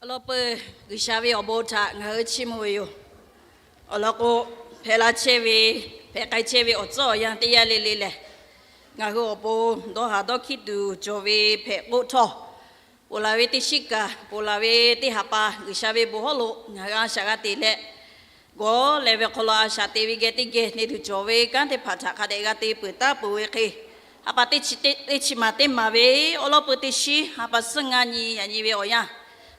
Awˬ lawn peuˬ, G'uiˬsha ve awˬ bon htaꞈ ngaˬ hui chiˇ mvuh ve yoˬ. Awˬ lawn k'o, hpehꞈ la chehˇ ve, hpehꞈ k'ai chehˇ ve awˬ tcuhˉ awˬ yanˇ teˇ yanˇ le le lehˬ, ngaˬ hui awˬ pon dawˇ haˍ dawˇ hkiˉ tuˬ cawˬ ve hpehꞈ k'oˆ htawˇ, ponˬ laˬ ve teˇ shiˉ kaꞈ, ponˬ laˬ ve teˇ ha pa G'uiˬsha ve bon hawˉ lo ngaˬ hui a shaꞈ g'a te leh, gawˬ leh ve awˬ hk'aw lo a shaꞈ te ve geh teˇ geh te tuˬ cawˬ ve kanˉ teˇ hpaˍ htaꞈ hk'a dehꞈ g'a te peuˬ taˉ peuˬ ve hk'e, ha pa teˇ chi teˇ, teˇ chi ma teˇ ma ve awˉ lawˉ peuˇ teˇ shiˉ ha pa suhˉ ngaˇ nyi yaꞈ nyi ve awˬ yanˇ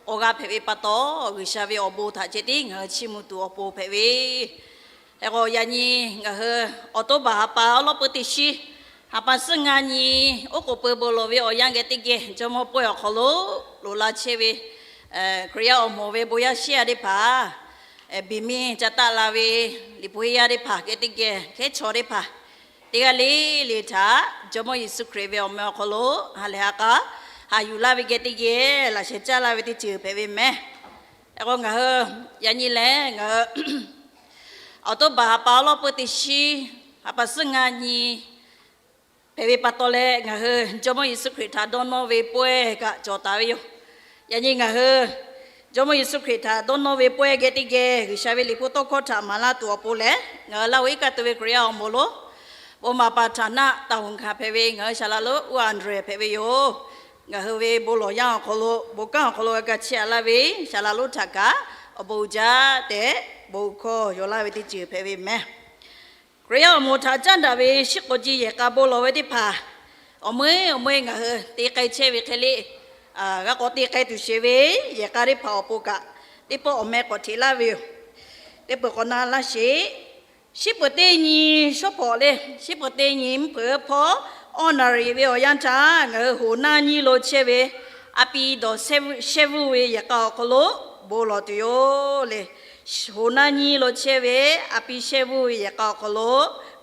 k'awꞈ g'a hpehꞈ ve pa taw, G'uiˬsha ve awˬ bon htaꞈ ceh tiˉ ngaˬ hui chiˇ mvuh tuˬ awˬ pon hpehꞈ ve. Hk'e k'o, yaꞈ nyi ngaˬ hui October ha pa awˉ lawˉ peuˇ teˇ shiˉ ha pa suhˉ ngaˇ nyi oˉ k'oˍ pui bon lawˬ ve awˬ yanˇ geh teˇ geh, Jawˇmawˇ pawehˇ awˬ hk'aw lo loꞈ la chehˇ ve Hkriꞈ yaˇ awˬ moˍ ve bon yaˇ shiˉ yaˇ teˇ hpaˍ, biˬ miˇ ca taˆ la ve liꞈ hpu heˇ yaˇ teˇ hpaˍ geh teˇ geh, hkehˉ chaw teˇ hpaˍ, teˇ g'aˇ le le htaꞈ Jawˇmawˇ Yeˍsuˆ Hkriꞈ ve awˬ meh awˬ hk'aw lo ha lehˬ ha k'a haꞈ yuˬ laˇ ve geh teˇ geh laꞈ sheh caˇ laˇ ve teˇ ceuˬ hpehꞈ ve meh. Hk'e k'o, ngaˬ hui yaꞈ nyi lehˬ ngaˬ hui October ha pa awˉ lawˉ peuˇ teˇ shiˉ ha pa suhˉ ngaˇ nyi hpehꞈ ve pa taw leh, ngaˬ hui Jawˇmawˇ Yeˍsuˆ Hkriꞈ htaꞈ dawˇ nawˇ ve pawehˇ kaꞈ cawˬ taˍ ve yoˬ. Yaꞈ nyi ngaˬ hui Jawˇmawˇ Yeˍsuˆ Hkriꞈ htaꞈ dawˇ nawˇ ve pawehˇ geh teˇ geh G'uiˬsha ve liꞈ hpu tawˇ hkawˇ htaꞈ maˍ laˇ tuˬ awˬ pon lehˬ, ngaˬ hui Laˇ huˍ iˉ kaˆ tuˬ ve Hkriꞈ yaˇ awˬ moˍ lo bon maˍ paˍ htaꞈ naˆ taˍ hoꞈ hkanˍ hpehꞈ ve ngaˬ hui Saˍ laˍ lonˉ uˉ Anˍdrehˍ hpehꞈ ve yoˬ. Ngaˬ hui ve bon lawˬ yanˇ awˬ hk'aw lo, bon kanˉ awˬ hk'aw lo g'a ga chehˇ a laˇ ve Saˍ laˍ lonˉ htaꞈ kaꞈ awˬ bon uiˍ jaˇ tehꞈ bon hkawˇ yaw laˇ ve teˇ ceuˬ hpehꞈ ve meh. Hkriꞈ yaˇ awˬ moˍ htaꞈ caˉ daꞈ ve shiˉ k'awꞈ ji yehˬ k'a bon lawˬ ve teˇ hpaˍ, awˬ meuˇ awˬ meuˇ ngaˬ hui te k'ai chehˇ ve hk'e le, g'a k'awꞈ te k'ai tuˬ sheˍ ve yehˬ k'a teˇ hpaˍ awˬ pon kaꞈ, teˇ pawˆ awˬ meh k'awꞈ hteꞈ laˇ ve yoˬ. Teˇ peuˬ k'awꞈ na laˇ sheˍ. Shiˉ peuˬ teˇ nyi shawˉ pawˍ le, shiˉ peuˬ teˇ nyi mvuhˇ hpeuꞈ hpawˇ awˇ naˍ riˍ ve awˬ yanˇ htaˇ, ngaˬ hui hoꞈ naˇ nyiˇ lo chehˇ ve a pi dawˬ shehˇ vuˇ ve yehˬ k'a awˬ hk'aw lo bon lawˬ tuˬ yoˬ le. Hoꞈ naˇ nyiˇ lo chehˇ ve a pi shehˇ vuˇ ve yehˬ k'a awˬ hk'aw lo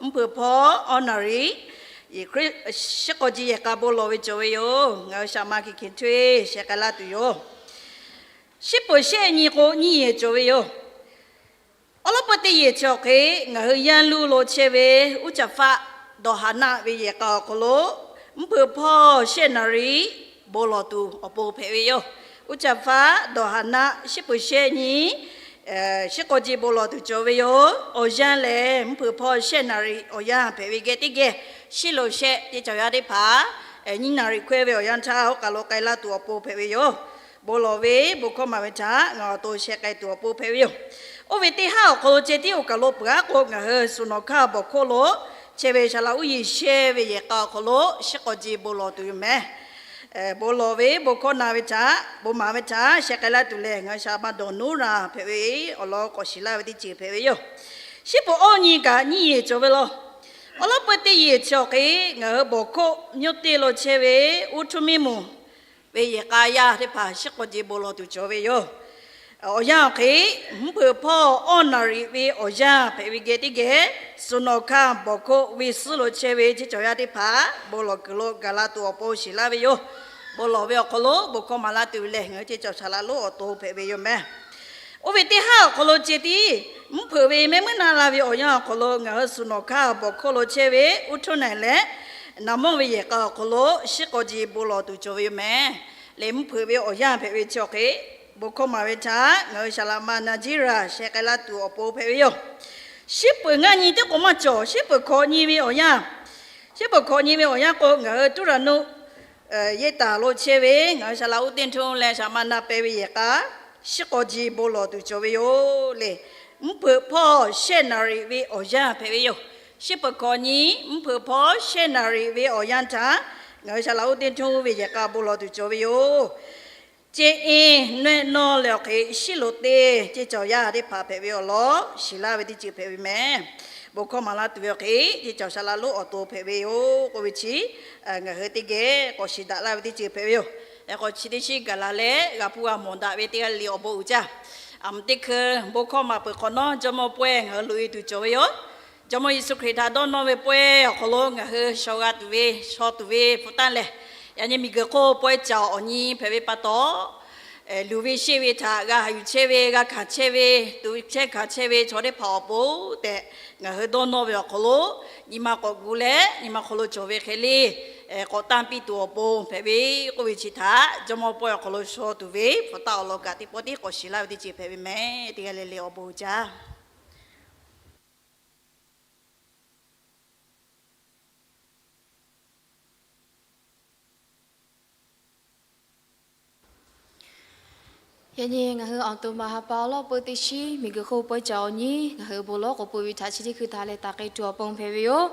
mvuhˇ hpeuꞈ hpawˇ awˇ naˍ riˍ shiˉ k'awꞈ ji yehˬ k'a bon lawˬ ve cawˬ ve yoˬ. Ngaˬ hui shaˍ ma kiˬ kiˬ hteˇ sheh k'ai laˇ tuˬ yoˬ. Shiˉ peuˬ shehˆ nyi k'o nyiˇ yehˬ cawˬ ve yoˬ. Awˉ lawˉ peuˇ teˇ yehˬ chi awˬ hk'e, ngaˬ hui yaˇ luˇ lo chehˇ ve uˉ caˍ faˆ dawˬ haˍ naˆ ve yehˬ k'a awˬ hk'aw lo mvuhˇ hpeuꞈ hpawˇ shehˆ naˍ riˍ bon lawˬ tuˬ awˬ pon hpehꞈ ve yoˬ. Uˉ caˍ faˆ dawˬ haˍ naˆ shiˉ peuˬ shehˆ nyi shiˉ k'awꞈ ji bon lawˬ tuˬ cawˬ ve yoˬ. Awˬ yanˇ lehˬ, mvuhˇ hpeuꞈ hpawˇ shehˆ naˍ riˍ awˬ yanˇ hpehꞈ ve geh teˇ geh, shiˉ lo shehˆ teˇ caˬ yaˇ teˇ hpaˍ nyiˇ naˍ riˍ hkawehˇ ve awˬ yanˇ htaˇ, oˇ kaˬ lo k'ai laˇ tuˬ awˬ pon hpehꞈ ve yoˬ. Bon lawˬ ve bon hkawˇ maˍ ve htaꞈ ngaˬ awˬ to sheh k'ai tuˬ awˬ pon hpehꞈ ve yoˬ. Oˇ ve teˇ haˉ awˬ hk'aw lo ceh tiˉ oˇ kaˬ lo peuˬ aˉ k'o, ngaˬ hui Suˍ nawˍ hkaˇ bawˬ hkawˇ lo chehˇ ve Saˍ laˍ uˉ Yeˍ shehˇ ve yehˬ k'a awˬ hk'aw lo shiˉ k'awꞈ ji bon lawˬ tuˬ yoˬ meh. Bon lawˬ ve bon hkawˇ na ve htaꞈ, bon maˍ ve htaꞈ sheh k'ai laˇ tuˬ lehˬ, ngaˬ hui shaˍ ma dawˬ nuˉ raˬ hpehꞈ ve awˬ lawn k'awꞈ shiˍ laˇ ve teˇ ceuˬ hpehꞈ ve yoˬ. Shiˉ peuˬ awˇ nyi kaꞈ nyiˇ yehˬ cawˬ ve law. Awˉ lawˉ peuˇ teˇ yehˬ chi awˬ hk'e, ngaˬ hui bawˬ hkoˆ myoˇ teˇ lo chehˇ ve uˉ htuˇ miˇ moˍ ve yehˬ k'a yaˇ teˇ hpaˍ shiˉ k'awꞈ ji bon lawˬ tuˬ cawˬ ve yoˬ. Awˬ yanˇ awˬ hk'e, mvuhˇ hpeuꞈ hpawˇ awˇ naˍ riˍ ve awˬ yanˇ hpehꞈ ve geh teˇ geh, suhˍ nawˬ hkanˇ bawˬ hkoˆ ve suhˉ lo chehˇ ve chi cawˬ yaˇ teˇ hpaˍ bon lawˬ kuiˬ lo gaˬ la tuˬ awˬ pon shiˍ laˇ ve yoˬ. Bon lawˬ ve awˬ hk'aw lo bon hkawˇ maˍ laˇ tuˬ ve lehˬ, ngaˬ hui ceˇ cawˬ shaˍ laꞈ lonˉ awˬ to hpehꞈ ve yoˬ mehˍ. Oˇ ve teˇ haˉ awˬ hk'aw lo ceh tiˉ, mvuhˇ hpeuꞈ ve mehˆ muiˉ na la ve awˬ yanˇ awˬ hk'aw lo ngaˬ hui suhˍ nawˬ hkanˇ bawˬ hkoˆ lo chehˇ ve uˉ htuˇ nehˬ leh, naˍ mawˇ ve yehˬ k'a awˬ hk'aw lo shiˉ k'aw ji bon lawˬ tuˬ cawˬ ve yoˬ mehˍ. Leh mvuhˇ hpeuꞈ ve awˬ yanˇ hpehꞈ ve chi awˬ hk'e, bon hkawˇ maˍ ve htaꞈ ngaˬ hui saˍ laꞈ ma na jiˉ raˬ sheh k'ai laˇ tuˬ awˬ pon hpehꞈ ve yoˬ. Shiˉ peuˬ ngaˇ nyi teˇ k'o maˇ cawˬ, shiˉ peuˬ hkawꞈ nyi ve awˬ yanˇ, shiˉ peuˬ hkawꞈ nyi ve awˬ yanˇ k'o, ngaˬ hui tuˉ raˍ nuˆ yehˇ taˍ lo chehˇ ve ngaˬ hui saˍ laꞈ uˉ teˇ htuˇ leh saˍ laꞈ ma na peh ve yehˬ k'a, shiˉ k'aw ji bon lawˬ tuˬ cawˬ ve yoˬ leh, mvuhˇ hpeuꞈ hpawˇ shehˆ naˍ riˍ ve awˬ yanˇ hpehꞈ ve yoˬ. Shiˉ peuˬ hkawꞈ nyi, mvuhˇ hpeuꞈ hpawˇ shehˆ naˍ riˍ ve awˬ yanˇ htaꞈ ngaˬ hui saˍ laꞈ uˉ teˇ htuˇ ve yehˬ k'a bon lawˬ tuˬ cawˬ ve yoˬ. Ceh e, nawehˇ nawˇ leh awˬ hk'e shiˉ lo teˇ ceˇ cawˬ yaˇ teˇ hpaˍ hpehꞈ ve awˬ lawn shiˍ laˇ ve teˇ ceuˬ hpehꞈ ve mehˍ. Bon hkawˇ maˍ laˇ tuˬ ve awˬ hk'e, ceˇ cawˬ shaˍ laꞈ lonˉ awˬ to hpehꞈ ve yoˬ k'oˆ ve chi, ngaˬ hui teˇ geh k'awꞈ shiˍ daꞈ laˇ ve teˇ ceuˬ hpehꞈ ve yoˬ. Leh k'awꞈ chi teˇ shiˉ gaˬ la leh g'a hpuˇ g'a mawˬ daꞈ ve teˇ g'aˇ le le awˬ bon uiˍ jaˇ. Aˬ mvuh teˇ hkui bon hkawˇ maˍ peuˬ hk'awꞈ nawˉ, Jawˇmawˇ pawehˇ ngaˬ hui loꞈ e tuˬ cawˬ ve yoˬ. Jawˇmawˇ Yeˍsuˆ Hkriꞈ htaꞈ dawˇ nawˇ ve pawehˇ awˬ hk'aw lo ngaˬ hui shaw g'a tuˬ ve, shaw tuˬ ve hpu taˇ lehˬ, yaꞈ nyi miˬ guiˬ hk'oˆ pawehˇ caˍ awˬ nyi hpehꞈ ve pa taw, luˬ ve sheˆ ve htaꞈ g'a haꞈ yuˬ chehˇ ve, g'a hkanˍ chehˇ ve, tuꞈ chehˇ hkanˍ chehˇ ve chaw teˇ hpaˍ awˬ pon tehꞈ, ngaˬ hui dawˇ nawˇ ve awˬ hk'aw lo, nyi ma k'awꞈ gu leh nyi ma hk'aw lo cawˬ ve hk'e le, k'awꞈ tanˇ piˇ tuˬ awˬ pon hpehꞈ ve k'oˆ ve chi htaꞈ Jawˇmawˇ pawehˇ awˬ hk'aw lo shaw tuˬ ve hpu taˇ awˬ lawn kaꞈ teˇ pawˆ tiˉ k'awꞈ shiˍ laˇ ve teˇ ceuˬ hpehꞈ ve mehˍ. Teˇ g'aˇ le le awˬ bon uiˍ jaˇ. Yaꞈ nyi ngaˬ hui awˬ to ma ha pa awˬ lawˉ peu teˇ shiˉ miˬ guiˬ hk'oˆ pawehˇ caˍ awˬ nyi ngaˬ hui bon lawˉ k'awꞈ pui ve htaꞈ chi teˇ hkui htaꞈ leh taˍ k'ai tuˬ awˬ pon hpehꞈ ve yoˬ.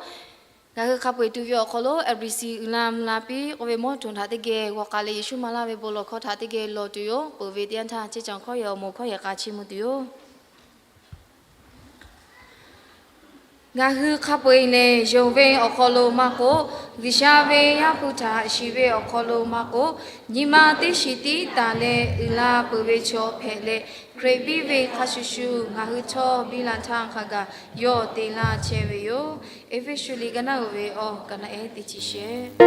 Ngaˬ hui hk'a peu-eˬ tuˬ ve awˬ hk'aw lo F B C uiˍ la mvuh la piˇ k'oˆ ve mawˇ htoꞈ htaꞈ teˇ geh g'aw k'ai leh Yeˍsuˆ maˍ laˇ ve bon lawˬ hkawˇ htaꞈ teˇ geh lawˬ tuˬ yoˬ. Peuˬ ve teˇ yanˇ htaˇ ceˇ cawˬ hkawˇ yehˬ awˬ moˍ hkawˇ yehˬ k'a chiˇ mvuh tuˬ yoˬ. Ngaˬ hui hk'a peu-eˬ lehˬ, yonˍ ve awˬ hk'aw lo maˇ k'oˆ, G'uiˬsha ve Yaˇ hpu htaꞈ shiˍ ve awˬ hk'aw lo maˇ k'oˆ, nyi ma teˇ shiˍ tiˉ taˍ leh uiˍ la peuˬ ve chaw hpehꞈ leh, Hkriꞈ biˇ ve hk'a shuˍ shuˍ ngaˬ hui htawˇ biˇ la htaˇ hk'a gaˬ yawˇ te laˇ chehˇ ve yoˬ. Eˇfeˇsuꞈ liꞈ ka naˉ uiˍ ve awˬ ka naˉ ehˉ teˇ chi shehˆ.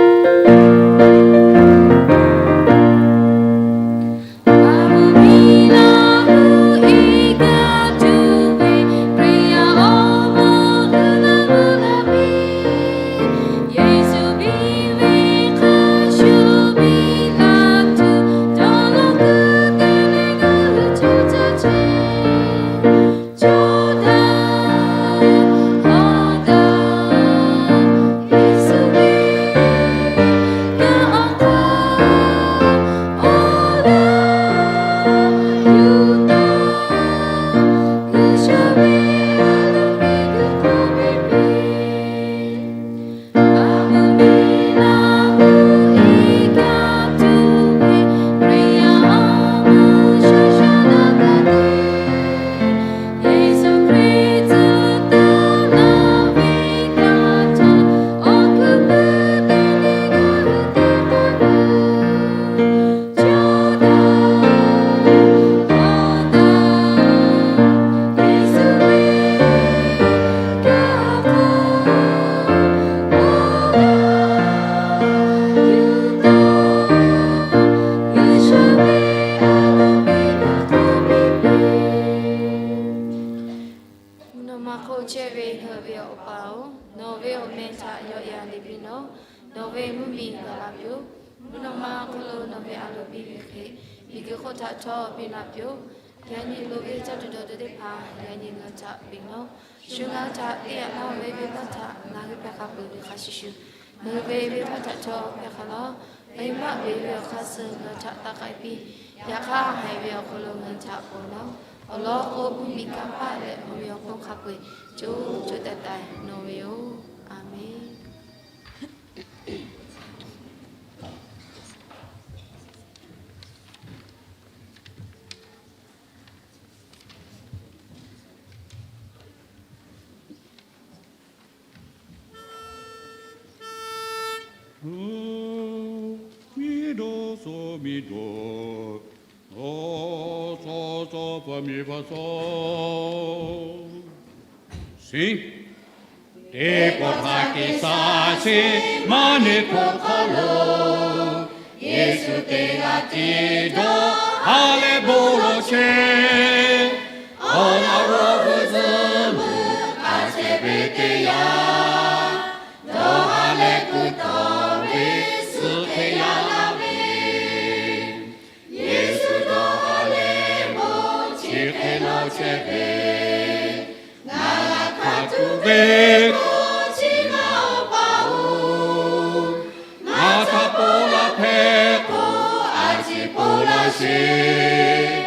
Mvuhˇ naw ma hk'oˆ chehˇ ve ngaˬ hui ve Awˬ pa-oˬ, nawˬ ve awˬ meh htaꞈ yawˆ yan le piˇ nawˬ. Nawˬ ve mvuhˇ miˬ gaˬ la piˇ-oˆ. Mvuhˇ naw ma hk'oˆ lo nawˬ ve a loˍ piˇ ve hk'e, miˬ guiˬ hk'oˆ htaꞈ htawˇ piˇ la piˇ-oˆ. Yaꞈ nyi loˍ ve caˇ tuˬ dawˬ tuˬ teˇ hpaˍ yaꞈ nyi ngaˬ hui htaꞈ piˇ nawˬ. Shu ngaˬ hui htaꞈ teˇ yaꞈ la ve venˇbaˆ htaꞈ ngaˬ hui hpehˇ hk'a peuˬ ve hk'a shuˍ shuˍ, ngaˬ hui ve venˇbaˆ htaꞈ htawˇ hpehˇ hk'a laˇ. Venˇbaˆ ve ve awˬ hk'aˇ suh ngaˬ hui htaꞈ taˇ k'ai piˇ. Yaꞈ hk'aˇ, haiˬ ve awˬ hk'aw lo ngaˬ hui htaꞈ ponˬ nawˬ. Awˬ lawn k'o, mvuhˇ miˬ, kanˇ paˆ leh awˬ meꞈ awˬ hponˇ hk'a peu-eˬ co co taiˍ taiˍ nawˬ ve yoˬ. Aˍmenˍ. Miˬ daw suh miˬ daw, awˬ suhˍ Sing. Teˇ pawˆ htaꞈ G'uiˬsha chi maˇ ne hkawˇ hk'aw lo, Yeˍsuˆ teˇ g'aˇ tiˉ dawˇ ha leh bon lawˬ chehˇ. Awˬ laꞈ g'awˇ hui zuhꞈ muiˬ a ceh ve teˇ yanˇ, dawˇ ha leh kuiˬ tawˍ ve suh hk'e yaꞈ la ve, Yeˍsuˆ dawˇ ha leh bon chi hk'e lawˬ chehˇ ve, ngaˬ g'a hkanˍ tuˬ ve k'o, chi ngaˬ Awˬ pa-oˬ, ngaˬ htaꞈ ponˬ laˇ hpehꞈ k'o, a ciˉ ponˬ laˇ sheˍ.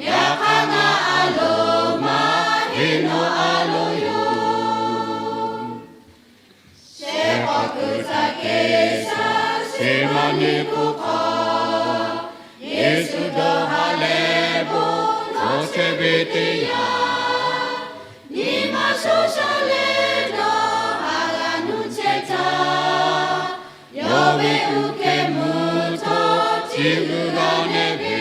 Yaꞈ hk'aˇ ngaˬ a loˍ maˇ heˆ, nawˬ a loˍ yoˬ. Shehˆ k'awꞈ kuiˬ htaꞈ G'uiˬsha chi maˇ ne k'oˆ hk'aw, Yeˍsuˆ dawˇ ha leh bon lawˬ chehˇ ve teˇ yanˇ, nyi ma shaw sha leh dawˇ ha g'a nuˇ chehˇ htaˇ, yawˇ ve uˉ hkeh mvuhˇ htawˇ chi g'uiˬ g'a nehˬ ve,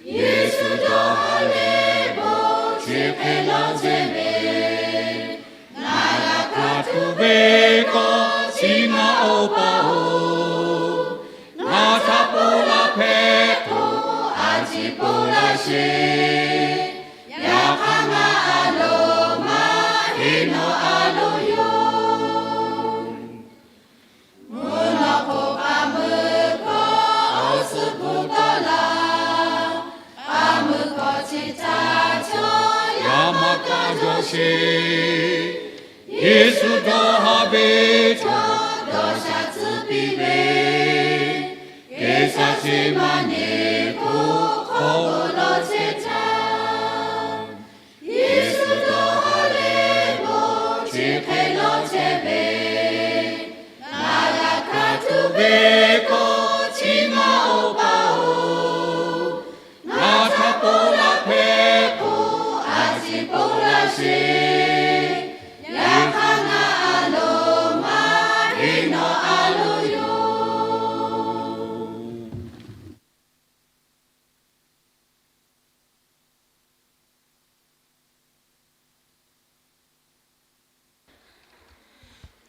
Yeˍsuˆ dawˇ ha leh bon chi hk'e lawˬ chehˇ ve, ngaˬ g'a hkanˍ tuˬ ve k'o, chi ngaˬ Awˬ pa-oˬ, ngaˬ htaꞈ ponˬ laˇ hpehꞈ k'o, a ciˉ ponˬ laˇ sheˍ. Yaꞈ hk'aˇ ngaˬ a loˍ maˇ heˆ, nawˬ a loˍ yoˬ. Mvuhˇ naw hk'oˆ k'a muiˬ hkawˇ awˬ suhˍ hpu tawˆ la, k'a muiˬ hkawˇ chi htaꞈ chaw yaˇ maˇ kaˇ jaw sheˍ. Yeˍsuˆ dawˇ ha ve chaw dawˇ sha tcuhˉ piˇ ve, G'uiˬsha chi maˇ ne k'oˆ hk'awꞈ k'oˆ lawˬ chehˇ htaˇ, Yeˍsuˆ dawˇ ha leh bon chi hk'e lawˬ chehˇ ve, ngaˬ g'a hkanˍ tuˬ ve k'o, chi ngaˬ Awˬ pa-oˬ, ngaˬ htaꞈ ponˬ laˇ hpehꞈ k'o, a ciˉ ponˬ laˇ sheˍ. Yaꞈ hk'aˇ ngaˬ a loˍ maˇ heˆ, nawˬ a loˍ yoˬ.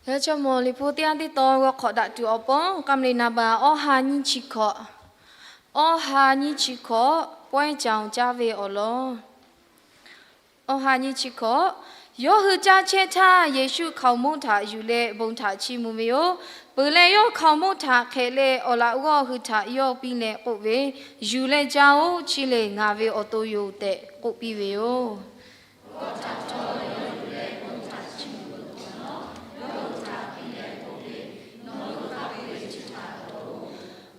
Yaꞈ cawˇ mawˬ Liꞈ hpu teˇ yanˇ teˇ tawn g'aw hk'awꞈ daꞈ tuˬ awˬ pon, k'am liꞈ naˍ baˬ awˇ ha nyiˇ chi hkawꞈ, awˇ ha nyiˇ chi hkawꞈ pawehˇ caˬ caˇ ve awˬ lawn. Awˇ ha nyiˇ chi hkawꞈ, yawˇ hui caˇ chehˇ htaˇ, Yeˍsuˆ hkaoˍmonˇ htaꞈ yuˬ leh bon htaꞈ chiˇ mvuh ve yoˬ. Peuˬ leh yawˇ hkaoˍmonˇ htaꞈ hk'ehꞈ leh, awˬ laꞈ g'awˇ hui htaꞈ yawˇ piˇ leh k'oˆ ve, Yuˬ leh caˇ-oˆ. Chi lehˬ ngaˬ ve awˬ to yoˬ tehꞈ k'oˆ piˇ ve yoˬ.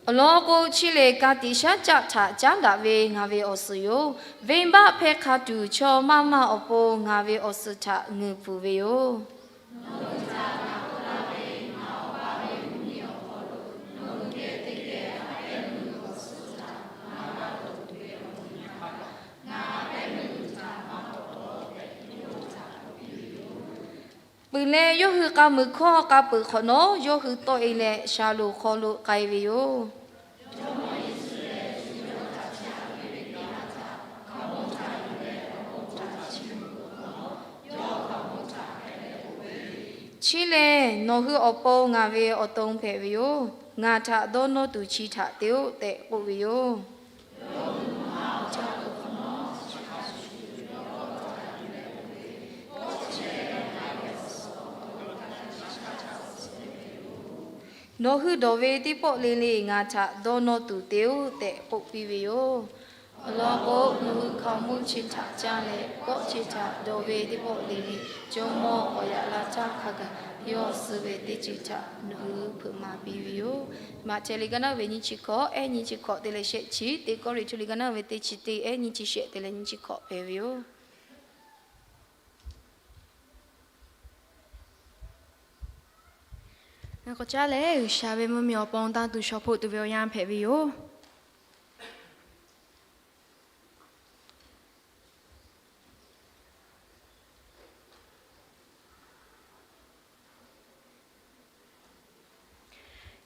Awˬ lawn k'o, chi lehˬ ka tiꞈ shaˉ caˆ htaꞈ caˉ daꞈ ve ngaˬ ve awˬ suhˍ yoˬ. Venˇbaˆ hpehˇ hk'a tuˬ, chaw maˇ maˇ awˬ pon ngaˬ ve awˬ suhˍ htaꞈ ngeuˍ pfuhˍ ve yoˬ. Peuˬ leh, yawˇ hui k'a muiˬ hkawˇ k'a peuˬ hk'awꞈ nawˉ, yawˇ hui tawˆ e leh sha loˍ hk'aw lo k'ai ve yoˬ. Chi lehˬ nawˬ hui awˬ pon ngaˬ ve awˬ to hpehꞈ ve yoˬ. Ngaˬ htaꞈ dawˇ nawˇ tuˬ chi htaꞈ te-oˆ tehꞈ k'oˆ ve yoˬ. Nawˬ hui dawˬ ve teˇ pawˆ le le ngaˬ htaꞈ dawˇ nawˇ tuˬ te-oˆ tehꞈ k'oˆ piˇ ve yoˬ. Awˬ lawn k'o, nawˬ hui hkaoˍmonˇ chi htaꞈ caˇ leh, kawˆ chi htaꞈ dawˬ ve teˇ pawˆ le le, jawˇmawˇ k'awꞈ yaꞈ la htaˇ hk'a gaˬ yawˇ suh ve teˇ ceuˬ htaꞈ nawˬ hui hpeuꞈ maˍ piˇ ve yoˬ. Maꞈhtehˍ liꞈ ka naˉ ve nyiˇ chi hkawꞈ, ehˉ nyiˇ chi hkawꞈ te leh shehˆ chi, Teˇ Kawˇrenˍhtuˆ liꞈ ka naˉ ve teˇ chi teˇ, ehˉ nyiˇ chi shehˆ te leh nyiˇ chi hkawꞈ hpehꞈ ve yoˬ. Ngaˬ k'awꞈ caˉ leh, G'uiˬsha ve mvuhˇmiˬ awˬ pon tanˇ tuˬ shaw hpoˆ tuˬ ve awˬ yanˇ hpehꞈ ve yoˬ.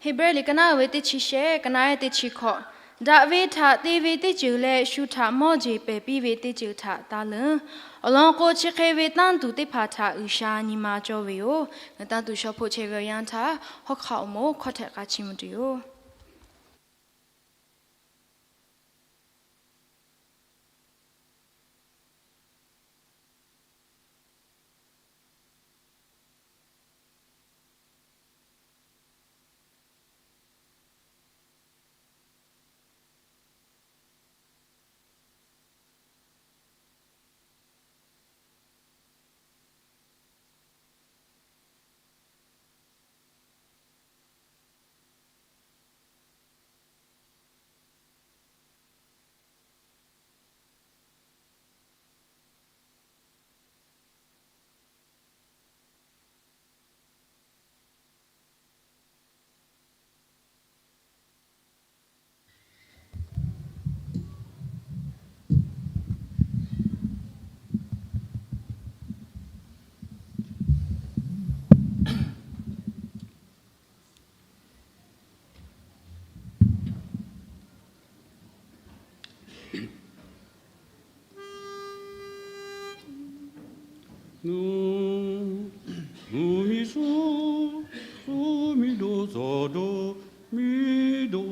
Heˍbrehˇ liꞈ ka naˉ ve teˇ chi shehˆ, ka naˉ ehˉ teˇ chi hkawꞈ, Daꞈ ve htaꞈ te ve teˇ ceuˬ leh shu htaꞈ mawˇ jeˬ pehˬ piˇ ve teˇ ceuˬ htaꞈ taˇ leuˉ. Awˬ lawn k'o, chi hk'e ve tanˇ tuˬ teˇ hpaˍ htaꞈ G'uiˬsha nyi ma cawˇ ve yoˬ. Ngaˬ tanˇ tuˬ shaw hpoˆ chehˇ ve awˬ yanˇ htaˇ, hawˉ hk'aˆ awˬ moˍ hkawˇ htehꞈ k'a chiˇ mvuh tuˬ yoˬ. Mvuhˇ miˬ suhˉ, suhˉ miˬ dawˇ, suhˉ dawˇ miˬ dawˇ.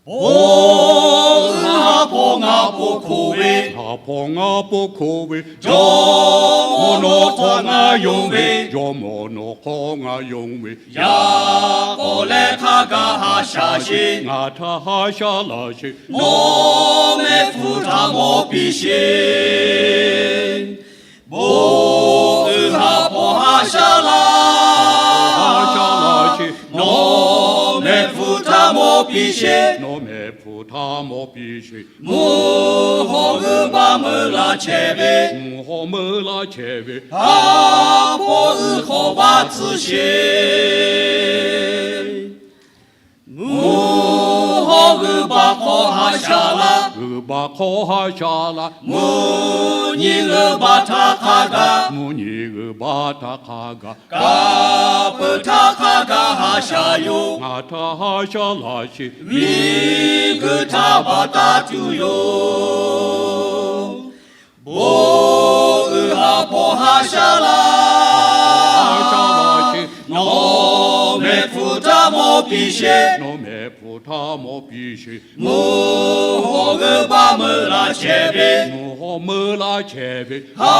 Awˬ, ha hpawˇ ngaˬ hpawˇ hkoˍ ve, ha hpawˇ ngaˬ hpawˇ hkoˍ ve, Jawˇmawˇ nawˬ hk'aw ngaˬ yonˍ ve, Jawˇmawˇ nawˬ hk'aw ngaˬ yonˍ ve, yaꞈ k'aw leh hk'a gaˬ ha shaˍ sheˍ, ngaˬ htaꞈ ha shaˍ laˇ sheˍ, nawˬ mehˆ hpfuhˇ htaꞈ mawˬ piˇ sheˍ. Bon uiˍ ha hpawˇ ha shaˍ laˇ, ha shaˍ laˇ sheˍ, nawˬ mehˆ hpfuhˇ htaꞈ mawˬ piˇ sheˍ, nawˬ mehˆ hpfuhˇ htaꞈ mawˬ piˇ sheˍ. Mvuhˇ haw g'uiˬ baˆ meuˇ la chehˇ ve, mvuhˇ haw meuˇ la chehˇ ve, ha hpawˇ uiˍ hk'awꞈ baˆ tcuh sheˍ. Mvuhˇ haw g'uiˬ baˆ hk'aw ha shaˍ laˇ, g'uiˬ baˆ hk'aw ha shaˍ laˇ, mvuhˇ nyi g'uiˬ baˆ htaꞈ hk'a gaˬ, mvuhˇ nyi g'uiˬ baˆ htaꞈ hk'a gaˬ, kaˍ peuˬ htaꞈ hk'a gaˬ ha shaˍ yoˬ, ngaˬ htaꞈ ha shaˍ laˇ sheˍ, miˬguiˬ htaꞈ baˬ taˍ tuˬ yoˬ. Bon uiˍ ha hpawˇ ha shaˍ laˇ, nawˬ mehˆ hpfuhˇ htaꞈ mawˬ piˇ sheˍ, nawˬ mehˆ hpfuhˇ htaꞈ mawˬ piˇ sheˍ. Mvuhˇ haw g'uiˬ baˆ meuˇ la chehˇ ve, mvuhˇ haw meuˇ la chehˇ ve, ha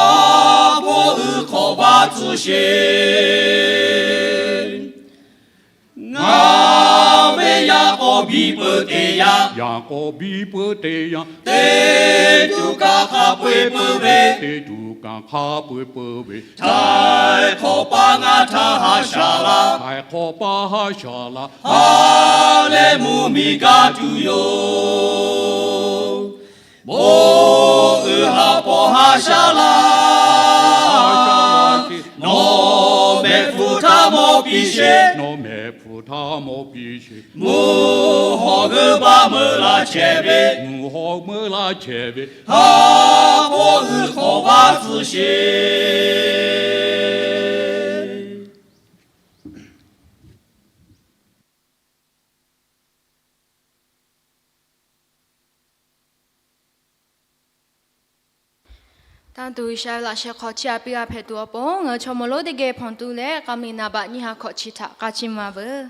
hpawˇ uiˍ hk'awꞈ baˆ tcuh sheˍ. Ngaˬ ve yaꞈ k'aw biˇ peuˬ teˇ yanˇ, yaꞈ k'aw biˇ peuˬ teˇ yanˇ, teˇ tuꞈ kaꞈ hk'a peu-eˬ peuˬ ve, teˇ tuꞈ kaꞈ hk'a peu-eˬ peuˬ ve, htaiˍ hk'awꞈ pa ngaˬ htaꞈ ha shaˍ laˇ, htaiˍ hk'awꞈ pa ha shaˍ laˇ, ha lehˬ mvuhˇ miˬ gaˇ tuˬ yoˬ. Bon uiˍ ha hpawˇ ha shaˍ laˇ, nawˬ mehˆ hpfuhˇ htaꞈ mawˬ piˇ sheˍ, nawˬ mehˆ hpfuhˇ htaꞈ mawˬ piˇ sheˍ. Mvuhˇ haw g'uiˬ baˆ meuˇ la chehˇ ve, mvuhˇ haw meuˇ la chehˇ ve, ha hpawˇ uiˍ hk'awꞈ baˆ tcuh sheˍ. Tanˇ tuˬ G'uiˬsha ve laꞈ sheh hk'aw chiˇ aꞈ piˇ g'a hpehꞈ tuˬ awˬ pon, ngaˬ hui chaw mawˬ lonˉ teˇ geh hpawnˬ tu leh, k'a meˍ naˍ baꞈ nyiˇ ha hkawꞈ chi htaꞈ k'a chiˇ mvuh a veuˬ.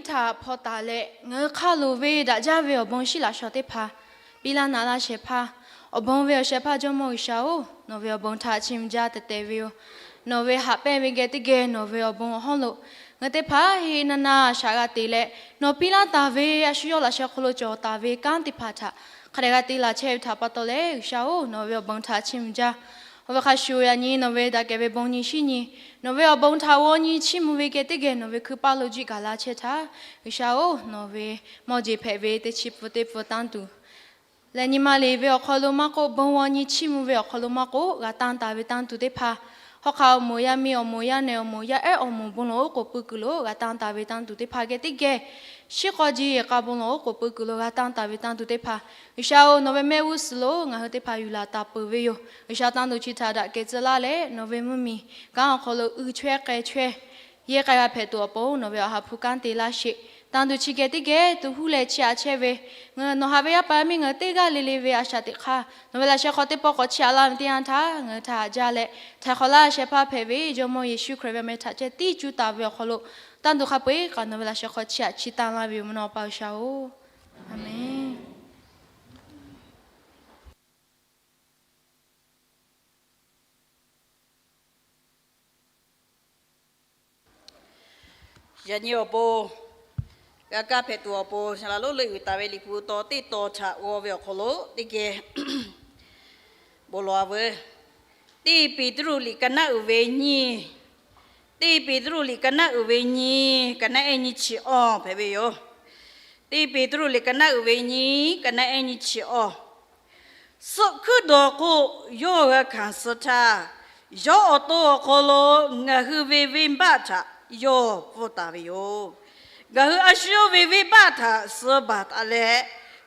htaꞈ hpaw taˍ leh, ngaˬ hui hk'aˇ loˍ ve daꞈ jaˇ ve awˬ bon shiˉ laꞈ shawnˍ teˇ hpaˍ piˇ laˇ naꞈ laˇ shehˍ hpaˇ, awˬ bon ve awˬ shehˍ hpaˇ Jawˇmawˇ G'uiˬsha-oˬ, nawˬ ve awˬ bon htaꞈ chiˇ mvuh jaˇ tehꞈ tehꞈ ve yoˬ. Nawˬ ve haꞈ pehnˇ ve geh teˇ geh nawˬ ve awˬ bon awˬ hawˉ lo ngaˬ hui teˇ hpaˍ heˆ naˇ naˇ shaꞈ g'a te leh, nawˬ piˇ laˇ taˍ ve a shu yawˇ laꞈ sheh hk'aw lo cawˬ taˍ ve kanˉ teˇ hpaˍ htaꞈ hk'a dehꞈ g'a te laˬ chehˇ ve htaꞈ pa taw leh, G'uiˬsha-oˬ, nawˬ ve awˬ bon htaꞈ chiˇ mvuh jaˇ. Oˇ ve hk'a shuˍ yaꞈ nyi nawˬ ve daꞈ kehˬ ve bon nyi shinˉ nyi, nawˬ ve awˬ bon htaꞈ g'aw nyi chiˇ mvuh ve geh teˇ geh nawˬ ve hkui paˇ lo jiˆ gaˬ la chehˇ htaˇ, G'uiˬsha-oˬ, nawˬ ve mawˇ jeˬ hpehꞈ ve teˇ chi pfuhˍ teˇ pfuhˍ tanˇ tuˬ leh nyi ma liꞈ ve awˬ hk'aw lo maˇ k'oˆ, bon g'aw nyi chiˇ mvuh ve awˬ hk'aw lo maˇ k'oˆ, g'a tanˇ taˍ ve tanˇ tuˬ teˇ hpaˍ, hawˉ hk'aˆ awˬ moˍ yaˇ miˇ awˬ moˍ yaˇ nehˬ awˬ moˍ yaˇ ehˉ awˬ moˍ bon lawˬ oˉ k'oˍ pui kuiˬ lo g'a tanˇ taˍ ve tanˇ tuˬ teˇ hpaˍ geh teˇ geh, shiˉ k'aw ji k'a bon lawˬ oˉ k'oˍ pui kuiˬ lo g'a tanˇ taˍ ve tanˇ tuˬ teˇ hpaˍ, G'uiˬsha-oˬ, nawˬ ve mehˆ g'uˇ suhˍ lo ngaˬ hui teˇ hpaˍ yuˬ laˬ taˍ peuˬ ve yoˬ. G'uiˬsha tanˇ tuˬ chi htaꞈ daꞈ kehˬ tcuh laˇ leh, nawˬ ve mvuhˇmiˬ kanˉ awˬ hk'aw lo uiˍ chaweh k'ai chaweh yehˇ k'ai g'a hpehꞈ tuˬ awˬ pon nawˬ ve awˬ ha hpu kanˉ te laˇ sheˍ. Tanˇ tuˬ chi geh teˇ geh tuˬ huˉ leh chiˇ aꞈ chehˇ ve, nawˬ haꞈ ve yaˇ paˍ yaˇ miˇ ngaˬ hui teˇ g'aˇ le le ve a shaꞈ teꞈ hk'aˇ, nawˬ ve laꞈ sheh hk'aw teˇ pawˆ k'awꞈ chiˇ aꞈ laˇ ve teˇ yanˇ htaˇ, ngaˬ hui htaꞈ haꞈ jaˇ leh, htaiˍ hk'awꞈ laˇ shehˍ hpaˇ hpehꞈ ve Jawˇmawˇ Yeˍsuˆ Hkriꞈ ve awˬ meh htaꞈ ceh tiˇ cuˇ taˍ ve awˬ hk'aw lo, tanˇ tuˬ hk'a peu-eˬ kaꞈ nawˬ ve laꞈ sheh hk'aw chiˇ aꞈ chiˇ tanˇ laˇ ve yoˬ, mvuhˇ naw pa G'uiˬsha-oˬ. Aˍmenˍ. Yaꞈ nyi awˬ pon g'a kaˇ hpehꞈ tuˬ awˬ pon, Saˍ laꞈ lonˉ leuˆ yuˬ taˍ ve Liꞈ hpu taw teˇ taw htaꞈ g'aw ve awˬ hk'aw lo teˇ geh bon lawˬ-a veuˬ. Teˇ Peˍtruˆ liꞈ ka naˆ uiˍ ve nyiˇ, Teˇ Peˍtruˆ liꞈ ka naˆ uiˍ ve nyiˇ, ka naˆ ehˉ nyiˇ chi awˇ hpehꞈ ve yoˬ. Teˇ Peˍtruˆ liꞈ ka naˆ uiˍ ve nyiˇ, ka naˆ ehˉ nyiˇ chi awˇ. Suhˆ hkuiˉ dawˬ k'o, yawˇ g'a hkanˍ suh htaˇ, yawˇ awˬ to awˬ hk'aw lo ngaˬ hui ve venˇbaˆ htaꞈ yawˇ pfuhˇ taˍ ve yoˬ. Ngaˬ hui a shu yawˇ ve venˇbaˆ htaꞈ suh baˬ taˍ leh,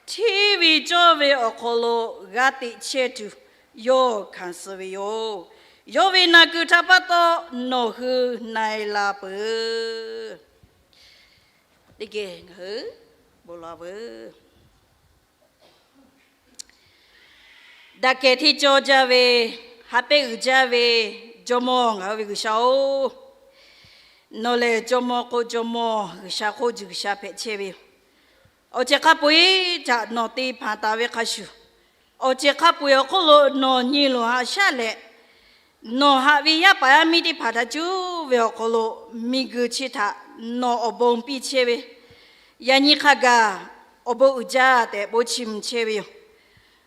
hteˇ ve cawˇ ve awˬ hk'aw lo g'a teꞈ chehˇ tuˬ yawˇ hkanˍ suh ve yoˬ. Yawˇ ve naˬ kuiˬ htaꞈ pa taw nawˬ hui na-e la peuˬ. Teˇ geh ngaˬ hui bon lawˬ-a veuˬ. Daꞈ kehˬ hteˇ cawˇ jaˇ ve, ha pehˇ uiˍ jaˇ ve Jawˇmawˇ ngaˬ hui ve G'uiˬsha-oˬ, nawˬ lehˬ Jawˇmawˇ k'oˆ Jawˇmawˇ, G'uiˬsha k'oˆ G'uiˬsha hpehꞈ chehˇ ve yoˬ. Awˬ ceuˬ hk'a peu-eˬ htaꞈ nawˬ te hpanˍ taˍ ve hk'a shuˍ, awˬ ceuˬ hk'a peu-eˬ awˬ hk'oˆ lo nawˬ nyi loˬ haꞈ shaˉ leh, nawˬ haꞈ ve yaˇ paˍ yaˇ miˇ teˇ hpaˍ htaꞈ cuˇ ve awˬ hk'aw lo miˬguiˬ chi htaꞈ nawˬ awˬ bon piˇ chehˇ ve, yaꞈ nyi hk'a gaˬ awˬ bon uiˍ jaˇ tehꞈ bon chiˇ mvuh chehˇ ve yoˬ.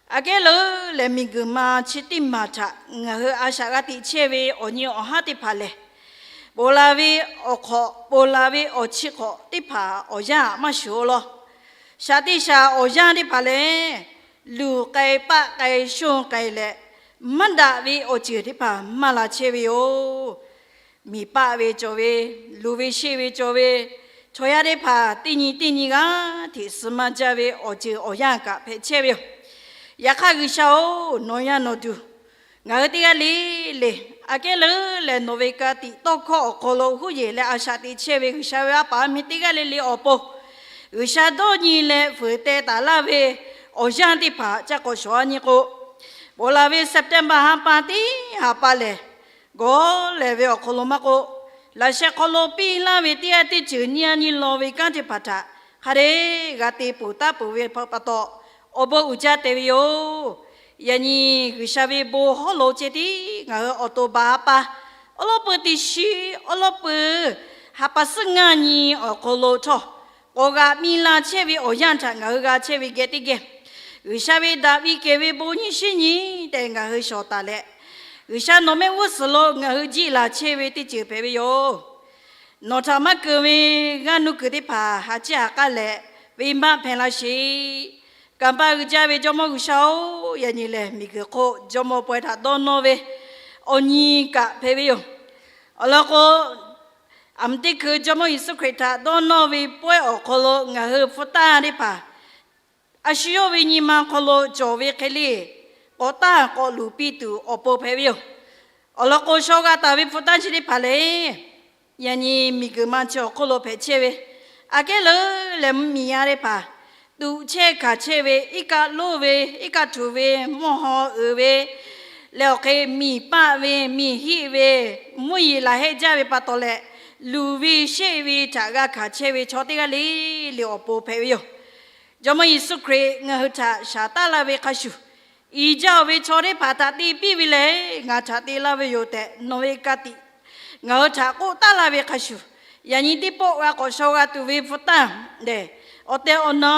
Aꞈ kehˉ leuˉ lehˬ, miˬguiˬ ma chi teˇ maˬ htaꞈ ngaˬ hui a shaꞈ g'a teꞈ chehˇ ve awˬ nyi awˬ haˉ teˇ hpaˍ lehˬ, ponˬ laˬ ve awˬ hk'awꞈ, ponˬ laˬ ve awˬ chi hk'awꞈ teˇ hpaˍ awˬ yanˇ maˇ shuˍ-o law. Shaˍ teˇ shaˍ awˬ yanˇ teˇ hpaˍ lehˬ, luˬ k'ai, paˆ k'ai, shonˇ k'ai leh, maˇ daꞈ ve awˬ ceuˬ teˇ hpaˍ maˇ la chehˇ ve yoˬ. Miˬ paˆ ve cawˬ ve, luˬ ve sheˆ ve cawˬ ve, chaw yaˇ teˇ hpaˍ teˇ nyi teˇ nyi g'aˇ hteꞈ suh maˇ jaˇ ve awˬ ceuˬ awˬ yanˇ kaꞈ hpehꞈ chehˇ ve yoˬ. Yaꞈ hk'aˇ G'uiˬsha-oˬ, nawˬ yaˇ nawˬ duˬ ngaˬ hui teˇ g'aˇ le le, aꞈ kehˉ leuˉ lehˬ nawˬ ve ka tiꞈ tawˇ hkawˇ awˬ hk'aw lo huˉ yeˬ leh a shaꞈ teꞈ chehˇ ve G'uiˬsha ve a paˍ a miˇ teˇ g'aˇ le le awˬ pon, G'uiˬsha dawˇ nyi leh fuiˍ teh taˍ laˇ ve awˬ yanˇ teˇ hpaˍ caˇ k'awꞈ shawˍ-a nyi k'o, ponˬ laˬ ve September ha pa teˇ ha pa lehˬ, gawˬ lehˬ ve awˬ hk'aw lo maˇ k'oˆ, laꞈ sheh hk'aw lo piˇ laˇ ve teˇ g'aˇ teˇ ceuˬ nyiˇ g'aˇ nyiˇ law ve kanˉ teˇ hpaˍ htaꞈ hk'a dehꞈ g'a te ponˬ taˉ peuˬ ve pa taw, awˬ bon uiˍ jaˇ te ve yoˬ. Yaꞈ nyi G'uiˬsha ve bon hawˉ lo ceh tiˉ ngaˬ hui awˬ to ba ha pa awˉ lawˉ peuˇ teˇ shiˉ awˉ lawˉ peuˇ ha pa suhˉ ngaˇ nyi awˬ hk'aw lo htawˇ, k'awꞈ g'aꞈ mi la chehˇ ve awˬ yanˇ htaꞈ ngaˬ hui g'a chehˇ ve geh teˇ geh, G'uiˬsha ve daꞈ ve kehˬ ve bon nyi shinˉ nyi tehꞈ ngaˬ hui shawˍ taˍ leh, G'uiˬsha nawˬ mehˆ g'uˇ suhˍ lo ngaˬ hui jiˆ laˬ chehˇ ve teˇ ceuˬ hpehꞈ ve yoˬ. Nawˬ htaꞈ maˇ keunˍ ve g'aˇ nuˇ kuiˬ teˇ hpaˍ ha ciˉ ha k'aˉ leh venˇbaˆ hpehˇ laˇ sheˍ. Kanˍ paˆ uiˍ jaˇ ve Jawˇmawˇ G'uiˬsha-oˬ, yaꞈ nyi lehˬ miˬguiˬ hk'oˆ Jawˇmawˇ pawehˇ htaꞈ dawˇ nawˇ ve awˬ nyi kaꞈ hpehꞈ ve yoˬ. Awˬ lawn k'o, aˬ miˍ teˇ hkui Jawˇmawˇ Yeˍsuˆ Hkriꞈ htaꞈ dawˇ nawˇ ve pawehˇ awˬ hk'aw lo ngaˬ hui hpu tanˇ teˇ hpaˍ a shu yawˇ ve nyi ma hk'aw lo cawˬ ve hk'e le, k'awꞈ tanˇ k'awꞈ luˬ piˇ tuˬ awˬ pon hpehꞈ ve yoˬ. Awˬ lawn k'o, shaw g'a taˍ ve hpu tanˇ chi teˇ hpaˍ lehˬ, yaꞈ nyi miˬguiˬ ma chi awˬ hk'oˆ lo hpehꞈ chehˇ ve, aꞈ kehˉ leuˉ leh mvuhˇmiˬ yaˇ teˇ hpaˍ tuꞈ chehˇ hkanˍ chehˇ ve, iˉ kaˆ loˇ ve, iˉ kaˆ htuꞈ ve, mvuhˇ haw uiˍ ve, leh awˬ hk'e miˬ paˆ ve, miˬ hiˆ ve, mvuhˇ yeˬ laˬ hehˆ jaˇ ve pa taw leh, luˬ ve sheˆ ve htaꞈ g'a hkanˍ chehˇ ve chaw teˇ g'aˇ le le awˬ pon hpehꞈ ve yoˬ. Jawˇmawˇ Yeˍsuˆ Hkriꞈ ngaˬ hui htaꞈ shaˍ taˉ laˇ ve hk'a shuˍ, i jaˇ-oˬ ve chaw teˇ hpaˍ htaꞈ te piˇ ve lehˬ, ngaˬ htaꞈ te laˇ ve yoˬ tehꞈ nawˬ ve ka tiꞈ ngaˬ hui htaꞈ k'oˆ taˉ laˇ ve hk'a shuˍ, yaꞈ nyi teˇ pawˆ g'a k'awꞈ shaw g'a tuˬ ve hpu taˇ lehˬ, awˬ tehˬ awˬ na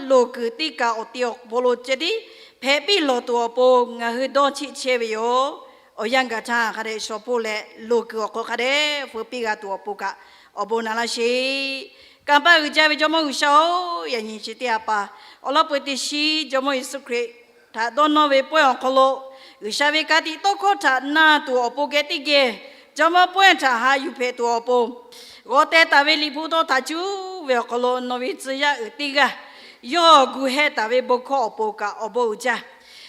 loˍ kuiˬ teˇ kaˬ awˬ ti awˬ hk'aw lo ceh tiˉ hpehꞈ piˇ lawˬ tuˬ awˬ pon ngaˬ hui dawˇ cheˆ chehˇ ve yoˬ. Awˬ yanˇ gaˬ htaˇ hk'a dehꞈ shaw hpoˇ leh loˍ kuiˬ awˬ hk'aw hk'a dehꞈ feu piˇ g'a tuˬ awˬ pon kaꞈ awˬ bon na laˇ sheˍ. Kanˇ paˆ uiˍ jaˇ ve Jawˇmawˇ G'uiˬsha-oˬ, yaꞈ nyi chi teˇ ha pa awˬ lawn peuˬ teˇ shiˉ Jawˇmawˇ Yeˍsuˆ Hkriꞈ htaꞈ dawˇ nawˇ ve pawehˇ awˬ hk'aw lo, G'uiˬsha ve ka tiꞈ tawˇ hkawˇ htaꞈ na tuˬ awˬ pon geh teˇ geh, Jawˇmawˇ pawehˇ htaꞈ haꞈ yuˬ hpehꞈ tuˬ awˬ pon, g'aw teh taˍ ve Liꞈ hpu tawˇ htaꞈ cuˇ ve awˬ hk'aw lo nawˬ ve tcuh yaˇ uiˍ teˇ g'aˇ yawˇ gu heh taˍ ve bon hkawˇ awˬ pon kaꞈ awˬ bon uiˍ jaˇ.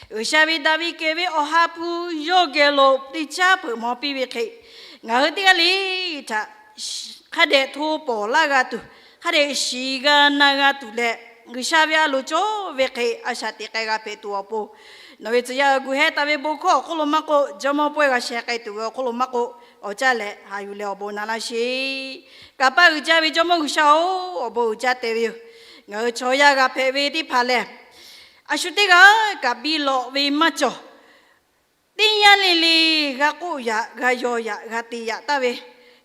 G'uiˬsha ve daꞈ ve kehˬ ve Awˬ ha hpu yawˇ geh lo teˇ caˉ peuˬ maw piˇ ve hk'e, ngaˬ hui teˇ g'aˇ le htaꞈ hk'a dehꞈ hto pawˍ laˇ g'a tuˬ, hk'a dehꞈ shiˍ g'a na g'a tuˬ leh, G'uiˬsha ve a loˍ cawˇ ve hk'e a shaꞈ teꞈ k'ai g'a hpehꞈ tuˬ awˬ pon, nawˬ ve tcuh yaˇ gu heh taˍ ve bon hkawˇ awˬ hk'oˆ lo maˇ k'oˆ, Jawˇmawˇ pawehˇ g'a sheh k'ai tuˬ ve awˬ hk'oˆ lo maˇ k'oˆ, awˬ caˇ leh haꞈ yuˬ leh awˬ bon na laˇ sheˍ. Kanˇ paˆ uiˍ jaˇ ve Jawˇmawˇ G'uiˬsha-oˬ, awˬ bon uiˍ jaˇ te ve yoˬ. Ngaˬ hui chaw yaˇ g'a hpehꞈ ve teˇ hpaˍ lehˬ, a shu teˇ g'aˇ kaꞈ biˇ lawꞈ ve maˇ cawˬ. Teˇ yanˇ le le g'a k'oˆ yaꞈ, g'a yaw yaꞈ, g'a te yaꞈ taˍ ve,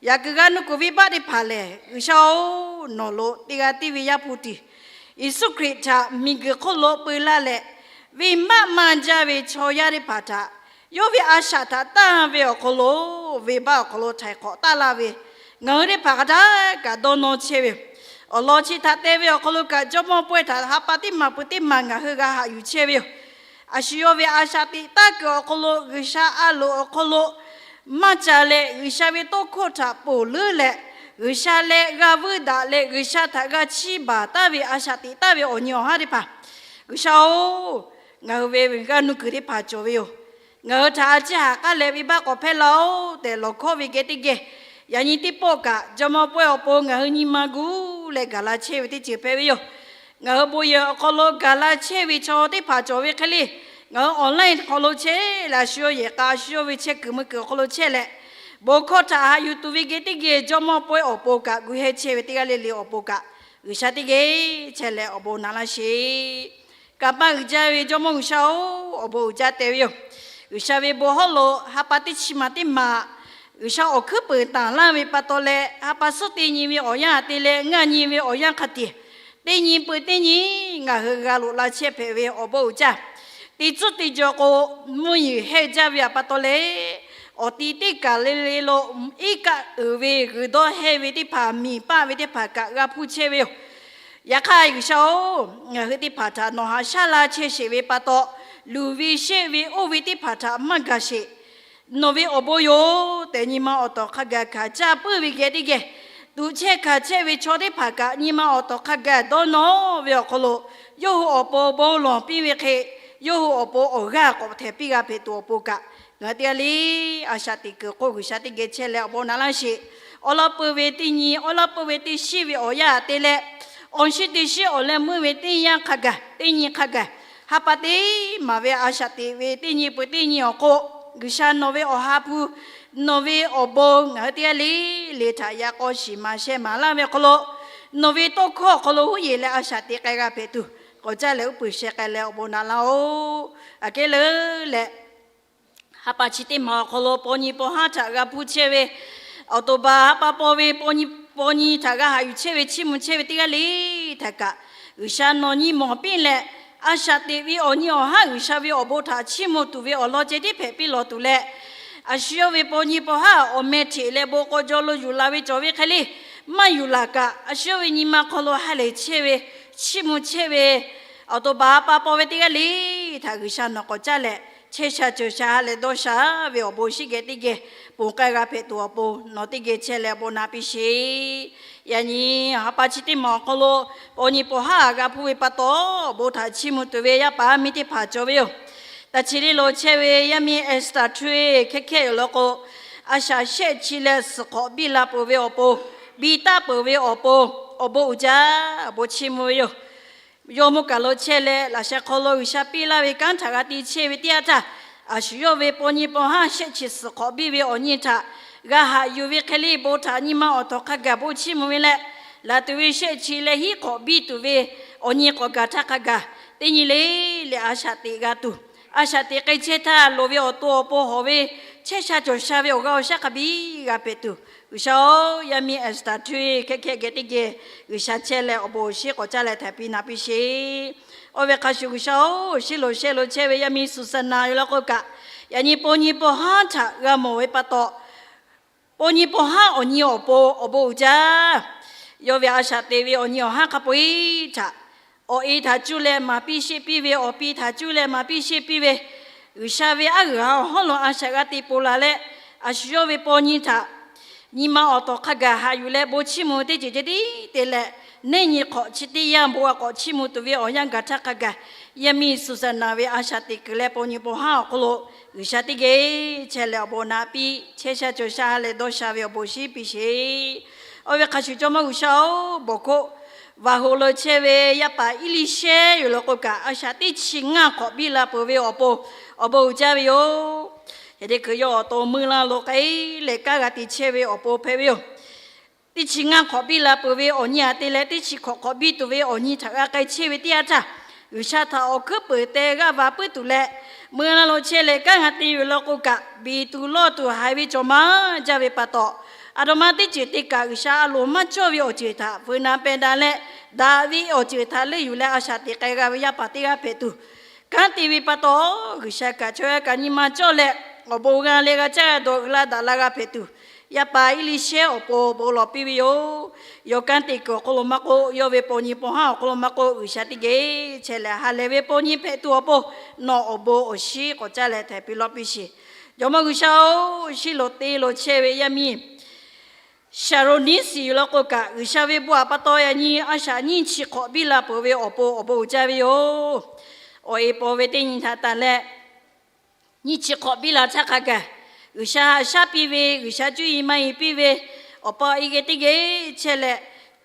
yaꞈ kuiˬ g'a nuˇ kuiˬ venˇbaˆ teˇ hpaˍ lehˬ, G'uiˬsha-oˬ, nawˬ lo teˇ g'aˇ tiˉ ve Yaˇ hpu tiˍ Yeˍsuˆ Hkriꞈ htaꞈ miˬguiˬ hk'oˆ lo peu laˇ leh, venˇbaˆ maˇ jaˇ ve chaw yaˇ teˇ hpaˍ htaꞈ yawˇ ve a shaꞈ htaꞈ tanˇ ve awˬ hk'aw lo, venˇbaˆ awˬ hk'aw lo htaiˍ hk'awꞈ taˍ laˇ ve, ngaˬ hui teˇ hpaˍ hk'a htaˇ kaꞈ dawˇ nawˇ chehˇ ve yoˬ. Awˬ lawn chi htaꞈ te ve awˬ hk'aw lo kaꞈ Jawˇmawˇ pawehˇ htaꞈ ha pa teˇ maˬ peuˬ teˇ maˬ ngaˬ hui g'a haꞈ yuˬ chehˇ ve yoˬ. A shu yawˇ ve a shaꞈ teꞈ taˇ kuiˬ awˬ hk'aw lo, G'uiˬsha a loˍ awˬ hk'aw lo maˇ ca leh, G'uiˬsha ve tawˇ hkawˇ htaꞈ ponˬ leuˉ leh, G'uiˬsha leh g'a vuiˇ daꞈ leh G'uiˬsha htaꞈ g'a chiˇ baˬ taˍ ve a shaꞈ teꞈ taˍ ve awˬ nyi awˬ haˉ teˇ hpaˍ, G'uiˬsha-oˬ, ngaˬ hui ve g'a nuˇ kuiˬ teˇ hpaˍ cawˬ ve yoˬ. Ngaˬ hui htaꞈ a ciˉ haꞈ k'aˉ leh venˇbaˆ k'awꞈ hpehˇ laˇ-oˆ tehꞈ lawˬ hkawˇ ve geh teˇ geh, yaꞈ nyi teˇ pawˆ kaꞈ Jawˇmawˇ pawehˇ awˬ pon ngaˬ hui nyi ma gu leh gaˬ la chehˇ ve teˇ ceuˬ hpehꞈ ve yoˬ. Ngaˬ hui bon yehˬ awˬ hk'aw lo gaˬ la chehˇ ve chaw teˇ hpaˍ cawˬ ve hk'e le, ngaˬ hui online hk'aw lo chehˇ leh a shu yawˇ yehˬ k'a a shu yawˇ ve chehˇ kuiˬ meuˇ kuiˬ awˬ hk'aw lo chehˇ leh, bon hkawˇ htaꞈ haꞈ yuˬ tuˬ ve geh teˇ geh Jawˇmawˇ pawehˇ awˬ pon kaꞈ gu heh chehˇ ve teˇ g'aˇ le le awˬ pon kaꞈ, G'uiˬsha teˇ geh chehˇ leh awˬ bon na laˇ sheˍ. Kanˇ paˆ uiˍ jaˇ ve Jawˇmawˇ G'uiˬsha-oˬ, awˬ bon uiˍ jaˇ te ve yoˬ. G'uiˬsha ve bon hawˉ lo ha pa teˇ chi maˬ teˇ maˬ G'uiˬsha awˬ hkuiˉ peuˍ tanˍ laˇ ve pa taw leh, ha pa suhˉ teˇ nyi ve awˬ yanˇ te leh ngaˇ nyi ve awˬ yanˇ hk'a tiꞈ, teˇ nyi peuˬ teˇ nyi ngaˬ hui g'a loꞈ la chehˇ hpehꞈ ve awˬ bon uiˍ jaˇ. Teˇ tcuhˉ teˇ jaw k'o, mvuhˇ yeˬ hehˇ jaˇ ve pa taw leh, awˬ ti teˇ kaˬ le le lo iˉ kaˆ uiˍ ve g'uiˬ dawˇ hehˇ ve teˇ hpaˍ, miˬ paˆ ve teˇ hpaˍ kaꞈ g'a hpuˇ chehˇ ve yoˬ. Yaꞈ hk'aˇ G'uiˬsha-oˬ, ngaˬ hui teˇ hpaˍ htaꞈ nawˬ haꞈ shaˉ la chehˇ sheˍ ve pa taw, luˬ ve sheˆ ve oˇ ve teˇ hpaˍ htaꞈ maˇ gaˬ sheˍ. Nawˬ ve awˬ bon yoˬ tehꞈ nyi ma awˬ tawˍ hk'a gaˬ hkanˍ caˇ puiˉ ve geh teˇ geh, tuꞈ chehˇ hkanˍ chehˇ ve chaw teˇ hpaˍ kaꞈ nyi ma awˬ tawˍ hk'a gaˬ dawˇ nawˇ ve awˬ hk'aw lo, yawˇ hui awˬ pon bon lawˬ piˇ ve hk'e, yawˇ hui awˬ pon awˬ g'aˇ k'awꞈ htehˍ piˇ g'a hpehꞈ tuˬ awˬ pon kaꞈ, ngaˬ hui teˇ g'aˇ le a shaꞈ teꞈ kuiˬ hk'oˆ G'uiˬsha teˇ geh chehˇ leh awˬ bon na laˇ sheˍ. Awˉ lawˉ peuˬ ve teˇ nyi, awˉ lawˉ peuˬ ve teˇ shiˉ ve awˬ yanˇ te leh, awˬ shiˉ teˇ shiˉ awˬ leh meuˇ ve teˇ yanˇ hk'a gaˬ, teˇ nyi hk'a gaˬ, ha pa teˇ maˬ ve a shaꞈ teꞈ ve teˇ nyi peuˬ teˇ nyi awˬ hk'oˆ, G'uiˬsha nawˬ ve Awˬ ha hpu, nawˬ ve awˬ bon ngaˬ hui teˇ g'aˇ le le htaꞈ yaꞈ k'aw shiˍ maˍ sheh maˍ laˇ ve awˬ hk'aw lo, nawˬ ve tawˇ hkawˇ awˬ hk'aw lo huˉ yeˬ leh a shaꞈ teꞈ k'ai g'a hpehꞈ tuˬ, k'awꞈ caˇ leh uˉ peunˍ sheh k'ai leh awˬ bon na laˇ-oˬ. Aꞈ kehˉ leuˉ leh, ha pa chi teˇ maˬ awˬ hk'aw lo paw nyi paw haˉ htaꞈ g'a hpuˇ chehˇ ve, awˬ to ba ha pa paw ve paw nyi, paw nyi htaꞈ g'a haꞈ yuˬ chehˇ ve chiˇ mvuh chehˇ ve teˇ g'aˇ le htaꞈ kaꞈ, G'uiˬsha nawˬ nyi mawˬ piˇ leh, a shaꞈ teꞈ ve awˬ nyi awˬ haˉ G'uiˬsha ve awˬ bon htaꞈ chiˇ mvuh tuˬ ve awˬ lawn ceh tiˉ hpehꞈ piˇ lawˬ tuˬ leh, a shu yawˇ ve paw nyi paw haˉ awˬ meh hteꞈ leh bon k'aw jaw lo yuˬ la ve cawˬ ve hk'e le, maˇ yuˬ laˬ kaꞈ, a shu yawˇ ve nyi ma hk'aw lo ha lehˬ chehˇ ve, chiˇ mvuh chehˇ ve, awˬ to ba ha pa paw ve teˇ g'aˇ le htaꞈ G'uiˬsha nawˬ k'awꞈ caˇ leh, chehˇ sha ceuˬ sha ha leh dawˇ sha ve awˬ bon shiˉ geh teˇ geh ponˬ k'ai g'a hpehꞈ tuˬ awˬ pon nawˬ teˇ geh chehˇ leh awˬ bon na piˇ sheˍ. Yaꞈ nyi ha pa chi teˇ maˬ awˬ hk'aw lo paw nyi paw haˉ g'a hpuˇ ve pa taw, awˬ bon htaꞈ chiˇ mvuh tuˬ ve yaˇ paˍ yaˇ miˇ teˇ hpaˍ cawˬ ve yoˬ. Taˇ chi le lo chehˇ ve yaˇ miˇ Esther Htui hkehˇ hkehˇ yoˬ law k'o, a shaꞈ shehˆ chi leh suhˍ hk'awꞈ biˇ la peuˬ ve awˬ pon, biˇ taˆ peuˬ ve awˬ pon, awˬ bon uiˍ jaˇ, awˬ bon chiˇ mvuh ve yoˬ. Yawˇ mvuhˇ kaˬ lo chehˇ leh, laꞈ sheh hk'aw lo G'uiˬsha piˇ laˇ ve kanˉ htaꞈ g'a te chehˇ ve teˇ yanˇ htaˇ, a shu yawˇ ve paw nyi paw haˉ shehˆ chi suhˍ hk'awꞈ biˇ ve awˬ nyi htaꞈ g'a haꞈ yuˬ ve hk'e le, bon htaꞈ nyi ma awˬ tawˍ hk'a gaˬ bon chiˇ mvuh ve leh, laˬ tuˬ ve shehˆ chi leh hiˉ hk'awꞈ biˇ tuˬ ve awˬ nyi k'awꞈ gaˬ htaˇ hk'a gaˬ, teˇ nyi le le a shaꞈ teꞈ g'a tuˬ, a shaꞈ teꞈ k'ai chehˇ htaˇ loˍ ve awˬ to awˬ pon hawˍ ve chehˇ sha cawˬ sha ve awˬ g'aˇ awˬ shaˉ hk'a biˇ g'a hpehꞈ tuˬ, G'uiˬsha-oˬ, yaˇ miˇ Esther Thuˇ hk'e hk'e geh teˇ geh G'uiˬsha chehˇ leh awˬ bon awˬ shinˉ k'awꞈ caˇ leh htaiˍ piˇ naˍ piˇ sheˍ. Oˇ ve hk'a shuˍ G'uiˬsha-oˬ, Shiˉloꞈ shehˆ lo chehˇ ve yaˇ miˇ Suˍsaˍnaˍ ve law k'o kaꞈ, yaꞈ nyi paw nyi paw haˉ htaꞈ g'a mawˬ ve pa taw, paw nyi paw haˉ awˬ nyi awˬ pon awˬ bon uiˍ jaˇ. Yawˇ ve a shaꞈ teꞈ ve awˬ nyi awˬ haˉ hk'a peu-eˬ htaꞈ awˬ e htaꞈ cuˇ leh maˍ piˇ sheˆ piˇ ve, awˬ pi htaꞈ cuˇ leh maˍ piˇ sheˆ piˇ ve, G'uiˬsha ve aˉ g'uiˬ ha awˬ hawˉ lo a shaꞈ g'a te ponˬ laˬ leh, a shu yawˇ ve paw nyi htaꞈ nyi ma awˬ tawˍ hk'a gaˬ haꞈ yuˬ leh bon chiˇ mvuh teˇ ceuˬ ceh tiˉ te leh, neˇ nyi hk'awꞈ chi teˇ yanˇ bon a k'awꞈ chiˇ mvuh tuˬ ve awˬ yanˇ gaˬ htaˇ hk'a gaˬ, yaˇ miˇ Suˍsaˍnaˍ ve a shaꞈ teꞈ kuiˬ leh paw nyi paw haˉ awˬ hk'aw lo G'uiˬsha teˇ geh chehˇ leh awˬ bon naꞈ piˇ chehˇ sha cawˬ sha leh dawˇ sha ve awˬ bon shinˉ piˇ sheˍ. Oˇ ve hk'a shuˍ Jawˇmawˇ G'uiˬsha-oˬ, bawˬ hkoˆ vaˬ hoꞈ lo chehˇ ve yaˇ paˍ Eˇliˇshehˇ yoˬ law k'o kaꞈ, a shaꞈ teˇ chi ngaˇ hk'awꞈ biˇ la peuˬ ve awˬ pon awˬ bon uiˍ jaˇ ve yoˬ. Yaꞈ nyi kuiˬ yawˇ awˬ to meuˇ laˇ lo k'ai leh kanˉ g'a te chehˇ ve awˬ pon hpehꞈ ve yoˬ. Teˇ chi ngaˇ hk'awꞈ biˇ la peuˬ ve awˬ nyi aꞈ te leh teˇ chi hk'awꞈ hk'awꞈ biˇ tuˬ ve awˬ nyi htaꞈ g'a k'ai chehˇ ve teˇ yanˇ htaˇ, G'uiˬsha htaꞈ awˬ hkuiˉ peunˍ teh g'aˇ va puiˉ tuˬ leh, meuˇ laˇ lo chehˇ leh kanˉ g'a te ve law k'o kaꞈ, biˬ tuˬ lawˇ tuˬ haiˬ ve cawˬ maˇ jaˇ ve pa taw, aˬ htoꞈ ma teˇ ceuˬ te kaꞈ G'uiˬsha a loˍ maˇ cawˇ ve awˬ ceuˬ htaꞈ feu na peh da leh, daꞈ ve awˬ ceuˬ htaꞈ leuˆ yuˬ leh a shaꞈ teꞈ k'ai g'a ve yaˇ paˍ teˇ g'aˇ hpehꞈ tuˬ, kanˉ te ve pa taw, G'uiˬsha kaꞈ chaw yaˇ kaꞈ nyi ma cawˇ leh, awˬ bon g'a leh g'a caˇ g'a dawˬ uiˍ la daꞈ la g'a hpehꞈ tuˬ, yaˇ paˍ Eˇliˇshehˇ awˬ pon bon lawˬ piˇ ve yoˬ. Yawˇ kanˉ te kuiˬ awˬ hk'aw lo maˇ k'oˆ, yawˇ ve paw nyi paw haˉ awˬ hk'aw lo maˇ k'oˆ, G'uiˬsha teˇ geh chehˇ leh ha lehˬ ve paw nyi hpehꞈ tuˬ awˬ pon nawˬ awˬ bon awˬ shinˉ k'awꞈ caˇ leh htaiˍ piˇ lawˇ piˇ sheˍ. Jawˇmawˇ G'uiˬsha-oˬ, Shiˉloꞈ teˇ lo chehˇ ve yaˇ miˇ Saˍroˍniˆsiˍ yoˬ law k'o kaꞈ, G'uiˬsha ve bon htaꞈ pa taw yaꞈ nyi a shaꞈ nyiˇ chi hk'awꞈ biˇ la peuˬ ve awˬ pon awˬ bon uiˍ jaˇ ve yoˬ. Awˬ e paw ve teˇ nyi htaꞈ tanˬ leh, nyiˇ chi hk'awꞈ biˇ la htaˇ hk'a gaˬ, G'uiˬsha haꞈ shaˉ piˇ ve, G'uiˬsha cuˇ yiˍ maˇ yiˍ piˇ ve, awˬ pa awˬ e geh teˇ geh chehˇ leh,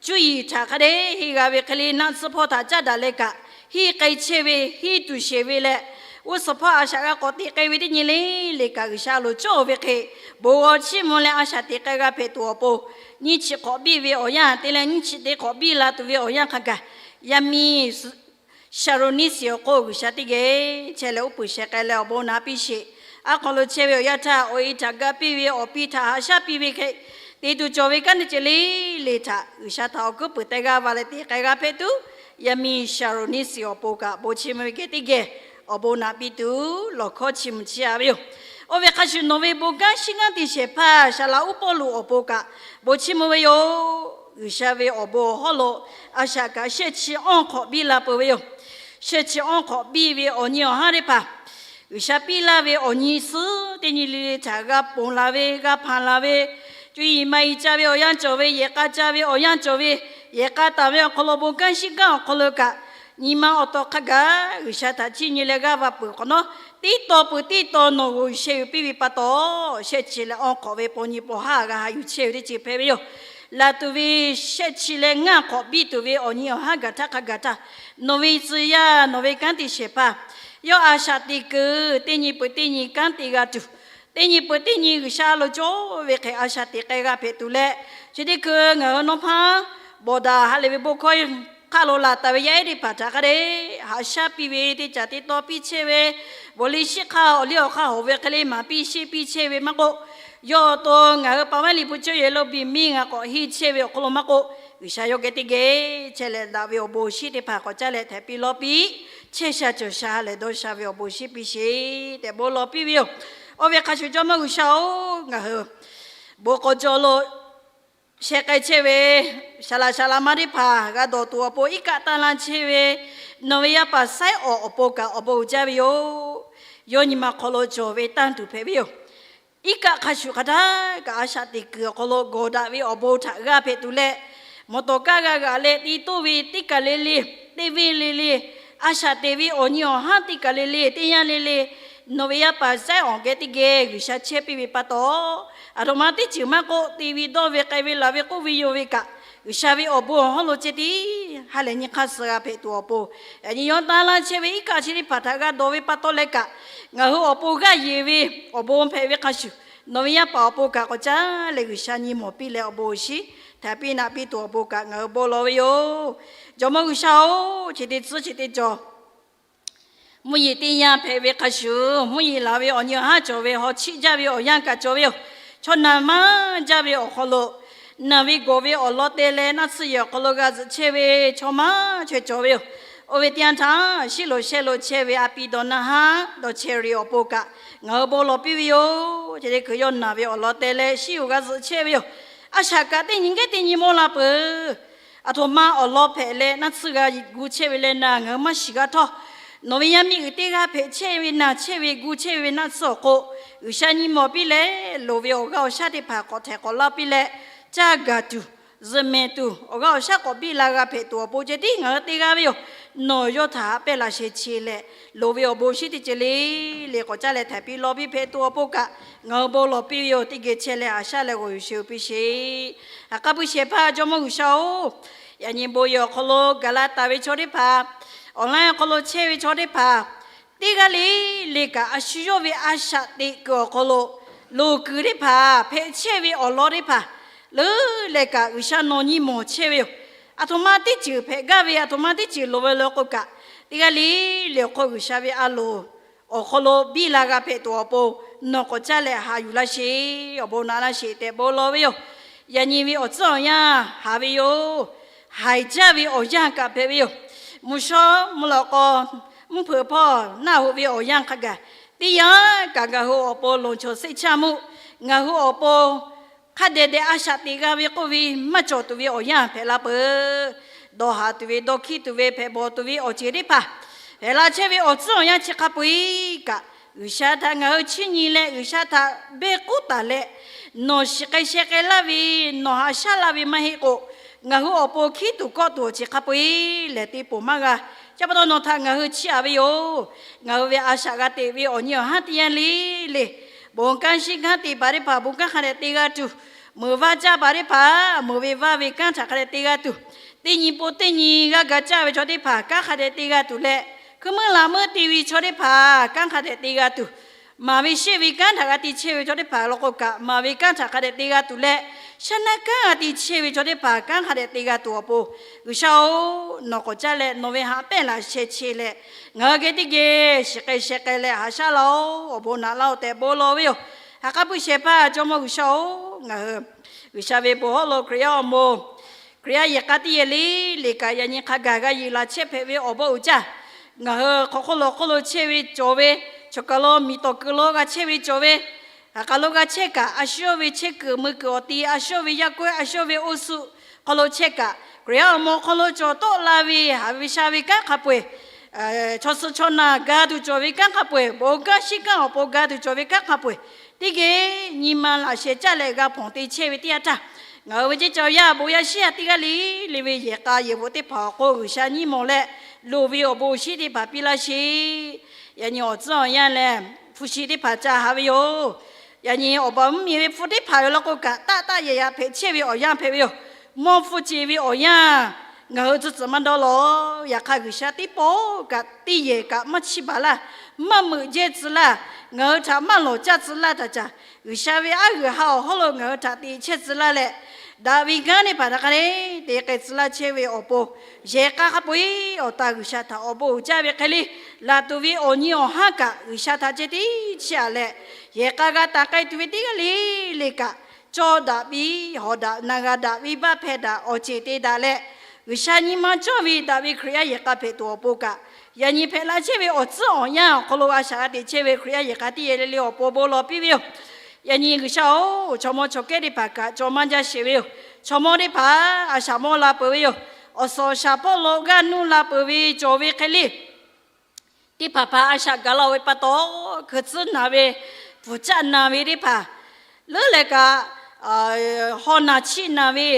cuˇ yiˍ htaꞈ hk'a dehꞈ henˇ g'a ve hk'e le, naˆ tsuhˇ hpawˇ htaꞈ caˉ daꞈ leh kaꞈ, henˇ k'ai chehˇ ve, henˇ tuˬ sheˍ ve leh, g'uˇ suhˍ hpawˇ a shaꞈ g'a k'awꞈ te k'ai ve teˇ nyi le le kaꞈ, G'uiˬsha a loˍ cawˇ ve hk'e bon g'aw chiˇ mvuh leh a shaꞈ teꞈ k'ai g'a hpehꞈ tuˬ awˬ pon, nyiˇ chi hk'awꞈ biˇ ve awˬ yanˇ te leh nyiˇ chi teˇ hk'awꞈ biˇ la tuˬ ve awˬ yanˇ hk'a gaˬ, yaˇ miˇ Saˍroˍniˆsiˍ awˬ hk'oˆ G'uiˬsha teˇ geh chehˇ leh uˉ peunˍ sheh k'ai leh awˬ bon naꞈ piˇ sheˍ. Aˉ hk'aw lo chehˇ ve awˬ yanˇ htaˇ, awˬ e htaꞈ ga piˇ ve, awˬ pi htaꞈ haꞈ shaˉ piˇ ve hk'e, te tuˬ cawˬ ve kanˉ teˇ ceuˬ le le htaꞈ G'uiˬsha htaꞈ awˬ hkuiˉ peunˍ teh g'aˇ va leh te k'ai g'a hpehꞈ tuˬ, yaˇ miˇ Saˍroˍniˆsiˍ awˬ pon kaꞈ bon chiˇ mvuh ve geh teˇ geh awˬ bon naꞈ piˇ tuˬ lawˬ hkawˇ chiˇ mvuh chiˇ a ve yoˬ. Oˇ ve hk'a shuˍ nawˬ ve bon kanˉ shinˉ kanˉ te shehˍ hpaˇ Saˍlaꞈ uˉ Pawˇluꞈ awˬ pon kaꞈ bon chiˇ mvuh ve yoˬ. G'uiˬsha ve awˬ bon awˬ hawˉ lo a shaꞈ kaꞈ shehˆ chi awˇ hk'awꞈ biˇ la peuˬ ve yoˬ. Shehˆ chi awˇ hk'awꞈ biˇ ve awˬ nyi awˬ haˉ teˇ hpaˍ G'uiˬsha piˇ laˇ ve awˬ nyi suhˉ teˇ nyi le le htaꞈ g'a ponˬ laˬ ve, g'a hpanˍ laˬ ve, cuˇ yiˍ maˇ yiˍ ca ve awˬ yanˇ cawˬ ve, yehˬ k'a ca ve awˬ yanˇ cawˬ ve, yehˬ k'a taˍ ve awˬ hk'aw lo bon kanˉ shinˉ kanˉ awˬ hk'aw lo kaꞈ, nyi ma awˬ taw hk'a gaˬ G'uiˬsha htaꞈ chiˇ nyi leh g'aˇ va peuˬ hk'awꞈ nawˉ, teˇ taw peuˬ teˇ taw nawˬ g'uˬ sheh yuˬ piˇ ve pa taw, shehˆ chi leh awˇ hk'awꞈ ve paw nyi paw haˉ g'a haꞈ yuˬ chehˇ ve teˇ ceuˬ hpehꞈ ve yoˬ. Laˬ tuˬ ve shehˆ chi leh ngaˇ hk'awꞈ biˇ tuˬ ve awˬ nyi awˬ haˉ gaˬ htaˇ hk'a gaˬ htaˇ, nawˬ ve tcuh yaˇ nawˬ ve kanˉ te shehˍ hpaˇ yawˇ a shaꞈ teꞈ kuiˬ teˇ nyi peuˬ teˇ nyi kanˉ te g'a tuˬ, teˇ nyi peuˬ teˇ nyi G'uiˬsha a loˍ cawˇ ve hk'e a shaꞈ teꞈ k'ai g'a hpehꞈ tuˬ leh, chi teˇ hkui ngaˬ hui nawˇ hpaˇ bawˬ daꞈ ha lehˬ ve bon hkawˇ hk'aˆ lo laˬ taˍ ve yaˇ ehˉ teˇ hpaˍ htaꞈ hk'a dehꞈ haꞈ shaˉ piˇ ve, teˇ caˬ teˇ taw piˇ chehˇ ve, bawˬ liˇ shiˉ hk'aˇ awˬ liˇ awˬ hk'aˇ hawꞈ ve hk'e le maˍ piˇ sheˆ piˇ chehˇ ve maˇ k'oˆ, yawˇ awˬ to ngaˬ hui pa vaˉ liꞈ hpu cawˇ yehˬ lo biˬ miˇ ngaˬ k'awꞈ henˇ chehˇ ve awˬ hk'aw lo maˇ k'oˆ, G'uiˬsha yawˇ geh teˇ geh chehˇ leh daꞈ ve awˬ bon awˬ shinˉ teˇ hpaˍ k'awꞈ caˇ leh htaiˍ piˇ lawˇ piˇ, chehˇ sha cawˬ sha ha lehˬ dawˇ sha ve awˬ bon awˬ shinˉ piˇ sheˍ tehꞈ bon lawˬ piˇ ve yoˬ. Oˇ ve hk'a shuˍ Jawˇmawˇ G'uiˬsha-oˬ, ngaˬ hui bon k'aw jaw lo sheh k'ai chehˇ ve saˍlaꞈ saˍlaꞈ ma teˇ hpaˍ g'a dawˬ tuˬ awˬ pon iˉ kaˆ tanˇ laˇ chehˇ ve nawˬ ve yaˇ paˍ Saiˉawꞈ awˬ pon kaꞈ awˬ bon uiˍ jaˇ ve yoˬ. Yawˇ nyi ma hk'aw lo cawˬ ve tanˇ tuˬ hpehꞈ ve yoˬ. Iˉ kaˆ hk'a shuˍ hk'a htaˇ kaꞈ a shaꞈ teꞈ kuiˬ awˬ hk'aw lo gawˬ daꞈ ve awˬ bon htaꞈ g'a hpehꞈ tuˬ leh, mawˬ tawˍ kaˇ g'a g'aꞈ leh te toˇ ve teˇ kaˬ le le, teˇ venˇ le le, a shaꞈ teꞈ ve awˬ nyi awˬ haˉ teˇ kaˬ le le, teˇ yanˇ le le, nawˬ ve yaˇ paˍ Saiˉawꞈ geh teˇ geh G'uiˬsha chehˇ piˇ ve pa taw, aˬ htoꞈ ma teˇ ceuˬ maˇ k'oˆ, te ve dawˇ ve k'ai ve laˬ ve k'oˆ ve yoˬ ve kaꞈ, G'uiˬsha ve awˬ bon awˬ hawˉ lo ceh tiˉ ha lehˬ nyi hk'aˇ suh g'a hpehꞈ tuˬ awˬ pon, yaꞈ nyi yawˇ tanˇ laˇ chehˇ ve iˉ kaˆ chi teˇ hpaˍ htaꞈ g'a dawˬ ve pa taw leh kaꞈ, ngaˬ hui awˬ pon g'aˇ yeˬ ve awˬ bon hpehꞈ ve hk'a shuˍ, Nawˬ ve yaˇ paˍ awˬ pon kaꞈ k'awꞈ caˉ leh G'uiˬsha nyi mawˬ piˇ leh awˬ bon awˬ shinˉ htaiˍ piˇ naꞈ piˇ tuˬ awˬ pon kaꞈ ngaˬ hui bon lawˬ ve yoˬ. Jawˇmawˇ G'uiˬsha-oˬ, chi teˇ tcuhˉ chi teˇ jaw mvuhˇ yeˬ teˇ yanˇ hpehꞈ ve hk'a shuˍ, mvuhˇ yeˬ laˬ ve awˬ nyi awˬ haˉ cawˬ ve, haw chiˆ jaˇ ve awˬ yanˇ kaꞈ cawˬ ve yoˬ. Chaw naˬ maˇ jaˇ ve awˬ hk'aw lo naˬ ve gawˬ ve awˬ lawn te leh naˆ tsuhˇ yehˬ awˬ hk'aw lo g'a zuhꞈ chehˇ ve chaw maˇ chaweh cawˬ ve yoˬ. Oˇ ve teˇ yanˇ htaˇ, shiˉ loꞈ sheh loꞈ chehˇ ve a pi dawˬ na haˉ dawˬ chehˇ riˍ awˬ pon kaꞈ ngaˬ hui bon lawˬ piˇ ve yoˬ. Chi teˇ hkui yawˇ naˬ ve awˬ lawn te leh shiˉ yoˬ g'a zuhꞈ chehˇ ve yoˬ. A shaꞈ kaꞈ teˇ nyi gehˉ teˇ nyi mawˇ la peuˬ. Aˬ htoꞈ ma awˬ lawn hpehꞈ leh naˆ tsuhˇ g'a gu chehˇ ve leh na ngaˬ hui maˇ shiˍ g'a htawˇ, nawˬ ve yaˇ miˇ uiˍ teˇ g'aˇ hpehꞈ chehˇ ve naˬ chehˇ ve gu chehˇ ve ve naˆ tsuhˇ awˬ hk'oˆ G'uiˬsha nyi mawˬ piˇ leh, loˍ ve awˬ g'aˇ awˬ shaˉ teˇ hpaˍ k'awꞈ htehˍ k'awꞈ laˇ piˇ leh, caˇ gaˬ tuˬ, zuhꞈ mehˍ tuˬ, awˬ g'aˇ awˬ shaˉ k'awꞈ biˇ la g'a hpehꞈ tuˬ awˬ pon ceh tiˉ ngaˬ hui teˇ g'aˇ ve yoˬ. Nawˬ yawˇ htaꞈ haꞈ pehnˇ laꞈ sheh che leh, loˍ ve awˬ bon awˬ shinˉ teˇ ceuˬ le le k'awꞈ caˉ leh htaiˍ piˇ lawˬ piˇ hpehꞈ tuˬ awˬ pon kaꞈ ngaˬ hui bon lawˬ piˇ ve yoˬ. Teˇ geh chehˇ leh haꞈ shaˉ leh g'awˬ yuˬ sheˍ-oˬ piˇ sheˍ. Ha k'aˉ puiˇ shehˍ hpaˇ Jawˇmawˇ G'uiˬsha-oˬ, yaꞈ nyi bon yehˬ awˬ hk'aw lo gaˬ la taˍ ve chaw teˇ hpaˍ, online awˬ hk'aw lo chehˇ ve chaw teˇ hpaˍ, teˇ g'aˇ le le kaꞈ a shu yawˇ ve a shaꞈ teꞈ kuiˬ awˬ hk'aw lo loˍ kuiˬ teˇ hpaˍ, hpehꞈ chehˇ ve awˬ lawn teˇ hpaˍ leuˉ leh kaꞈ G'uiˬsha nawˬ nyi mawˬ chehˇ ve yoˬ. Aˬ htoꞈ ma teˇ ceuˬ hpehꞈ gaˇ ve, aˬ htoꞈ ma teˇ ceuˬ loˍ ve le k'o kaꞈ, teˇ g'aˇ le le awˬ hk'oˆ G'uiˬsha ve a loˍ awˬ hk'aw lo biˇ la g'a hpehꞈ tuˬ awˬ pon nawˬ k'awꞈ caˉ leh haꞈ yuˬ laˇ sheˍ, awˬ bon naꞈ laˇ sheˍ tehꞈ bon lawˬ ve yoˬ. Yaꞈ nyi ve awˬ tcuhˉ awˬ yanˇ haˍ ve yoˬ. Haiˬ jaˇ ve awˬ yanˇ kaꞈ hpehꞈ ve yoˬ. Mvuhˇ shawˉ mvuhˇ lawꞈ k'aw mvuhˇ hpeuꞈ hpawˇ naˆ hoꞈ ve awˬ yanˇ hk'a gaˬ, teˇ yanˇ kaꞈ ngaˬ hui awˬ pon lawˬ chaw seˆ chaˇ mvuhˇ, ngaˬ hui awˬ pon hk'a dehꞈ dehꞈ a shaꞈ teꞈ g'a ve k'oˆ ve maˇ cawˬ tuˬ ve awˬ yanˇ hpehꞈ la peuˬ. Dawˇ haˍ tuˬ ve, dawˇ hkiˇ tuˬ ve, hpehꞈ bawˬ tuˬ ve awˬ ceuˬ teˇ hpaˍ hpehꞈ la chehˇ ve awˬ tcuhˉ awˬ yanˇ chi hk'a peu-eˬ kaꞈ, G'uiˬsha htaꞈ ngaˬ hui chiˇ nyi leh G'uiˬsha htaꞈ behˇ k'uˉ taˍ leh, nawˬ shiˍ k'ai sheh k'ai laˇ ve, nawˬ haꞈ shaˉ laˇ ve maˇ heˆ k'o, ngaˬ hui awˬ pon hkiˉ tuˬ kawˆ tuˬ awˬ ceuˬ hk'a peu-eˬ lehˬ te ponˬ maˇ g'a. Chi pa taw nawˬ htaꞈ ngaˬ hui chiˇ aꞈ ve yoˬ. Ngaˬ hui ve a shaꞈ g'a teꞈ ve awˬ nyi awˬ haˉ teˇ yanˇ le le, bon kanˉ shinˉ kanˉ te paˍ teˇ hpaˍ bon kanˉ hk'a dehꞈ te g'a tuˬ, meuˍ vaˇ caˇ paˍ teˇ hpaˍ meuˍ ve vaˇ ve kanˉ htaꞈ hk'a dehꞈ te g'a tuˬ, teˇ nyi pon teˇ nyi g'aˇ ga caˇ ve chaw teˇ hpaˍ kanˉ hk'a dehꞈ te g'a tuˬ leh, hkui meuˇ laꞈ meuˇ te ve chaw teˇ hpaˍ kanˉ hk'a dehꞈ te g'a tuˬ, maˍ ve sheˆ ve kanˉ htaꞈ g'a te chehˇ ve chaw teˇ hpaˍ law k'o kaꞈ, maˍ ve kanˉ htaꞈ hk'a dehꞈ te g'a tuˬ leh, shaˉ naˆ kanˉ g'a te chehˇ ve chaw teˇ hpaˍ kanˉ hk'a dehꞈ te g'a tuˬ awˬ pon, G'uiˬsha-oˬ, nawˬ k'awꞈ caˉ leh nawˬ ve haꞈ pehnˇ laꞈ sheh che leh, ngaˬ hui geh teˇ geh shiˍ k'ai sheh k'ai leh haꞈ shaˉ laˇ-oˬ, awˬ bon naꞈ laˇ-oˬ tehꞈ bon lawˬ ve yoˬ. Ha k'aˉ puiˇ shehˍ hpaˇ Jawˇmawˇ G'uiˬsha-oˬ, ngaˬ hui G'uiˬsha ve bon hawˉ lo Hkriꞈ yaˇ awˬ moˍ, Hkriꞈ yaˇ yehˬ k'a teˇ yehˬ le le kaꞈ yaꞈ nyi hk'a gaˬ g'a yeˬ laˬ chehˇ hpehꞈ ve awˬ bon uiˍ jaˇ. Ngaˬ hui hk'aw hk'oˆ lo hk'oˆ lo chehˇ ve cawˬ ve, chaw kaˬ lo miˬ tawˍ keu lo g'a chehˇ ve cawˬ ve, ha k'aˬ lo g'a chehˇ kaꞈ, a shu yawˇ ve chehˇ kuiˬ mui kuiˬ awˬ ti, a shu yawˇ ve yaˇ kawehˉ, a shu yawˇ ve oˇ suhˍ hk'aw lo chehˇ kaꞈ, Hkriꞈ yaˇ awˬ moˍ hk'aw lo cawˬ tawˆ la ve haꞈ ve sha ve kanˉ hk'a peu-eˬ, chaw suhˍ chaw naˬ ga tuˬ cawˬ ve kanˉ hk'a peu-eˬ, bon kanˉ shinˉ kanˉ awˬ pon ga tuˬ cawˬ ve kanˉ hk'a peu-eˬ, teˇ geh nyi ma laꞈ sheh caˇ leh g'a hpawnˬ te chehˇ ve teˇ yanˇ htaˇ, ngaˬ hui ve ceˇ cawˬ yaˇ bon yaˇ shiˉ yaˇ teˇ g'aˇ le le ve yehˬ k'a yehˬ bvuhꞈ teˇ hpaˍ awˬ hk'oˆ G'uiˬsha nyiˇ mawˬ leh, loˍ ve awˬ bon awˬ shinˉ teˇ hpaˍ piˇ laˇ sheˍ. Yaꞈ nyi awˬ tcuhˉ awˬ yanˇ lehˬ, hpu shi teˇ hpaˍ ca haꞈ ve yoˬ. Yaꞈ nyi awˬ baˬ mvuhˇmiˬ ve hpu teˇ hpaˍ yoˬ law k'o kaꞈ, taˆ taˆ yehˬ yaꞈ hpehꞈ chehˇ ve awˬ yanˇ hpehꞈ ve yoˬ. Mawˇ hpfuhˇ ce ve awˬ yanˇ ngaˬ hui tcuhˉ tcuhˉ maˇ dawˇ lawˬ. Yaꞈ hk'aˇ G'uiˬsha teˇ pawˆ kaꞈ teˇ yehˬ kaꞈ maˇ chiˇ baˬ laˇ, maˇ meuꞈ jehˇ tcuh laˇ, ngaˬ hui htaꞈ maˇ lawˬ caˇ tcuh laˇ htaꞈ caˇ, G'uiˬsha ve aˉ g'uiˬ ha awˬ hawˉ lo ngaˬ hui htaꞈ te chehˇ tcuh laˇ leh, daꞈ ve kanˉ teˇ hpaˍ htaꞈ hk'a le te k'ai tcuh laˇ chehˇ ve awˬ pon, yehˬ k'a hk'a peu-eˬ awˬ ta G'uiˬsha htaꞈ awˬ bon uiˍ jaˇ ve hk'e le, laˬ tuˬ ve awˬ nyi awˬ haˉ kaꞈ G'uiˬsha htaꞈ ceh tiˉ chiˇ aꞈ leh, yehˬ k'a g'a taˍ k'ai tuˬ ve teˇ g'aˇ le le kaꞈ, cawˇ daꞈ piˇ hawˍ daꞈ na g'a daꞈ ve baˆ hpehˇ daꞈ awˬ ceuˬ te daꞈ leh, G'uiˬsha nyi ma cawˇ ve daꞈ ve Hkriꞈ yaˇ yehˬ k'a hpehꞈ tuˬ awˬ pon kaꞈ, yaꞈ nyi hpehꞈ la chehˇ ve awˬ tcuhˉ awˬ yanˇ awˬ hk'aw lo a shaꞈ g'a teꞈ chehˇ ve Hkriꞈ yaˇ yehˬ k'a teˇ yehˬ le le awˬ pon bon lawˬ piˇ ve yoˬ. Yaꞈ nyi G'uiˬsha-oˬ, chaw mawˇ chaw kehˉ teˇ hpaˍ kaꞈ cawˬ maˇ jaˇ sheˍ ve yoˬ. Chaw mawˇ teˇ hpaˍ a shaꞈ mawˇ la peuˬ ve yoˬ. Awˬ suhˍ awˬ shaˍ hpawˇ lo g'aˇ nuˇ la peuˬ ve cawˬ ve hk'e le, teˇ hpaˍ hpaˍ a shaꞈ gaˬ la-oˬ ve pa taw, hkui tcuhˉ naˬ ve, pfuhˍ caˆ naˬ ve teˇ hpaˍ, leuˉ leh kaꞈ haw naˬ chiˆ naˬ ve,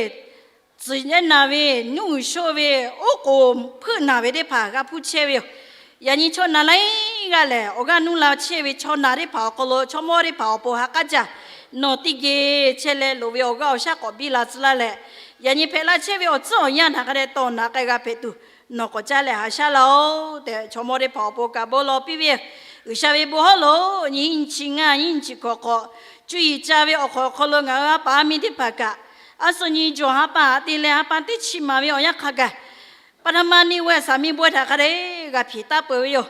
tcuhˍ nehˉ naˬ ve, nuˇ g'uiˬ shoˆ ve, oˉ k'oˍ hpeuˆ naˬ ve teˇ hpaˍ g'a hpuˇ chehˇ ve yoˬ. Yaꞈ nyi chaw naˬ laiˉ g'aˇ lehˬ, awˬ g'aˇ nuˇ la chehˇ ve chaw naˬ teˇ hpaˍ awˬ hk'aw lo chaw mawˇ teˇ hpaˍ awˬ pon ha k'aˉ caˇ, nawˬ teˇ geh chehˇ leh loˍ ve awˬ g'aˇ awˬ shaˉ k'awꞈ biˇ la tcuh laˇ leh, yaꞈ nyi hpehꞈ la chehˇ ve awˬ tcuhˉ awˬ yanˇ htaꞈ hk'a dehꞈ tawˇ naꞈ k'ai g'a hpehꞈ tuˬ, nawˬ k'awꞈ caˇ leh haꞈ shaˉ laˇ-oˬ tehꞈ, chaw mawˇ teˇ hpaˍ awˬ pon kaꞈ bon lawˬ piˇ ve yoˬ. G'uiˬsha ve bon hawˉ lo nyiˇ hinˉ chi ngaˇ, nyiˇ hinˉ chi hkawꞈ hk'awꞈ Cuˇ yiˍ ca ve awˬ hk'aw awˬ hk'aw lo ngaˬ hui a pa a miˇ teˇ hpaˍ kaꞈ, a suhˍ nyi jawˬ ha pa haꞈ te leh ha pa teˇ chi maˍ ve awˬ yanˇ hk'a gaˬ, ปฐมนิเวศ saˍ miˍ bawehˇ htaꞈ hk'a dehꞈ g'a hpeꞈ taˍ peuˬ ve yoˬ.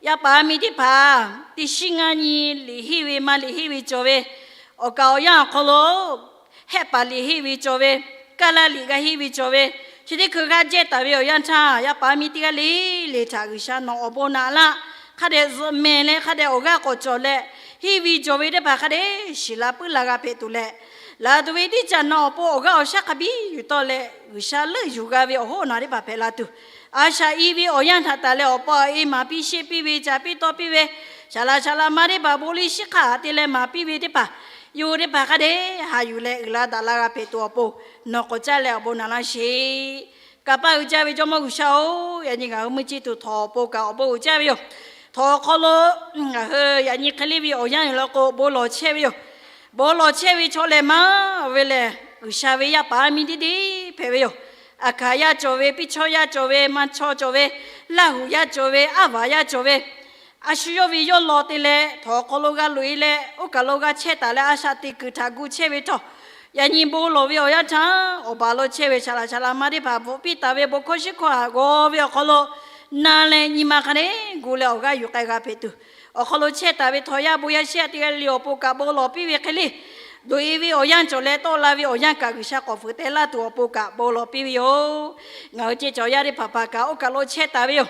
Yaˇ paˍ yaˇ miˇ teˇ hpaˍ teˇ shiˉ ngaˇ nyi liꞈ henˇ ve maˇ liꞈ henˇ ve cawˬ ve, awˬ kaˍ awˬ yanˇ awˬ hk'aw lo hehˆ paˍ liꞈ henˇ ve cawˬ ve, kaˇ laˇ liꞈ g'a henˇ ve cawˬ ve, chi teˇ hkui g'aˇ jehˇ taˍ ve awˬ yanˇ htaˇ, yaˇ paˍ yaˇ miˇ teˇ g'aˇ le le htaꞈ G'uiˬsha nawˬ awˬ bon naꞈ laˇ, hk'a dehꞈ zuhꞈ mehˍ leh hk'a dehꞈ awˬ g'aˇ k'awꞈ cawˬ leh, henˇ ve cawˬ ve teˇ hpaˍ hk'a dehꞈ shiˍ la puiˉ la g'a hpehꞈ tuˬ leh, laˬ tuˬ ve teˇ caꞈ nawˬ awˬ pon awˬ g'aˇ awˬ shaˉ hk'a biˇ yuˬ tawˆ leh, G'uiˬsha leuˆ yuˬ g'a ve awˬ hoˉ awˬ naˬ teˇ hpaˍ hpehꞈ la tuˬ, a shaꞈ i ve awˬ yanˇ htaꞈ taˍ leh awˬ pa awˬ e maˍ piˇ sheˆ piˇ ve, ca piˇ tawˆ piˇ ve, shaˍ laꞈ shaˍ laꞈ ma teˇ hpaˍ bon liˇ shiˉ hk'aˇ te leh maˍ piˇ ve teˇ hpaˍ, yawˇ hui teˇ hpaˍ hk'a dehꞈ haꞈ yuˬ leh uiˍ la daꞈ la g'a hpehꞈ tuˬ awˬ pon, nawˬ k'awꞈ caˇ leh awˬ bon naꞈ laˇ sheˍ. Kanˇ paˆ uiˍ jaˇ ve Jawˇmawˇ G'uiˬsha-oˬ, yaꞈ nyi ngaˬ hui mvuhˇ ceˇ tuˬ htawnˍ awˬ pon kaꞈ awˬ bon uiˍ jaˇ ve yoˬ. Htawnˍ awˬ hk'aw lo ngaˬ hui yaꞈ nyi hk'e le ve awˬ yanˇ yoˬ law k'o bon lawˬ chehˇ ve yoˬ. Bon lawˬ chehˇ ve chaw lehˬ maˇ ve lehˬ, G'uiˬsha ve yaˇ paˍ yaˇ miˇ teˇ deˇ hpehꞈ ve yoˬ. Aˬ hkaˍ yaˇ cawˬ ve, piˇ chawˇ yaˇ cawˬ ve, ma chaw cawˬ ve, Laˇ huˍ yaˇ cawˬ ve, Aˉ vaˍ yaˇ cawˬ ve, a shu yawˇ ve yawˇ law te leh htawnˍ awˬ hk'aw lo g'a loꞈ e leh oˇ kaˬ lo g'a chehˇ taˍ leh a shaꞈ teꞈ kuiˬ htaꞈ gu chehˇ ve htawˇ, yaꞈ nyi bon lawˬ ve awˬ yanˇ htaˇ awˬ baˬ lo chehˇ ve shaˍ laꞈ shaˍ laꞈ ma teˇ hpaˍ bvuhꞈ piˇ taˍ ve bon hkawˇ shiˉ hkawˇ haꞈ g'aw ve awˬ hk'aw lo, na leh nyi ma hk'a dehꞈ gu leh awˬ g'aˇ yuˬ k'ai g'a hpehꞈ tuˬ, awˬ hk'aw lo chehˇ taˍ ve htawnˍ yaˇ bon yaˇ shiˉ yaˇ teˇ g'aˇ le awˬ pon kaꞈ bon lawˬ piˇ ve hk'e le, loꞈ e ve awˬ yanˇ cawˬ leh tawˆ la ve awˬ yanˇ kaꞈ G'uiˬsha k'awꞈ fuiˍ teh laˇ tuˬ awˬ pon kaꞈ bon lawˬ piˇ ve yoˬ. Ngaˬ hui ceh cawˬ yaˇ teˇ hpaˍ hpaˍ kaꞈ oˇ kaˬ lo chehˇ taˍ ve yoˬ.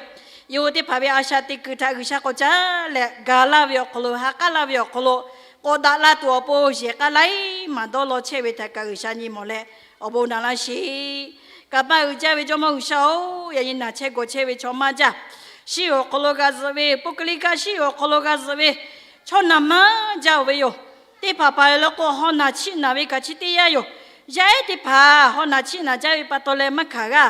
Yawˇ hui teˇ hpaˍ ve a shaꞈ teꞈ kuiˬ htaꞈ G'uiˬsha k'awꞈ caˉ leh ga laˇ ve awˬ hk'aw lo, ha k'aˉ laˇ ve awˬ hk'aw lo, k'awꞈ daꞈ la tuˬ awˬ pon yehˬ k'aˉ laiˉ maˬ dawˇ law chehˇ ve htaꞈ kaꞈ G'uiˬsha nyi mawˬ leh awˬ bon naꞈ laˇ sheˍ. Kanˇ paˆ uiˍ jaˇ ve Jawˇmawˇ G'uiˬsha-oˬ, yaꞈ nyi naˬ chehˇ gawˬ chehˇ ve chaw maˇ jaˇ. Shiˉ yoˬ awˬ hk'aw lo g'a zuhꞈ ve, puˇ hkiˇ liˇ kaꞈ shiˉ yoˬ awˬ hk'aw lo g'a zuhꞈ ve chaw naˬ maˇ jaˇ-oˬ ve yoˬ. Teˇ hpaˍ hpaˍ yoˬ law k'o, haw naˬ chiˆ naˬ ve kaꞈ chi teˇ yanˇ yoˬ. Yaˇ ehˉ teˇ hpaˍ haw naˬ chiˆ naˬ jaˇ ve pa taw leh maˇ hkanˍ g'a.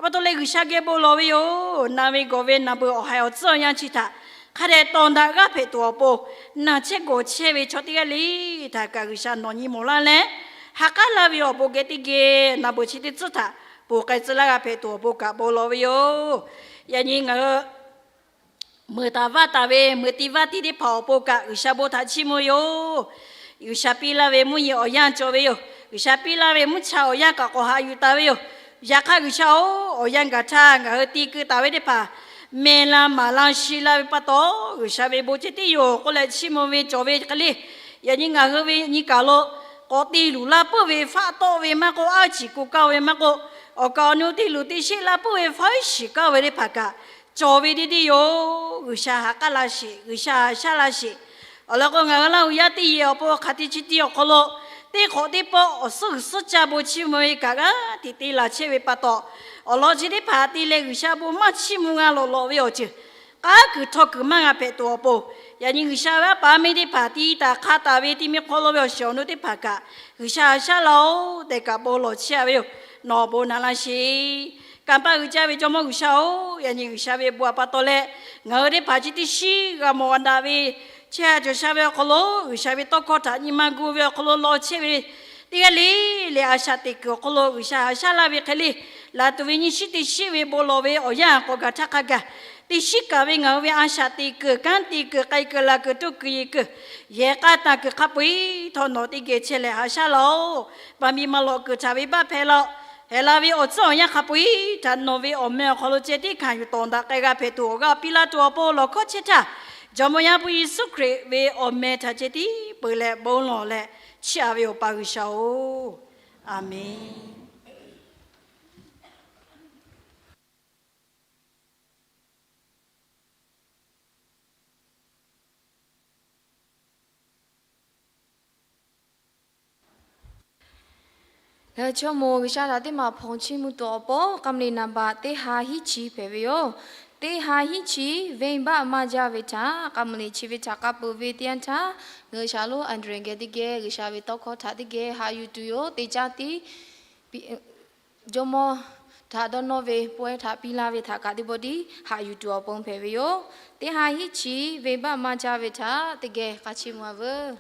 Pa taw leh G'uiˬsha geh bon lawˬ ve yoˬ. Na ve gawˬ ve naˬ beuˬ awˬ haiˬ awˬ tcuhˉ awˬ yanˇ chi htaꞈ hk'a dehꞈ tawˍ daꞈ g'aˇ hpehꞈ tuˬ awˬ pon, naˬ chehˇ gawˬ chehˇ ve chaw teˇ g'aˇ le htaꞈ kaꞈ G'uiˬsha nawˬ nyi mawˬ laˇ leh, ha k'aˉ laˇ ve awˬ bon geh teˇ geh naˬ beuˬ chi teˇ tcuhˉ htaꞈ ponˬ k'ai tcuh laˇ g'a hpehꞈ tuˬ awˬ pon kaꞈ bon lawˬ ve yoˬ. Yaꞈ nyi ngaˬ hui meuˍ taˍ vaˇ taˍ ve meuˍ tiˍ vaˇ tiˍ teˇ hpaˍ awˬ pon kaꞈ G'uiˬsha bon htaꞈ chiˇ mvuh yoˬ. G'uiˬsha piˇ laˇ ve mvuhˇ yeˬ awˬ yanˇ cawˬ ve yoˬ. G'uiˬsha piˇ laˇ ve mvuhˇ cha awˬ yanˇ kaꞈ k'awꞈ haꞈ yuˬ taˍ ve yoˬ. Yaꞈ hk'aˇ G'uiˬsha-oˬ, awˬ yanˇ gaˬ htaˇ ngaˬ hui ti keu taˍ ve teˇ hpaˍ meh la maˍ la shi la ve pa taw, G'uiˬsha ve bon ceh tiˉ yoˬ k'oˆ leh chiˇ mvuh ve cawˬ ve hk'e le. Yaꞈ nyi ngaˬ hui ve nyi kaˬ lo k'awꞈ te luˬ laˇ puiˉ ve, faˆ tawˆ ve maˇ k'oˆ, aˉ ciˍ ku kaˇ ve maˇ k'oˆ, awˬ kaˍ awˬ nu te luˬ te sheˆ laˇ puiˉ ve, faˉ iˉ shiˍ kaˇ ve teˇ hpaˍ kaꞈ cawˬ ve teˇ deˇ yoˬ. G'uiˬsha ha k'aˉ la sheˍ, G'uiˬsha haꞈ shaˉ la sheˍ. Awˬ lawn k'o, ngaˬ hui Laˇ huˍ yaˇ teˇ yehˬ awˬ pon hk'aˬ te chi te awˬ hk'aw lo teˇ hk'awꞈ teˇ pawˆ awˬ suhˉ g'uiˬ suhˉ caˇ bon chiˇ mvuh ve kaꞈ g'aˇ teꞈ te laˬ chehˇ ve pa taw, awˬ lawn chi teˇ hpaˍ te leh G'uiˬsha bon maˇ chiˇ mvuh g'a lawꞈ lawꞈ ve awˬ ceuˬ k'aˉ kuiˬ htawˇ kuiˬ maˇ g'a hpehꞈ tuˬ awˬ pon, yaꞈ nyi G'uiˬsha ve aˉ paˍ miˇ teˇ hpaˍ ti taˍ hk'a taˍ ve ti mi hk'aw lo ve awˬ shiˍ awˬ nu teˇ hpaˍ kaꞈ G'uiˬsha haꞈ shaˉ la-oˬ tehꞈ kaꞈ bon lawˬ chehˇ ve yoˬ. Nawˬ awˬ bon naꞈ laˇ sheˍ. Kanˇ paˆ uiˍ jaˇ ve Jawˇmawˇ G'uiˬsha-oˬ, yaꞈ nyi G'uiˬsha ve bon awˬ pa taw leh ngaˬ hui teˇ hpaˍ chi teˇ shiˉ g'a mawˬ g'a daꞈ ve chehˇ ha cawˬ sha ve awˬ hk'aw lo, G'uiˬsha ve tawˇ hkawˇ htaꞈ nyi ma gu ve awˬ hk'aw lo lawˬ chehˇ ve teˇ g'aˇ le le a shaꞈ teꞈ kuiˬ awˬ hk'aw lo G'uiˬsha haꞈ shaˉ laˇ ve hk'e le, laˬ tuˬ ve nyiˇ shiˉ teˇ shiˉ ve bon lawˬ ve awˬ yanˇ k'awꞈ gaˬ htaˇ hk'a gaˬ, teˇ shiˉ kaꞈ ve ngaˬ hui ve a shaꞈ teꞈ kuiˬ, kanˉ te kuiˬ, k'ai kuiˬ, laˬ kuiˬ, tuˇ kuiˬ, yeˬ kuiˬ, yehˬ k'aˉ tanˬ kuiˬ hk'a peu-eˬ htawˇ nawˬ teˇ geh chehˇ leh haꞈ shaˉ laˇ-oˬ. Baˬ miˬ maˍ lawꞈ kuiˬ htaꞈ venˇbaˆ hpehꞈ laˇ-oˬ. Hehˬ la ve awˬ tcuhˉ awˬ yanˇ hk'a peu-eˬ htaꞈ nawˬ ve awˬ meh awˬ hk'aw lo ceh tiˉ hkanˍ yuˬ tawˍ daꞈ k'ai g'a hpehꞈ tuˬ awˬ g'aˇ piˇ laˇ tuˬ awˬ pon lawˬ hkawˇ chehˇ htaˇ, Jawˇmawˇ Yaˇ hpu Yeˍsuˆ Hkriꞈ ve awˬ meh htaꞈ ceh tiˉ peuˬ leh bon lawˬ leh chiˇ aꞈ ve yoˬ, Awˬ pa G'uiˬsha-oˬ. Aˬmenˍ. Ngaˬ hui chaw mawˬ G'uiˬsha htaꞈ teˇ maˬ hpawnˬ chiˇ mvuh tuˬ awˬ pon k'a meuˍ liꞈ naˍ baꞈ teˇ ha hiˉ chi hpehꞈ ve yoˬ. Teˇ ha hiˉ chi, venˇbaˆ maˇ jaˇ ve htaꞈ k'a meuˍ liꞈ chi ve htaꞈ k'a peuˬ ve teˇ yanˇ htaˇ, ngaˬ hui shaˍ lonˉ Andrew geh teˇ geh G'uiˬsha ve tawˇ hkawˇ htaꞈ teˇ geh haꞈ yuˬ tuˬ yoˬ. Teˇ caˇ tiˉ Jawˇmawˇ htaꞈ dawˇ nawˇ ve pawehˇ htaꞈ piˇ laˇ ve htaꞈ kaꞈ teˇ pawˆ tiˉ haꞈ yuˬ tuˬ awˬ pon hpehꞈ ve yoˬ. Teˇ ha hiˉ chi, venˇbaˆ maˇ jaˇ ve htaꞈ teˇ geh k'a chiˇ mvuh-a veuˬ.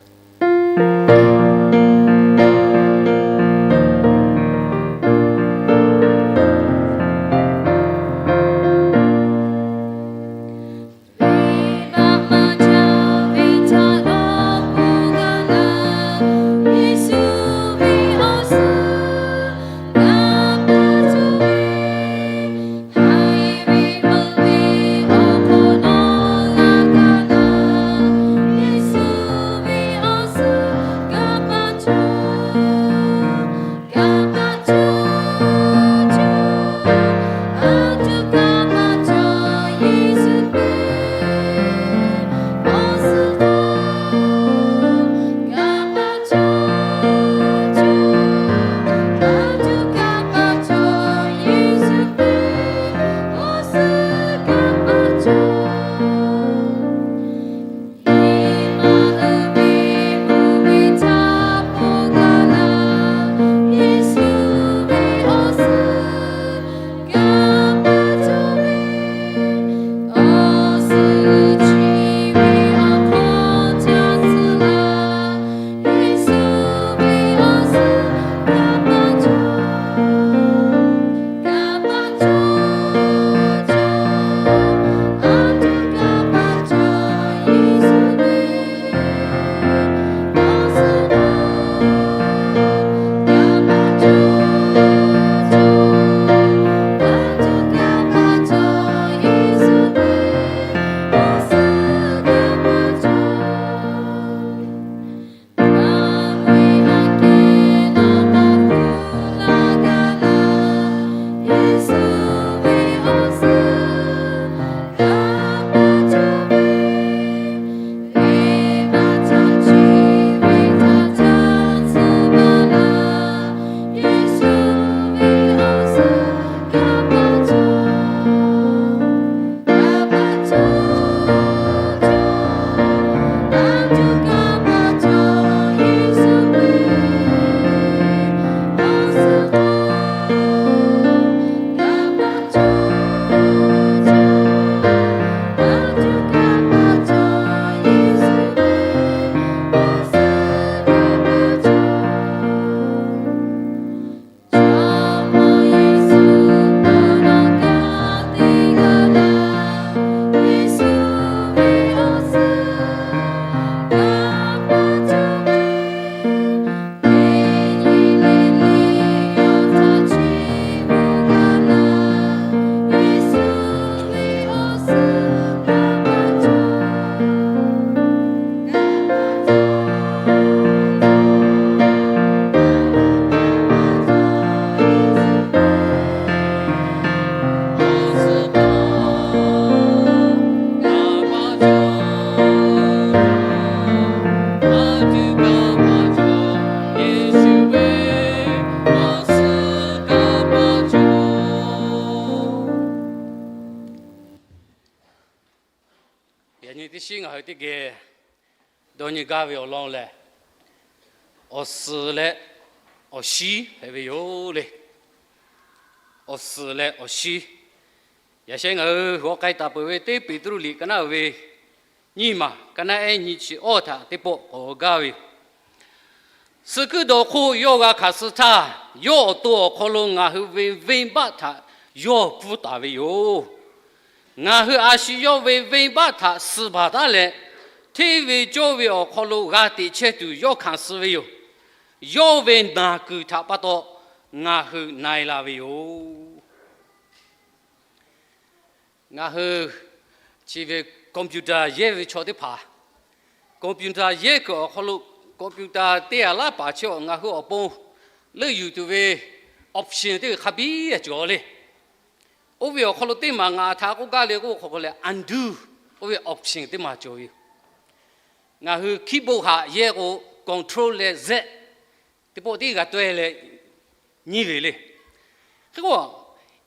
Nyi teˇ shiˉ ngaˬ hui teˇ geh dawˇ nyi gaˇ ve awˬ lawn lehˬ, awˬ suhˍ leh awˬ shiˉ hpehꞈ ve yoˬ le. Awˬ suhˍ leh awˬ shiˉ. Yaꞈ sheh ngaˬ hui g'awꞈ k'ai taˍ peuˬ ve teˇ Peˍtruˆ liꞈ ka naˆ uiˍ ve nyiˇ maˬ ka naˆ ehˉ nyi chi awˇ htaꞈ teˇ pawˆ k'awꞈ gaˇ ve yoˬ. Suh kuiˉ dawˬ hk'oˆ yawˇ g'a hkanˍ suh htaˇ, yawˇ awˬ to awˬ hk'aw lo ngaˬ hui ve venˇbaˆ htaꞈ yawˇ pfuhˇ taˍ ve yoˬ. Ngaˬ hui a shu yawˇ ve venˇbaˆ htaꞈ suh baˬ taˉ leh, hteˇ ve cawˇ ve awˬ hk'aw lo g'a teꞈ chehˇ tuˬ yawˇ hkanˍ suh ve yoˬ. Yawˇ ve naˬ kuiˬ htaꞈ pa taw ngaˬ hui na e la ve yoˬ. Ngaˬ hui chi ve computer yehˇ ve chaw teˇ hpaˍ, computer yehˇ kuiˬ awˬ hk'aw lo, computer teˇ g'aˇ laˇ paˍ chi awˬ ngaˬ hui awˬ pon leuˆ yuˬ tuˬ ve option teˇ g'aˇ hk'a biˇ cawˬ le. Oˇ ve awˬ hk'aw lo teˇ maˬ ngaˬ htaꞈ k'oˆ gaˇ le k'oˆ hk'aw k'o leh undo, oˇ ve option teˇ maˬ cawˬ ve yoˬ. Ngaˬ hui keyboard haꞈ yehˇ k'o control leh Z teˇ pawˆ tiˉ g'a taweh leh nyiˇ ve le. Hk'e k'o,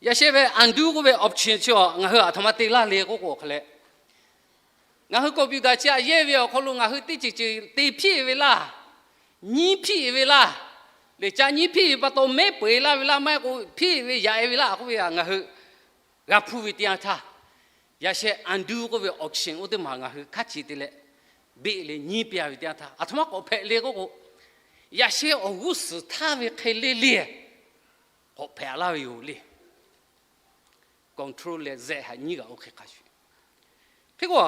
yaꞈ sheh ve undo k'oˆ ve option chi awˬ ngaˬ hui aˬ htoꞈ ma te laˇ le k'oˆ k'o hk'a leh, ngaˬ hui computer chi aꞈ yehˇ ve awˬ hk'aw lo ngaˬ hui teˇ ceuˬ ceuˬ te hpiˇ ve laˇ, nyiˇ hpiˇ ve laˇ, lehˬ ca nyiˇ hpiˇ ve pa taw mehˉ peu eˬ laˇ ve laˇ, maˇ heˆ k'o hpiˇ ve yaꞈ e ve laˇ k'oˆ ve htaꞈ ngaˬ hui g'a hpuˇ ve teˇ yanˇ htaˇ, yaꞈ sheh undo k'oˆ ve option oˇ teˇ maˬ ngaˬ hui hkaˉ ce te leh beˆ leh nyiˇ piˇ a ve teˇ yanˇ htaˇ, aˬ htoꞈ ma k'awꞈ hpehꞈ le k'oˆ k'o, yaꞈ sheh awˬ g'uˇ suhˍ htaˇ ve hk'e le le k'awꞈ hpehꞈ laˇ ve yoˬ le. Control leh Z haꞈ nyiˇ g'aꞈ oˇ hk'e hk'a shuˍ. Hk'e k'o,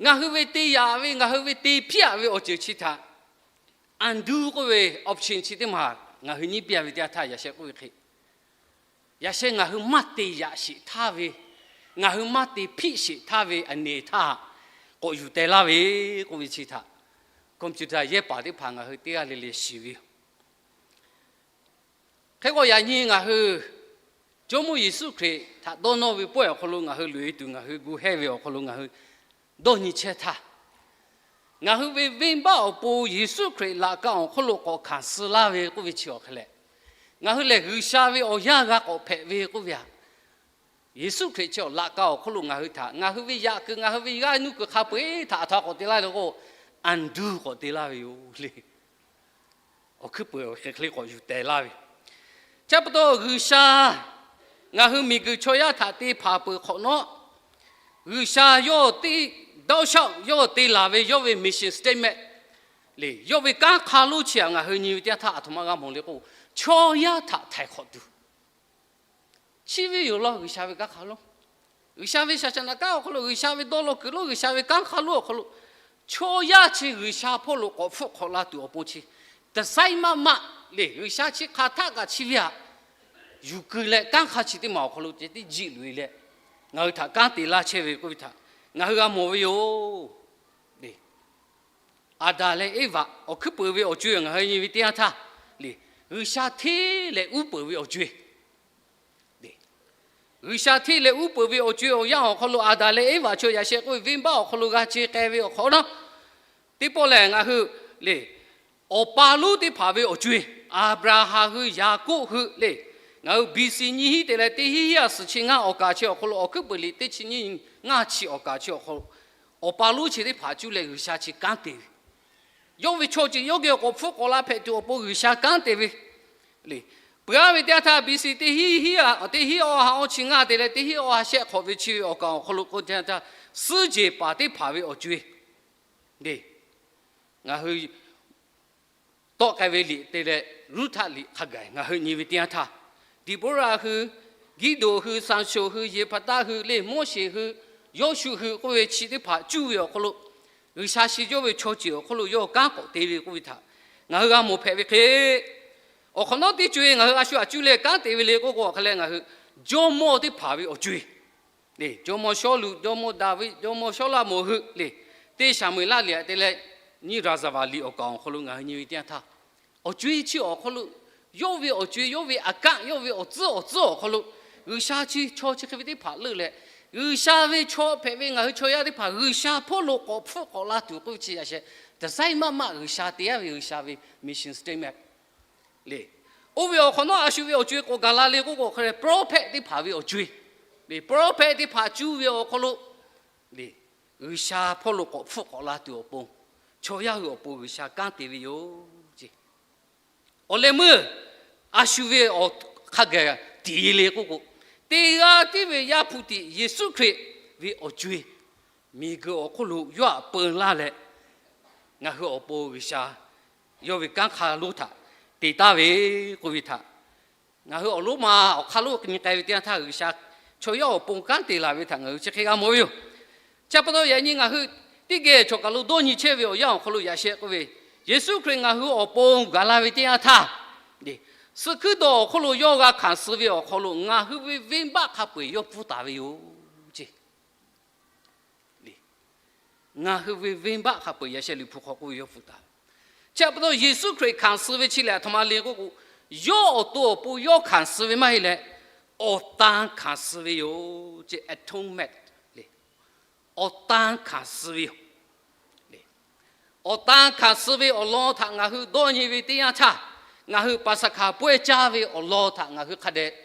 ngaˬ hui ve te yaꞈ ve, ngaˬ hui ve te hpiˇ aꞈ ve awˬ ceuˬ chi htaꞈ undo k'oˆ ve option chi teˇ maˬ ngaˬ hui nyiˇ piˇ a ve teˇ yanˇ htaˇ, yaꞈ sheh k'oˆ ve hk'e, yaꞈ sheh ngaˬ hui maˇ te yaꞈ sheˍ htaˇ ve, ngaˬ hui maˇ te hpiˇ sheˍ htaˇ ve aˬ nehˬ htaˇ k'awꞈ yuˬ teh laˇ ve k'oˆ ve chi htaꞈ computer yehˇ paˍ teˇ hpaˍ ngaˬ hui teˇ g'aˇ le le shiˍ ve yoˬ. Hk'e k'o, yaꞈ nyi ngaˬ hui Jawˇmawˇ Yeˍsuˆ Hkriꞈ htaꞈ dawˇ nawˇ ve pawehˇ awˬ hk'aw lo ngaˬ hui loꞈ e tuˬ ngaˬ hui gu hehˇ ve awˬ hk'aw lo ngaˬ hui dawˇ nyi chehˇ htaˇ, ngaˬ hui ve venˇbaˆ awˬ pon Yeˍsuˆ Hkriꞈ laꞈ ka awˬ hk'oˆ lo k'awꞈ hkanˍ suh laˇ ve k'oˆ ve chi awˬ hk'e leh, ngaˬ hui lehˬ G'uiˬsha ve awˬ yaˇ g'a k'awꞈ hpehꞈ ve k'oˆ ve aꞈ, Yeˍsuˆ Hkriꞈ chi awˬ laꞈ ka awˬ hk'oˆ lo ngaˬ hui htaꞈ ngaˬ hui ve yaꞈ kuiˬ ngaˬ hui ve g'aˇ nuˇ kuiˬ hk'a peu eˬ htaꞈ aˬ htoꞈ ma k'awꞈ te laˇ ve k'o, undo k'awꞈ te laˇ ve yoˬ le. Awˬ hkuiˉ peuˬ awˬ hk'e hk'e k'awꞈ yuˬ teh laˇ ve. Chi pa taw G'uiˬsha ngaˬ hui miˬguiˬ chaw yaˇ htaꞈ te hpanˍ peuˬ hk'awꞈ nawˉ, G'uiˬsha yawˇ teˇ dawˇ shaˆ yawˇ te laˬ ve yawˇ ve mission statement le, yawˇ ve kanˉ hk'a lonˉ chi aꞈ ngaˬ hui nyi ve teˇ yanˇ htaˇ aˬ htoꞈ ma g'a mawˬ le k'o, chaw yaˇ htaꞈ htaiˍ hk'awꞈ tuˬ chi ve yoˬ law. G'uiˬsha ve kanˉ hk'a lonˉ, G'uiˬsha ve shaˍ shaˍ naˍ kanˉ awˬ hk'aw lo, G'uiˬsha ve dawˇ law kuiˬ lonˉ, G'uiˬsha ve kanˉ hk'a lonˉ awˬ hk'aw lo, chaw yaˇ chi G'uiˬsha hpawˇ lo k'awꞈ hpfuhˆ hk'awꞈ la tuˬ awˬ pon chi, taˍ saiˉ maˆ maˆ le, G'uiˬsha chi hk'aˬ htaˆ kaꞈ chi ve aꞈ yuˬ keu leh kanˉ hk'a chi teˇ maˬ awˬ hk'aw lo ceh tiˉ jiˆ loꞈ e leh, ngaˬ hui htaꞈ kanˉ te laˇ chehˇ ve k'oˆ ve htaꞈ ngaˬ hui g'a mawˬ ve yoˬ. Aˍdanˍ leh Eˇvaꞈ awˬ hkuiˉ peuˬ ve awˬ co-e ngaˬ hui nyi ve teˇ yanˇ htaˇ le, G'uiˬsha hteˇ leh uˉ peunˍ ve awˬ co-e G'uiˬsha hteˇ leh uˉ peunˍ ve awˬ co-e awˬ yanˇ awˬ hk'aw lo Aˍdanˍ leh Eˇvaꞈ chaw yaꞈ sheh k'oˆ ve venˇbaˆ awˬ hk'aw lo g'a ce k'ai ve awˬ hk'awꞈ nawˉ, teˇ pawˆ lehˬ ngaˬ hui le, awˬ pa lonˉ teˇ hpaˍ ve awˬ co-e, Aˍbraˍhanˍ hui, Yaˍkoˆ hui le, ngaˬ hui B C nyiˇ hinˉ te leh teˇ hinˉ hiˉ a suhˍ chi ngaˇ awˬ kaˍ chi awˬ hk'aw lo, awˬ hkuiˉ peuˬ liꞈ teˇ chi nyiˇ ngaˇ chi awˬ kaˍ chi awˬ hk'aw lo, awˬ pa lonˉ chi teˇ hpaˍ cuˇ leh G'uiˬsha chi kanˉ te ve yawˇ ve chaw ceuˬ yawˇ geh k'awꞈ hpfuhˆ k'awꞈ la hpehꞈ tuˬ awˬ pon G'uiˬsha kanˉ te ve le. Peuˬ a ve teˇ yanˇ htaˇ B C teˇ hinˉ hiˉ a, teˇ hinˉ awˬ ha awˬ chi ngaˇ te leh teˇ hinˉ awˬ ha shehˆ hk'awꞈ ve chi ve awˬ kaˍ awˬ hk'aw lo k'oˆ ve teˇ yanˇ htaˇ, suhˉ jehˬ paˍ teˇ hpaˍ ve awˬ co-e le, ngaˬ hui tawˆ k'ai ve liꞈ te leh Ruˇhtaˆ liꞈ hk'a gaˬ ngaˬ hui nyi ve teˇ yanˇ htaˇ, Deˍboˇraˆ hui, Giˇdeˍonˍ hui, Saˍsonˍ hui, Yeˍhpaˍtaˆ hui le, Moˉseˍ hui, Yawˇshuˆ hui k'oˆ ve chi teˇ hpaˍ cuˇ ve awˬ hk'aw lo, G'uiˬsha shi yawˇ ve chaw ceuˬ awˬ hk'aw lo yawˇ kanˉ k'awꞈ te ve k'oˆ ve htaꞈ ngaˬ hui g'a mawˬ hpehꞈ ve hk'e, awˬ hk'awꞈ nawˉ teˇ co-e ngaˬ hui a shu aꞈ cuˇ leh kanˉ te ve le k'oˆ k'o, hk'aˬ lehˬ ngaˬ hui jawˇmawˇ teˇ hpaˍ ve awˬ co-e le, jawˇmawˇ Sawˉluꞈ, jawˇmawˇ Daˍviˆ, jawˇmawˇ Sawˉlaꞈmonˍ hui le, teˇ Saˍmo-eˍlaˆ liꞈ te leh nyiˇ Raˍzaˍvaˍ liꞈ awˬ kaˍ awˬ hk'aw lo ngaˬ hui nyi ve teˇ yanˇ htaˇ, awˬ co-e chi awˬ hk'aw lo yawˇ ve awˬ co-e, yawˇ ve aꞈ kaˆ, yawˇ ve awˬ tcuhˉ awˬ tcuhˉ awˬ hk'aw lo G'uiˬsha chi chaw chi hk'e ve teˇ hpaˍ leuˆ leh, G'uiˬsha ve chaw hpehꞈ ve ngaˬ hui chaw yaˇ teˇ hpaˍ G'uiˬsha hpawˇ lo k'awꞈ hpfuhˆ k'awꞈ la tuˬ k'oˆ ve chi yaꞈ sheh, taˍ saiˉ maˆ maˆ G'uiˬsha te yaˇ ve G'uiˬsha ve mission statement le. Oˇ ve awˬ hk'awꞈ nawˉ a shu ve awˬ co-e k'awꞈ gaˬ la le k'oˆ k'o, hk'aˬ lehˬ prophet teˇ hpaˍ ve awˬ co-e le, prophet teˇ hpaˍ cuˇ ve awˬ hk'aw lo G'uiˬsha hpawˇ lo k'awꞈ hpfuhˆ k'awꞈ la tuˬ awˬ pon, chaw yaˇ hui awˬ pon G'uiˬsha kanˉ te ve yoˬ ceˇ. Awˬ leh meuˇ a shu ve awˬ hk'a gaˬ tiꞈ yeˬ le k'oˆ k'o, teˇ g'aˇ tiˉ ve Yaˇ hpu tiꞈ Yeˍsuˆ Hkriꞈ ve awˬ co-e miˬguiˬ awˬ hk'oˆ lo yawˇ htaꞈ peu laˇ leh, ngaˬ hui awˬ pon G'uiˬsha yawˇ ve kanˉ hk'a lonˉ htaꞈ te taˍ ve k'oˆ ve htaꞈ, ngaˬ hui awˬ lonˉ ma awˬ hk'aˇ lonˉ nyi k'ai ve teˇ yanˇ htaˇ, G'uiˬsha chaw yaˇ awˬ pon kanˉ te laˬ ve htaꞈ ngaˬ hui chi hk'e g'a mawˬ ve yoˬ. Chi pa taw yaꞈ nyi ngaˬ hui teˇ geh chaw kaˬ lo dawˇ nyi chehˇ ve awˬ yanˇ awˬ hk'aw lo yaꞈ sheh k'oˆ ve, Yeˍsuˆ Hkriꞈ ngaˬ hui awˬ pon gaˬ la ve teˇ yanˇ htaˇ, suh hkuiˉ dawˬ awˬ hk'oˆ lo yawˇ g'a hkanˍ suh ve awˬ hk'aw lo ngaˬ hui ve venˇbaˆ hk'a peu-eˬ yawˇ pfuhˇ taˍ ve yoˬ ceˇ. Ngaˬ hui ve venˇbaˆ hk'a peu-eˬ yaꞈ sheh Liꞈ hpu hk'aw k'oˆ ve yawˇ pfuhˇ taˍ. Chi pa taw Yeˍsuˆ Hkriꞈ hkanˍ suh ve chi lehˬ aˬ htoꞈ ma le k'oˆ k'o, yawˇ awˬ to awˬ pon yawˇ hkanˍ suh ve maˇ heˆ leh, awˬ tan hkanˍ suh ve yoˬ ceˇ. Atonement le. Awˬ tan hkanˍ suh ve yoˬ. Awˬ tan hkanˍ suh ve awˬ lawn htaꞈ ngaˬ hui dawˇ nyi ve teˇ yanˇ htaˇ, ngaˬ hui Paˍsaˍhkaˍ pawehˇ caˇ ve awˬ lawn htaꞈ ngaˬ hui hk'a dehꞈ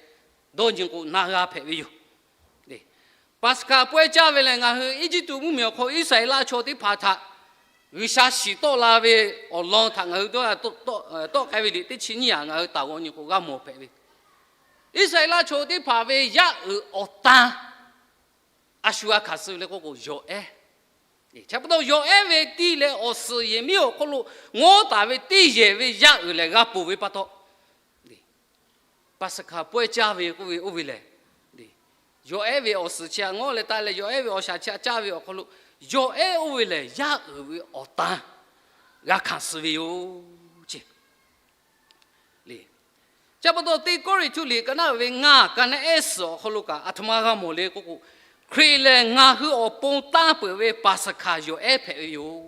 dawˇ nyi k'o na g'a hpehꞈ ve yoˬ. Paˍsaˍhkaˍ pawehˇ caˇ ve lehˬ, ngaˬ hui Eˇjiˇtuꞈ mvuhˇmiˬ awˬ hk'aw Iˉsaˍreˍlaˆ chaw teˇ hpaˍ htaꞈ G'uiˬsha shiˍ tawˆ la ve awˬ lawn htaꞈ ngaˬ hui tawˆ k'ai ve liꞈ teˇ chi nyiˇ aꞈ ngaˬ hui taˍ g'aw nyi k'o g'a mawˬ hpehꞈ ve, Iˉsaˍreˍlaˆ chaw teˇ hpaˍ ve yaˇ uiˍ awˬ tan a shu g'a hkanˍ suh ve le k'oˆ k'o, yawˬ ehˉ. Chi pa taw yawˬ ehˉ ve tiˇ leh awˬ suhˍ yehˬ miˉ awˬ hk'oˆ lo ngawˉ taˍ ve teˇ yehˬ ve yaˇ uiˍ lehˬ g'a ponˬ ve pa taw, Paˍsaˍhkaˍ pawehˇ caˇ ve k'oˆ ve oˇ ve lehˬ, yawˬ ehˉ ve awˬ suhˍ chi htaꞈ ngawˉ leh taˇ leh yawˬ ehˉ ve awˬ shaˍ chi htaꞈ caˇ ve awˬ hk'aw lo, yawˬ ehˉ oˇ ve lehˬ yaˇ uiˍ ve awˬ tan g'a hkanˍ suh ve yoˬ ceˇ. Chi pa taw teˇ Kawˇrenˍhtuˆ liꞈ ka naˆ uiˍ ve ngaˇ, ka naˆ ehˉ suhˍ awˬ hk'aw lo kaꞈ aˬ htoꞈ ma g'a mawˬ le k'oˆ k'o, Hkriꞈ lehˬ ngaˬ hui awˬ pon tanˇ peuˬ ve Paˍsaˍhkaˍ yawˬ ehˉ hpehꞈ ve yoˬ.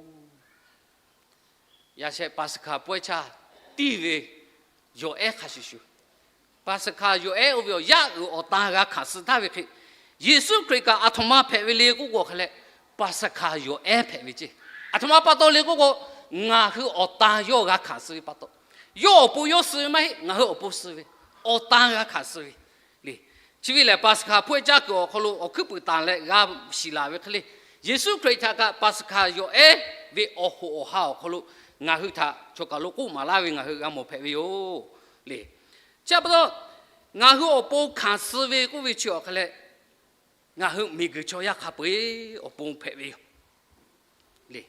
Yaꞈ sheh Paˍsaˍhkaˍ pawehˇ caˇ tiˇ ve yawˬ ehˉ hk'a shuˍ shuˍ, Paˍsaˍhkaˍ yawˬ ehˉ oˇ ve awˬ yaˇ uiˍ awˬ tan g'a hkanˍ suh taˍ ve hk'e, Yeˍsuˆ Hkriꞈ kaꞈ aˬ htoꞈ ma hpehꞈ ve le k'oˆ k'o hk'a leh, Paˍsaˍhkaˍ yawˬ ehˉ hpehꞈ ve ceˇ. Aˬ htoꞈ ma pa taw le k'oˆ k'o, ngaˬ hui awˬ tan yawˇ g'a hkanˍ suh ve pa taw, yawˇ awˬ pon yawˇ suh ve maˇ heˆ, ngaˬ hui awˬ pon suh ve, awˬ tan g'a hkanˍ suh ve le. Chi ve lehˬ Paˍsaˍhkaˍ pawehˇ caˇ kuiˬ awˬ hk'aw lo awˬ hkuiˉ puiˍ tanˬ leh g'a shiˍ laˬ ve hk'e le, Yeˍsuˆ Hkriꞈ htaꞈ kaꞈ Paˍsaˍhkaˍ yawˬ ehˉ ve awˬ hoꞈ awˬ ha awˬ hk'aw lo ngaˬ hui htaꞈ chaw kaˬ lo k'oˆ maˍ laˇ ve ngaˬ hui g'a mawˬ hpehꞈ ve yoˬ le. Chi pa taw, ngaˬ hui awˬ pon hkanˍ suh ve k'oˆ ve chi awˬ hk'a leh, ngaˬ hui miˬguiˬ chaw yaˇ hk'a peu-eˬ awˬ pon hpehꞈ ve yoˬ le.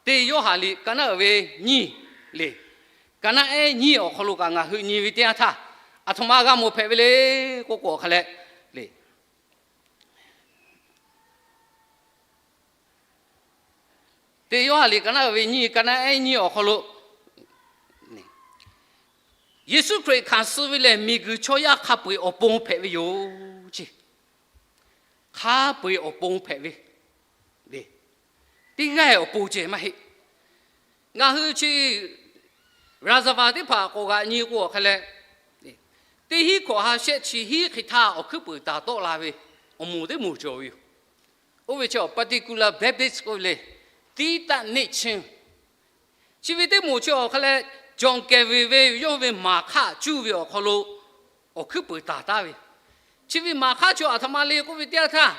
Teˇ Yoˇhanˬ liꞈ ka naˆ uiˍ ve nyiˇ le, ka naˆ ehˉ nyiˇ awˬ hk'aw lo kaꞈ ngaˬ hui nyi ve teˇ yanˇ htaˇ, aˬ htoꞈ ma g'a mawˬ hpehꞈ ve le k'oˆ k'o awˬ hk'a leh le, Teˇ Yoˇhanˬ liꞈ ka naˆ uiˍ ve nyiˇ, ka naˆ ehˉ nyiˇ awˬ hk'aw lo, Yeˍsuˆ Hkriꞈ hkanˍ suh ve lehˬ miˬguiˬ chaw yaˇ hk'a peu-eˬ awˬ pon hpehꞈ ve yoˬ ceˇ. Hk'a peu-eˬ awˬ pon hpehꞈ ve le. Teˇ g'aˇ awˬ pon ceh maˇ heˆ. Ngaˬ hui chi Raˍzaˍvaˍ teˇ hpaˍ k'awꞈ g'aꞈ nyi k'o awˬ hk'a leh, teˇ hinˉ hkawꞈ ha shehˆ chi hinˉ hk'e htaˇ awˬ hkuiˉ puiˍ taˍ tawˆ la ve awˬ moˍ teˇ moˍ cawˬ ve yoˬ. Oˇ ve chi particular Baptist k'oˆ ve le, tiˉ taˆ neˆ chi Chi ve teˇ moˍ chi awˬ hk'a leh, John Calvin ve yawˇ ve maˍ hk'aˆ cuˇ ve awˬ hk'aw lo awˬ hkuiˉ puiˍ taˍ taˍ ve, chi ve maˍ hk'aˆ chi aˬ htoꞈ ma le k'oˆ ve teˇ yanˇ htaˇ,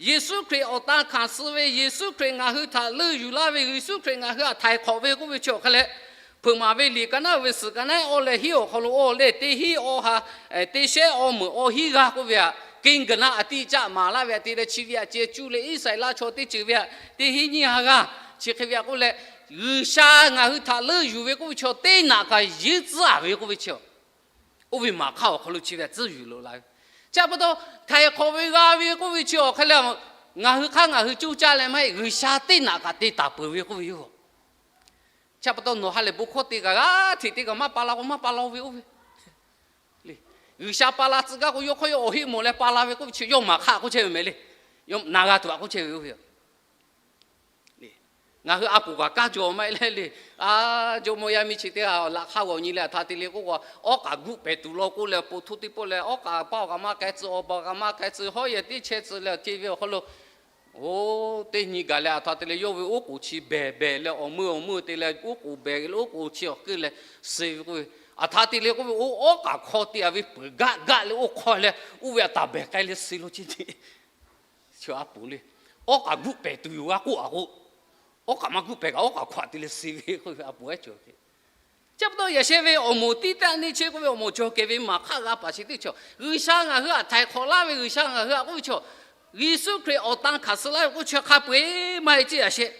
Yeˍsuˆ Hkriꞈ awˬ tan hkanˍ suh ve, Yeˍsuˆ Hkriꞈ ngaˬ hui htaꞈ leuˆ yuˬ laˇ ve, Yeˍsuˆ Hkriꞈ ngaˬ hui htaꞈ htaiˍ hk'awꞈ ve k'oˆ ve chi awˬ hk'a leh, Hpeuꞈ maˍ ve liꞈ ka naˆ ve suhˍ ka naˆ awˇ leh hinˉ awˬ hk'aw lo awˇ leh teˇ hinˉ awˇ ha, teˇ shehˉ awˇ meuꞈ awˇ hinˉ g'aˇ k'oˆ ve aꞈ, keˇ gaˬ naˆ a tiˇ caˆ maˍ laˇ ve aꞈ te leh chi ve aꞈ ceh cuˇ leh Iˉsaˍreˍlaˆ chaw teˇ ceuˬ ve aꞈ teˇ hinˉ nyiˇ ha g'aˇ chi hk'e ve aꞈ k'oˆ leh, G'uiˬsha ngaˬ hui htaꞈ leuˆ yuˬ ve k'oˆ ve chi teˇ naꞈ kaꞈ yeuˉ tcuhˉ a ve k'oˆ ve chi, oˇ ve maˍ hk'aˆ awˬ hk'aw lo chi ve aꞈ tcuhˉ yuˬ loꞈ la ve. Chi pa taw, htaiˍ hk'awꞈ ve g'a ve k'oˆ ve chi awˬ hk'a leh, ngaˬ hui hk'aˇ ngaˬ hui coˇ caˇ leh maˇ heˆ, G'uiˬsha teˇ naꞈ kaꞈ te taˍ peuˬ ve k'oˆ ve yoˬ. Chi pa taw nawˬ ha lehˬ bon hkawˇ te kaꞈ g'a hteꞈ te kaꞈ maˇ pa la k'o maˇ pa la-o ve oˇ ve. G'uiˬsha pa la tcuh gaˇ k'o yawˇ hk'aw yawˇ awˬ heˆ mawˬ leh pa la ve k'oˆ ve chi yawˇ maˍ hk'aˆ k'oˆ chehˇ ve mehˍ le. Yawˇ na g'a tuˬ aꞈ k'oˆ chehˇ ve oˇ ve. Ngaˬ hui a poˍ kaꞈ kaˇ jaw maˇ heˆ leh le. A, jawˇmawˇ yaˇ miˇ chi teˇ g'aˇ laꞈ hk'aˇ g'awˬ nyi leh aˬ htoꞈ ma te le k'oˆ k'o, awˉ k'aꞈ guˆ pehˍ tuˬ law k'oˆ leh, po htoˇ teˇ pawˆ leh awˉ k'aꞈ paˇ awˬ kaꞈ maˇ k'ai tcuh, awˬ baˬ kaꞈ maˇ k'ai tcuh, hawˉ yehˬ teˇ chehˇ tcuh leh awˬ te ve awˬ hk'aw lo, oˇ, teˇ nyi gaˬ leh aˬ htoꞈ ma te leh yawˇ ve oˉ k'oˍ chi behˬ behˬ leh awˬ meuˇ awˬ meuˇ te leh oˉ k'oˍ behˬ leh oˉ k'oˍ chi awˬ keu leh suh ve k'oˆ ve, aˬ htoꞈ ma te le k'oˆ ve, oˇ awˉ k'aꞈ hk'aw te a ve peuˬ gaˆ gaˆ leh oˇ hk'aw leh oˇ ve aˬ taˍ behˬ k'ai leh suh lo chi te Chi a poˍ le. Awˉ k'aꞈ guˆ pehˍ tuˬ yoˬ g'a k'oˆ a k'o, awˉ k'aꞈ maˇ guˆ pehˍ kaꞈ awˉ k'aꞈ hkawꞈ te leh suh ve k'oˆ ve a poˍ ehˉ cawˬ ve. Chi pa taw yaꞈ sheh ve awˬ moˍ tiˉ taˆ neˇ chehˇ k'oˆ ve awˬ moˍ cawˬ kehˬ ve maˍ hk'aˆ g'a paˍ chi teˇ chaw, G'uiˬsha ngaˬ hui htaꞈ htaiˍ hk'awꞈ laˇ ve G'uiˬsha ngaˬ hui htaꞈ k'oˆ ve chaw, Yeˍsuˆ Hkriꞈ awˬ tan hkanˍ suh laˇ ve k'oˆ chi hk'a peu-eˬ maˇ heˆ ceˇ. Yaꞈ sheh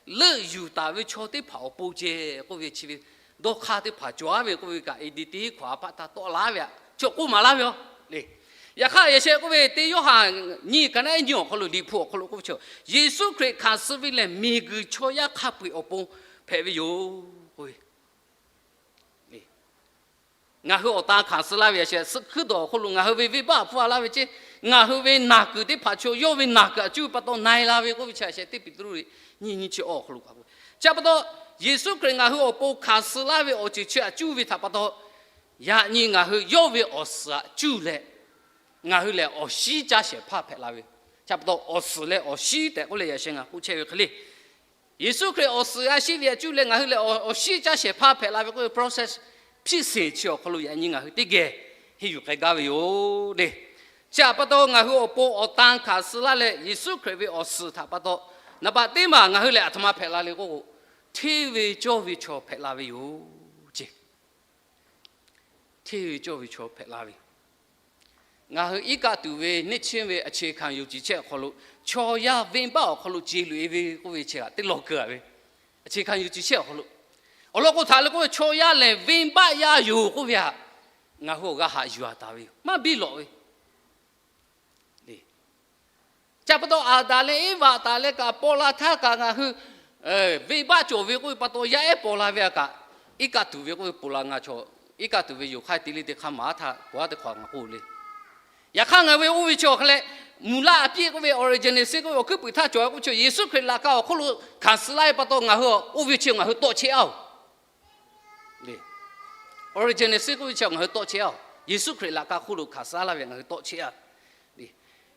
leuˆ yuˬ taˍ ve chaw teˇ hpaˍ awˬ pon ceh k'oˆ ve chi ve dawˇ hk'aˇ teˇ hpaˍ cawˬ a ve k'oˆ ve kaꞈ, A D teˇ hkawꞈ a paˆ htaˇ tawˆ la ve a, chi k'oˆ maˍ laˇ ve yoˬ le. Yaꞈ hk'aˇ yaꞈ sheh k'oˆ ve teˇ Yoˇhanˬ nyiˇ ka naˉ ehˉ nyiˇ awˬ hk'aw lo Liꞈ hpu awˬ hk'aw lo k'oˆ ve chaw, Yeˍsuˆ Hkriꞈ hkanˍ suh ve lehˬ miˬguiˬ chaw yaˇ hk'a peu-eˬ awˬ pon hpehꞈ ve yoˬ k'oˆ ve. Ngaˬ hui awˬ tan hkanˍ suh laˇ ve yaꞈ sheh suh hkuiˉ dawˬ awˬ hk'aw lo ngaˬ hui ve venˇbaˆ hpfuhˇ a laˇ ve ceˇ. Ngaˬ hui ve naˬ kuiˬ teˇ hpaˍ chaw yawˇ ve naˬ kuiˬ a cuˇ ve pa taw na e la ve k'oˆ ve chi yaꞈ sheh teˇ Peˍtruˆ nyiˇ nyiˇ chi awˬ hk'aw lo kaꞈ k'oˆ. Chi pa taw Yeˍsuˆ Hkriꞈ ngaˬ hui awˬ pon hkanˍ suh laˇ ve awˬ ceuˬ chi a cuˇ ve htaꞈ pa taw, yaꞈ nyi ngaˬ hui yawˇ ve awˬ suhˍ a cuˇ leh ngaˬ hui lehˬ awˬ shinˉ caˇ shehˍ hpaˇ hpehꞈ la ve. Chi pa taw awˬ suhˍ leh awˬ shinˉ tehꞈ k'oˆ leh yaꞈ sheh ngaˬ k'oˆ chehˇ ve hk'e le. Yeˍsuˆ Hkriꞈ awˬ suhˍ g'a shiˉ ve a cuˇ leh ngaˬ hui lehˬ awˬ shinˉ caˇ shehˍ hpaˇ hpehꞈ la ve k'oˆ ve process ဖြစ်စဉ် chi awˬ hk'aw lo yaꞈ nyi ngaˬ hui teˇ geh henˇ yuˬ k'ai gaˇ ve yoˬ le. Chi htaꞈ pa taw ngaˬ hui awˬ pon awˬ tan hkanˍ suh laˇ leh Yeˍsuˆ Hkriꞈ ve awˬ suhˍ htaꞈ pa taw, naˍ baꞈ teˇ maˬ ngaˬ hui lehˬ a htoꞈ ma hpehꞈ la le k'oˆ k'o, hteˇ ve cawˇ ve chaw hpehꞈ la ve yoˬ ceˇ. Hteˇ ve cawˇ ve chaw hpehꞈ la ve. Ngaˬ hui iˉ kaˆ tuˬ ve နှစ်ချင်း ve အခြေခံယုံကြည်ချက် awˬ hk'aw lo, chaw yaˇ venˇbaˆ awˬ hk'aw lo ce loꞈ e ve k'oˆ ve chi htaꞈ teˇ law keu a ve, အခြေခံယုံကြည်ချက် awˬ hk'aw lo, awˬ lawn k'o htaꞈ le k'oˆ ve chaw yaˇ lehˬ venˇbaˆ yaˇ yoˬ k'oˆ ve htaꞈ ngaˬ hui awˬ g'a haꞈ yuˬ a taˍ ve yoˬ. Maˇ biˇ lawꞈ ve Chi pa taw Aˍdanˍ leh Eˇvaꞈ taˍ leh kaꞈ paw la htaˇ kaꞈ ngaˬ hui venˇbaˆ cawˬ ve k'oˆ ve pa taw yaˇ ehˉ paw la ve a kaꞈ, iˉ kaˆ tuˬ ve k'oˆ ve paw la ngaˬ chaw, iˉ kaˆ tuˬ ve yoˬ hk'aˇ te le te hk'a maˍ a htaˇ paw a teˇ hk'aw ngaˬ k'oˆ le. Yaꞈ hk'aˇ ngaˬ ve oˇ ve chi awˬ hk'e leh, မူလအပြစ် k'oˆ ve အီရိၵျၢၼ်ႇ စ့ k'oˆ ve awˬ hkuiˉ puiˍ htaˇ cawˬ ve k'oˆ ve chi Yeˍsuˆ Hkriꞈ laꞈ ka awˬ hk'oˆ lo hkanˍ suh laˇ ve pa taw ngaˬ hui oˇ ve chi ngaˬ hui tawˆ chehˇ a oˬ. Awˬ riˍ jehˬ neˍ suhˉ k'oˆ ve chi ngaˬ hui tawˆ chehˇ a oˬ. Yeˍsuˆ Hkriꞈ laꞈ ka hk'oˆ lo hkanˍ suh laˇ ve ngaˬ hui tawˆ chehˇ a.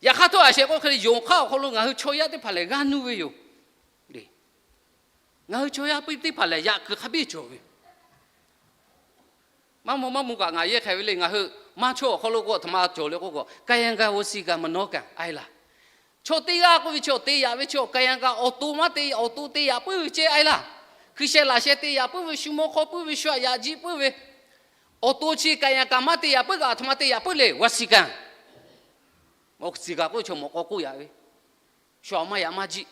Yaꞈ hk'aˇ htawˇ a shehˍ k'oˆ hk'e le, yonˍ hk'aˇ awˬ hk'aw lo ngaˬ hui chaw yaˇ teˇ hpaˍ lehˬ g'aˇ nuˇ ve yoˬ. Ngaˬ hui chaw yaˇ teˇ hpaˍ lehˬ yaꞈ kuiˬ hk'a biˇ cawˬ ve. Maˇ maw maˇ maw kaꞈ ngaˬ yehˇ hk'e ve le, ngaˬ hui maˇ chaw awˬ hk'aw lo k'o a htoꞈ ma cawˬ le k'oˆ k'o, กาย ka วจี ka มโน ka a e laˇ. Chaw teˇ g'aˇ k'oˆ ve chi te yaꞈ ve chi กาย ka awˬ to maˇ te, awˬ to te yaꞈ puiˉ ve ceh a e laˇ. Hkui sheh laꞈ sheh te yaꞈ puiˉ ve, shu mawˇ hk'aw puiˉ ve, shu aꞈ yaꞈ jiˆ puiˉ ve, awˬ to chi กาย ka maˇ te yaꞈ puiˉ kaꞈ a htoꞈ ma te yaꞈ puiˉ le, วจี ka. วจี ka k'oˆ ve chaw mawꞈ k'aw k'oˆ yaꞈ ve, shu aꞈ maˇ yaꞈ maˇ jiˆ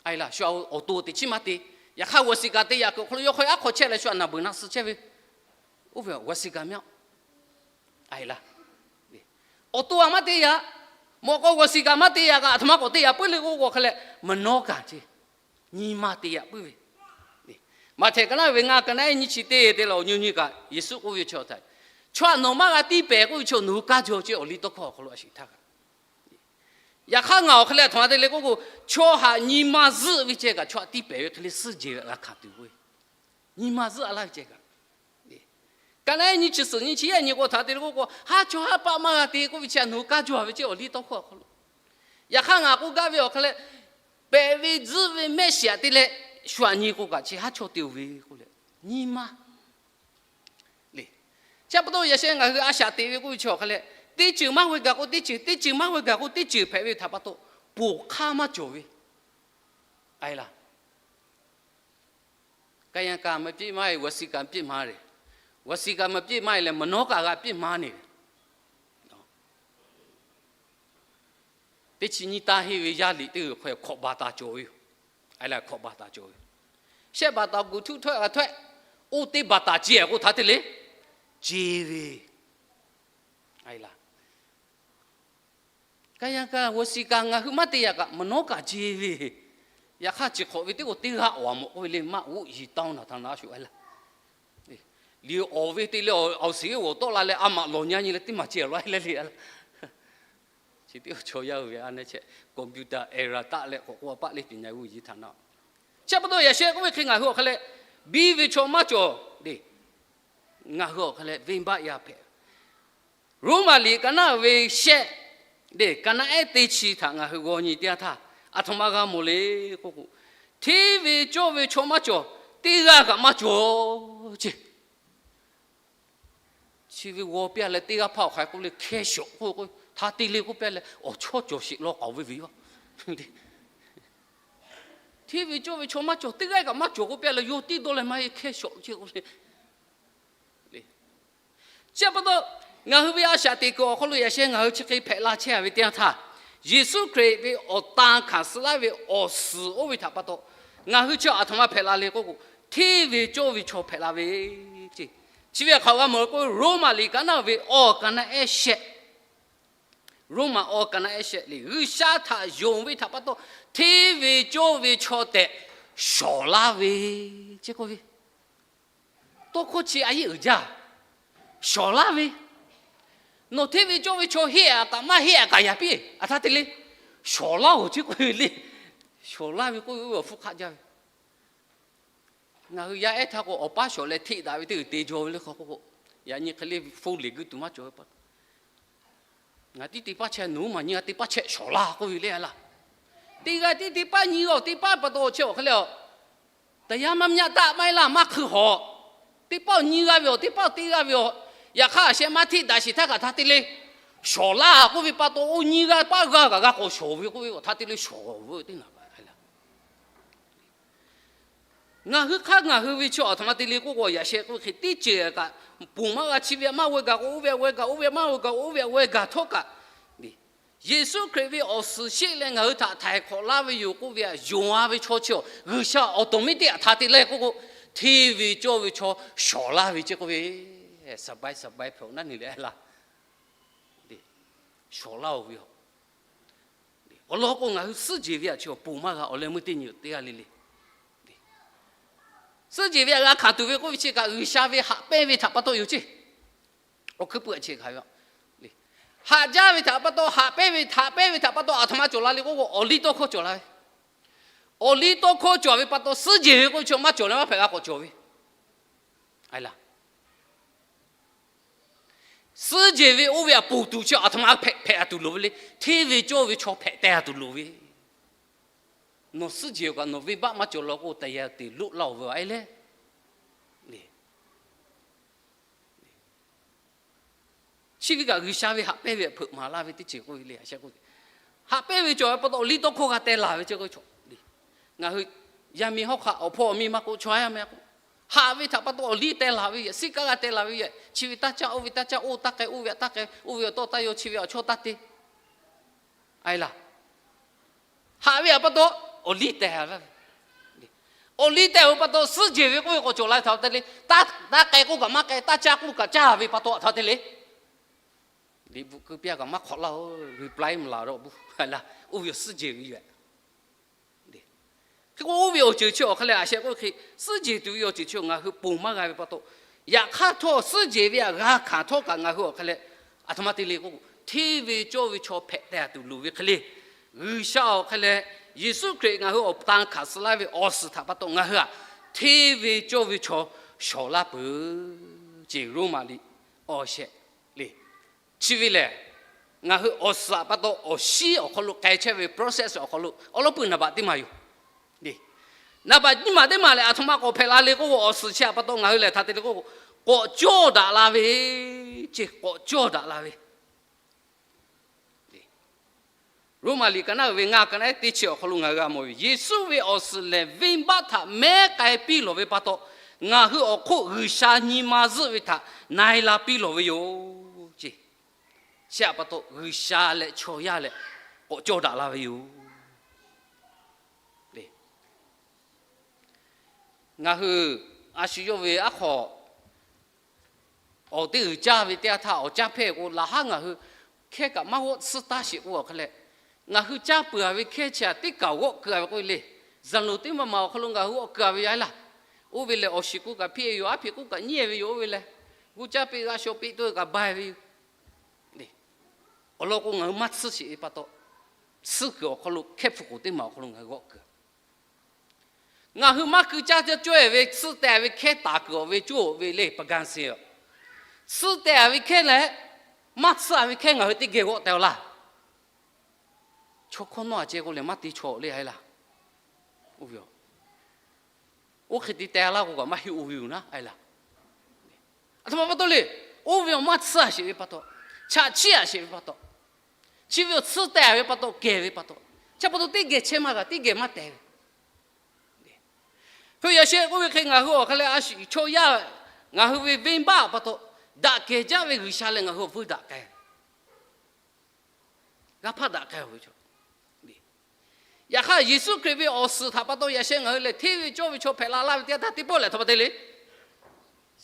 a e laˇ. Shu awˬ to teꞈ chiˉ maˇ te. Yaꞈ hk'aˇ วจี ka te yaꞈ kuiˬ awˬ hk'aw lo yawˇ hk'aw aˉ hk'aw chehˇ leh shu aꞈ naˬ beuˬ naˆ suh chehˇ ve, oˇ ve วจี ka mehˆ a e laˇ. Awˬ to aꞈ maˇ te yaꞈ, mawꞈ k'aw วจี ka maˇ te yaꞈ kaꞈ a htoꞈ ma k'awꞈ te yaꞈ puiˉ le k'oˆ k'o hk'e leh, มโน ka ceh, nyi ma te yaꞈ puiˉ ve. Maꞈhtehˍ ka naˉ ve ngaˇ ka naˉ ehˉ nyiˇ chi teˇ te leh awˬ nyi nyi kaꞈ Yeˍsuˆ k'oˆ ve chi htaꞈ, chaw aꞈ nawˬ maˇ g'a tiˇ pehˍ k'oˆ ve chaw nawˬ hui kaˇ jaw ceh awˬ liˇ tawˇ hkawˇ awˬ hk'aw lo a shiˍ htaˇ kaꞈ. Yaꞈ hk'aˇ ngaˬ awˬ hk'e leh a htoꞈ ma te le k'oˆ k'o, chaw haꞈ nyi ma zuhˆ ve ceh kaꞈ chaw aꞈ tiˇ pehˍ ve hk'e le suhˉ jehˬ ve g'a hkanˍ tuˬ k'o, nyi ma zuhˆ a laˇ ve ceh kaꞈ. Ka naˉ ehˉ nyiˇ chi suhˍ nyiˇ chi yaˇ nyi k'o a htoꞈ ma te le k'oˆ k'o, haˉ chaw haˉ paˆ maˇ g'a te k'oˆ ve chi a nawˬ hui kaˇ jaw ve ceh awˬ liˇ tawˇ hkawˇ awˬ hk'aw lo. Yaꞈ hk'aˇ ngaˬ k'oˆ gaˇ ve awˬ hk'e leh, pehꞈ ve tzuhˆ ve mehˆ shiˍ aꞈ te leh shu aꞈ nyi k'o kaꞈ chi haˉ chaw te oˬ ve k'oˆ leh, nyi ma le. Chi pa taw yaꞈ sheh ngaˬ hui a shaꞈ teꞈ ve k'oˆ ve chi awˬ hk'e leh, teˇ ceuˬ maˇ ve gaˬ k'o teˇ ceuˬ, teˇ ceuˬ maˇ ve gaˬ k'o teˇ ceuˬ hpehꞈ ve htaꞈ pa taw, poˬ hk'aˇ maˇ cawˬ ve a e laˇ. กาย ka မပျ့ၢ်မး ဝစီကံ ပျ့ၢ်မး တယ်. ဝစီကံ မပျ့ၢ်မး leh မနောကံ g'a pyeˇ ma ne ve. Teˇ chi nyiˇ taˇ henˇ ve yaˇ liꞈ teˇ g'uiˬ hk'aw hkawꞈ baˬ taˍ cawˬ ve yoˬ. A e laˇ hkawꞈ baˬ taˍ cawˬ ve. Shehˆ baˬ taˍ guˬ htuˆ htawehˆ g'a htawehˆ, oˇ teˇ baˬ taˍ ce k'o htaꞈ te le, ce ve a e laˇ. กาย ka วสีกรรม ngaˬ hui maˇ te yaꞈ kaꞈ มโนกรรม ce ve. Yaꞈ hk'aˇ chi hk'awꞈ ve teˇ k'o teˇ g'aˇ awˬ a mawꞈ k'oˆ ve le, maˇ g'oˆ yiˍ taˇ naˬ htaꞈ na shuˍ a e laˇ. Liꞈ awˬ ve te leh awˬ shiˍ g'awˬ tawˆ la leh a maꞈ lawˬ nyi a nyi leh teˇ maˬ ce a law a e laˇ le. Chi teˇ chaw yaˇ ve a nehˇ chehˇ computer error taˆ leh k'awꞈ k'oˆ a paˆ le ပညာရေးဝန်ကြီးဌာန. Chi pa taw yaꞈ sheh k'oˆ ve hk'e ngaˬ hui awˬ hk'e leh biˇ ve chaw maˇ cawˬ le. Ngaˬ hui awˬ hk'e leh venˇbaˆ yaˇ hpehꞈ. Roˉmaꞈ liꞈ ka naˉ ve shehˆ, ka naˉ ehˉ teˇ chi htaꞈ ngaˬ hui g'aw nyi teˇ yanˇ htaˇ, a htoꞈ ma g'a mawˬ le k'oˆ k'o, hteˇ ve cawˇ ve chaw maˇ cawˬ, teˇ g'aˇ kaꞈ maˇ cawˬ ce. Chi ve g'aw piˇ a leh teˇ g'aˇ hpaˇ awˬ hk'aˬ hk'e k'oˆ le, hkeh shawˍ k'oˆ k'o htaꞈ te le k'oˆ piˇ a leh awˬ chawˇ cawˬ sheˍ law k'aoˍ ve ve yoˬ. Hteˇ ve cawˇ ve chaw maˇ cawˬ, teˇ g'aˇ kaꞈ maˇ cawˬ k'oˆ piˇ leh, yawˇ tiˉ dawˇ leh maˇ heˆ hkehˇ shawˍ chehˇ k'oˆ le. Chi pa taw, ngaˬ hui ve a shaꞈ teꞈ kuiˬ awˬ hk'aw lo yaꞈ sheh ngaˬ hui chi hk'e hpehꞈ la chehˇ ve teˇ yanˇ htaˇ, Yeˍsuˆ Hkriꞈ ve awˬ tan hkanˍ suh laˇ ve awˬ suhˍ oˇ ve htaꞈ pa taw, ngaˬ hui chi a htoꞈ ma hpehꞈ la le k'oˆ k'o, hteˇ ve cawˇ ve chaw hpehꞈ la ve ce. Chi ve hk'aˬ g'a mawˬ k'o, Roˉmaꞈ liꞈ ka naˆ ve awˬ ka naˆ ehˉ shehˆ, Roˉmaꞈ awˬ ka naˆ ehˉ shehˆ le, G'uiˬsha htaꞈ yonˍ ve htaꞈ pa taw, hteˇ ve cawˇ ve chaw tehꞈ shawˍ laˇ ve ce k'oˆ ve. Tawˇ hkawˇ chi a yeˇ uiˍ jaˇ. Shawˍ laˇ ve. Nawˬ hteˇ ve cawˇ ve chaw heˆ a kaꞈ maˇ heˆ a kaꞈ yaꞈ piˇ, aˬ htaˇ te le, shawˍ laˇ-oˬ ce k'oˆ ve le. Shawˍ laˇ ve k'oˆ ve awˬ hpfuhˇ hk'aˆ jaˇ ve. Ngaˬ hui yaˇ ehˉ htaˇ k'o, awˬ paˉ shawˍ leh hteꞈ daꞈ ve teˇ g'uiˬ te jaw ve le hk'aw k'oˆ k'o, yaꞈ nyi hk'e le hpu leˬ guˇ tuˬ maˇ cawˬ ve pa taw, ngaˬ tiˉ te paˇ chehˇ, nawˬ hui maˬ nyi g'a te paˇ chehˇ shawˍ laˇ k'oˆ ve le laˇ. Teˇ g'aˇ tiˉ te paˇ nyi g'a-oˬ, te paˇ pa taw chehˇ awˬ hk'e le a, taˍ yaˇ maˇ myaˇ taˆ maˇ heˆ laˇ, maˇ hkui hawꞈ. Teˇ paˇ awˬ nyi g'a ve awˬ, teˇ paˇ awˬ te g'a ve awˬ, yaꞈ hk'aˇ a sheh maˇ hteꞈ daꞈ shiˍ htaˇ kaꞈ htaˇ te le, shawˍ laˇ k'oˆ ve pa taw, oˇ nyi g'a paˇ g'a kaꞈ g'a k'awꞈ shawˍ ve k'oˆ ve, aˬ htaˇ te le shawˍ ve teˇ naˍ baꞈ la. Ngaˬ hui hk'aˇ ngaˬ hui ve chi aˬ htoꞈ ma te le k'oˆ k'o, yaꞈ sheh k'oˆ hk'e teˇ ceuˬ kaꞈ ponˬ maˇ g'a, chi ve maˇ g'a gaˬ k'o oˇ ve g'a gaˬ, oˇ ve maˇ g'a gaˬ k'o oˇ ve g'a gaˬ htawˇ kaꞈ, Yeˍsuˆ Hkriꞈ ve awˬ suhˍ sheˆ leh ngaˬ hui htaꞈ htaiˍ hk'awꞈ laˇ ve yoˬ k'oˆ ve a, yonˍ-a ve chaw chi a, G'uiˬsha awˬ tawˍ miˇ teˇ htaꞈ htaˇ te le k'oˆ k'o, hteˇ ve cawˇ ve chaw shawˍ laˇ ve ce k'oˆ ve, saˍ baiˉ saˍ baiˉ hpehꞈ-oˬ naˉ neˬ leh laˇ. Shawˍ laˇ-oˬ ve a. Awˬ lawn k'o, ngaˬ hui suhˉ jeˬ ve a chi awˬ ponˬ maˇ g'a, awˬ leh meuˇ teˇ nyi teˇ g'aˇ le le. Suhˉ jeˬ ve a g'a hkanˍ tuˬ ve k'oˆ ve chi kaꞈ, G'uiˬsha ve haꞈ pehnˇ ve htaꞈ pa taw yoˬ ce. Awˬ hkuiˉ puiˉ a chi hk'aˬ ve, haꞈ jaˇ ve htaꞈ pa taw, haꞈ pehnˇ ve, haꞈ pehnˇ ve htaꞈ pa taw aˬ htoꞈ ma cawˬ la le k'oˆ k'o, awˬ liˇ tawˇ hkawˇ cawˬ la ve. Awˬ liˇ tawˇ hkawˇ cawˬ ve pa taw, suhˉ jeˬ ve k'oˆ ve chi maˇ cawˬ leh maˇ hpehꞈ g'a k'awꞈ cawˬ ve. Suhˉ jeˬ ve oˇ ve a ponˬ tuˬ chi aˬ htoꞈ ma hpehꞈ, hpehꞈ a tuˬ loˍ ve le. Hteˇ ve cawˇ ve chaw hpehꞈ teh a tuˬ loˍ ve. Nawˬ suhˉ jeˬ kaꞈ nawˬ venˇbaˆ maˇ cawˬ law k'o, taˍ yaˇ te loˆ laˇ-oˬ ve a e le. Chi ve kaꞈ G'uiˬsha ve haꞈ pehnˇ ve hpeuꞈ maˍ laˇ ve teˇ ceuˬ k'oˆ ve le. Haꞈ pehnˇ ve cawˬ ve pa taw, awˬ liˇ tawˇ hkawˇ g'a teh laˬ ve ce k'o, ngaˬ hui yaˇ miˇ hawˉ hk'aˆ awˬ hpawˇ awˬ miˇ maˇ k'oˆ, chaw yaˇ meh k'o, haꞈ ve htaꞈ pa taw awˬ liˇ teh laˬ ve yoˬ. Siˉ kaˆ g'a teh laˬ ve yoˬ. Chi ve taˇ caˇ, oˇ ve taˇ caˇ, oˇ taˇ k'ai, oˇ ve taˇ k'ai, oˇ ve awˬ tawˇ taˇ yaw, chi ve awˬ chawˇ taˇ te. A e laˇ. Haꞈ ve htaꞈ pa taw awˬ liˇ teh laˇ ve. Awˬ liˇ teh ve pa taw, suhˉ jeˬ ve k'oˆ ve k'awꞈ cawˬ la ve htaꞈ te le. Taˇ k'ai k'oˆ kaꞈ maˇ k'ai, taˇ caˇ k'oˆ kaꞈ caˇ ve pa taw htaꞈ te le. Liꞈ bvuhꞈ keu piˇ kaꞈ maˇ hk'awꞈ laˇ-oˬ, reply maˇ la ro bu. Oˇ ve awˬ suhˉ jeˬ ve yoˬ. Hk'e k'o, oˇ ve awˬ ceuˬ chi awˬ hk'a leh a sheh k'oˆ hk'e, suhˉ jeˬ tuˬ ve awˬ ceuˬ chi ngaˬ hui ponˬ maˇ g'a ve pa taw, yaꞈ hk'aˇ htawˇ suhˉ jeˬ ve a g'a hkanˍ htawˇ kaꞈ ngaˬ hui awˬ hk'a leh aˬ htoꞈ ma te le k'o, hteˇ ve cawˇ ve chaw hpehꞈ teh a tuˬ loˍ ve hk'e le. G'uiˬsha awˬ hk'a leh Yeˍsuˆ Hkriꞈ ngaˬ hui awˬ tan hkanˍ suh laˇ ve awˬ suhˍ htaꞈ pa taw ngaˬ hui a hteˇ ve cawˇ ve chaw shawˍ laˇ peuˬ ce. Roˉmaꞈ liꞈ awˬ shehˍ le. Chi ve lehˬ, ngaˬ hui awˬ suhˍ htaꞈ pa taw awˬ shinˉ awˬ hk'aw lo k'ai chehˇ ve process awˬ hk'aw lo awˬ lawn peuˬ naˍ baꞈ teˇ maˬ yoˬ. Naˍ baꞈ nyiˇ maˬ teˇ maˬ lehˬ, aˬ htoꞈ ma k'awꞈ hpehꞈ la le k'oˆ k'o, awˬ suhˍ chi htaꞈ pa taw ngaˬ hui lehˬ htaꞈ te le k'oˆ k'o, k'awꞈ cawˇ daꞈ la ve ce. K'awꞈ cawˇ daꞈ la ve Roˉmaꞈ liꞈ ka naˆ uiˍ ve ngaˇ ka naˆ ehˉ teˇ chi awˬ hk'aw lo ngaˬ hui g'a mawˬ ve, Yeˍsuˆ ve awˬ suhˍ lehˬ venˇbaˆ htaꞈ mehˉ k'ai piˇ lawˬ ve pa taw, ngaˬ hui awˬ hk'oˆ G'uiˬsha nyi ma zuhˆ ve htaꞈ na e la piˇ lawˬ ve yoˬ ce. Chi htaꞈ pa taw G'uiˬsha leh chaw yaˇ leh k'awꞈ cawˇ daꞈ la ve yoˬ. Ngaˬ hui a shu yawˇ ve aˉ hk'aw awˬ teˇ g'uiˬ caˇ ve teˇ yanˇ htaˇ, awˬ caˇ hpehˇ k'o, laꞈ haˉ ngaˬ hui hkehˇ kaꞈ maˇ g'awˆ tsuhˇ taˇ sheˍ k'oˆ awˬ hk'a leh, ngaˬ hui caˇ peuˬ a ve hkehˇ chi htaꞈ teˇ kaꞈ g'awˆ keu a ve k'oˆ ve le. Zanˬ loˍ teˇ maˬ maˬ awˬ hk'aw lo ngaˬ hui g'awˆ keu a ve yaˇ laˇ. Oˇ ve lehˬ, awˬ shiˍ k'oˆ kaꞈ hpiˇ e yoˬ, aˉ hpiꞈ k'oˆ kaꞈ nyiˉ e ve yoˬ, oˇ ve lehˬ, g'uˇ caˇ piˇ g'a shaw piˇ to kaꞈ ba e ve yoˬ. Awˬ lawn k'o, ngaˬ hui maˇ tsuhˇ sheˍ ve pa taw, tsuhˇ kuiˬ awˬ hk'aw lo hkehˇ hpu k'oˍ teˇ maˬ awˬ hk'aw lo ngaˬ hui g'awˆ keu Ngaˬ hui maˇ keu caˇ cawehˬ ve tsuhˇ teh ve hkehˇ taˍ kuiˬ awˬ ve cawˇ ve le, pa gan se. Tsuhˇ teh ve hkehˇ leh, maˇ tsuhˇ ve hkehˇ ngaˬ hui teˇ geh g'awˆ teh-aw laˇ. Chaw hkawˇ nawˉ a ceh k'o lehˬ, maˇ te chaw le a laˇ. Oˇ ve, oˇ hk'e te teh laˇ k'o kaꞈ maˇ heˆ oˇ ve yoˬ naˉ a laˇ. Aˬ htoꞈ ma pa taw le. Oˇ ve awˬ maˇ tsuhˇ a sheˍ ve pa taw, chaꞈ chiˆ a sheˍ ve pa taw, chi ve awˬ tsuhˇ teh ve pa taw, kehˬ ve pa taw, Chi pa taw teˇ geh chehˇ maˇ g'a, teˇ geh maˇ teh ve. Hk'e yaꞈ sheh k'oˆ ve hk'e ngaˬ hui awˬ hk'aˇ leh a shu chaw yaˇ, ngaˬ hui ve venˇbaˆ pa taw, daꞈ kehˬ jaˇ ve G'uiˬsha leh ngaˬ hui awˬ vuiˇ daꞈ k'ai, g'a hpaˇ daꞈ k'ai ve chaw. Yaꞈ hk'aˇ Yeˍsuˆ Hkriꞈ ve awˬ suhˍ htaꞈ pa taw yaꞈ sheh ngaˬ hui lehˬ hteˇ ve cawˇ ve chaw hpehꞈ la laˇ ve teˇ yanˇ htaˇ teˇ pawˆ lehˬ a htoꞈ ma te le.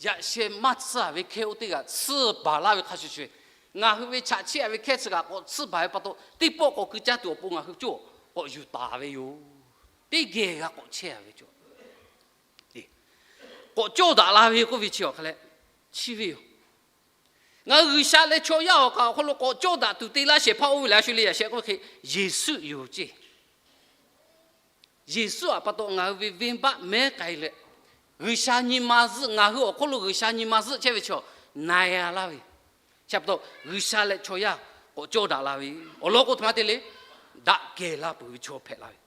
Yaꞈ sheh maˇ tsuhˇ a ve hkehˇ oˇ teˇ g'aˇ tsuhˇ baˬ laˇ ve hk'a shuˍ shuˍ, ngaˬ hui ve chaꞈ chiˇ a ve hkehˇ chi kaꞈ k'awꞈ tsuhˇ baˬ ve pa taw, teˇ pawˆ k'awꞈ keu caˇ tuˬ awˬ pon ngaˬ hui cawˇ k'awꞈ yuˬ taˍ ve yoˬ. Teˇ geh g'a k'awꞈ chehˇ a ve cawˇ, k'awꞈ cawˇ daꞈ la ve k'oˆ ve chi awˬ hk'aˇ leh, chi ve yoˬ. Ngaˬ hui G'uiˬsha leh chaw yaˇ awˬ kaꞈ awˬ hk'aw lo k'awꞈ cawˇ daꞈ tuˬ te laˇ shehˍ hpaˇ oˇ ve lehˬ a shu le yaꞈ sheh k'oˆ ve hk'e Yeˍsuˆ yoˬ ceˇ. Yeˍsuˆ a pa taw ngaˬ hui ve venˇbaˆ mehˉ k'ai leh, G'uiˬsha nyi ma zuhˆ, ngaˬ hui awˬ hk'oˆ lo G'uiˬsha nyi ma zuhˆ chehˇ ve chaw na e a laˇ ve. Chi pa taw G'uiˬsha leh chaw yaˇ k'awꞈ cawˇ daꞈ la ve, awˬ lawn k'o a htoꞈ ma te le, daꞈ kehˬ la peuˬ ve chaw hpehꞈ la ve.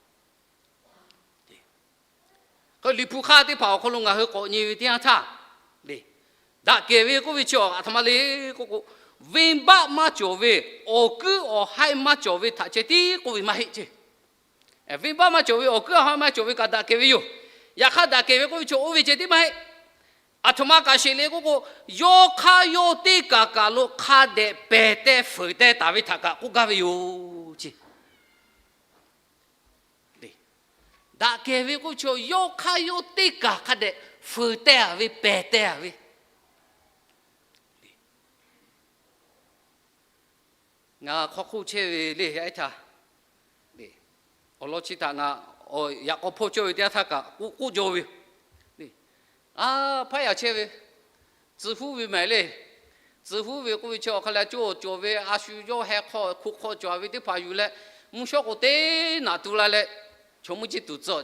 Liꞈ hpu hk'aˇ teˇ hpaˍ awˬ hk'aw lo ngaˬ hui k'awꞈ nyi ve teˇ yanˇ htaˇ, daꞈ kehˬ ve k'oˆ ve chi a htoꞈ ma le k'oˆ k'o, venˇbaˆ maˇ cawˬ ve, awˬ kuiˉ awˬ haiˆ maˇ cawˬ ve htaꞈ ceh tiˉ k'oˆ ve maˇ heˆ ceˇ. Venˇbaˆ maˇ cawˬ ve, awˬ kuiˉ awˬ haiˆ maˇ cawˬ ve kaꞈ daꞈ kehˬ ve yoˬ. Yaꞈ hk'aˇ daꞈ kehˬ ve k'oˆ ve chi oˇ ve ceh tiˉ maˇ heˆ. A htoꞈ ma kaꞈ sheˍ le k'oˆ k'o, yawˇ hk'aˇ yawˇ teˇ kaˬ kaˬ lo hk'a dehꞈ pehˬ teh fuiˍ teh taˍ ve htaꞈ kaꞈ k'oˆ gaˇ ve yoˬ ceˇ. Daꞈ kehˬ ve k'oˆ ve chi yawˇ hk'aˇ yawˇ teˇ kaˬ hk'a dehꞈ fuiˍ teh a ve pehˬ teh a ve. Ngaˬ hk'aw hk'oˆ chehˇ ve le yaˇ ehˉ htaˇ, awˬ lawn chi htaꞈ ngaˬ yaꞈ k'aw hpawˇ cawˇ ve teˇ yanˇ htaˇ kaꞈ k'oˆ k'oˆ jaw ve yoˬ. A, hpaˉ yaꞈ chehˇ ve, tcuh huˉ ve mehˍ le. Tcuh huˉ ve k'oˆ ve chi awˬ hk'aˇ leh coˇ cawˬ ve a shu yawˇ heh hk'aw hko hk'aw cawˬ ve teˇ hpaˍ yuˬ leh, mvuhˇ shawˉ k'o teˇ naꞈ tu la leh, chaw mvuhˇ ceˇ tuˬ tcuh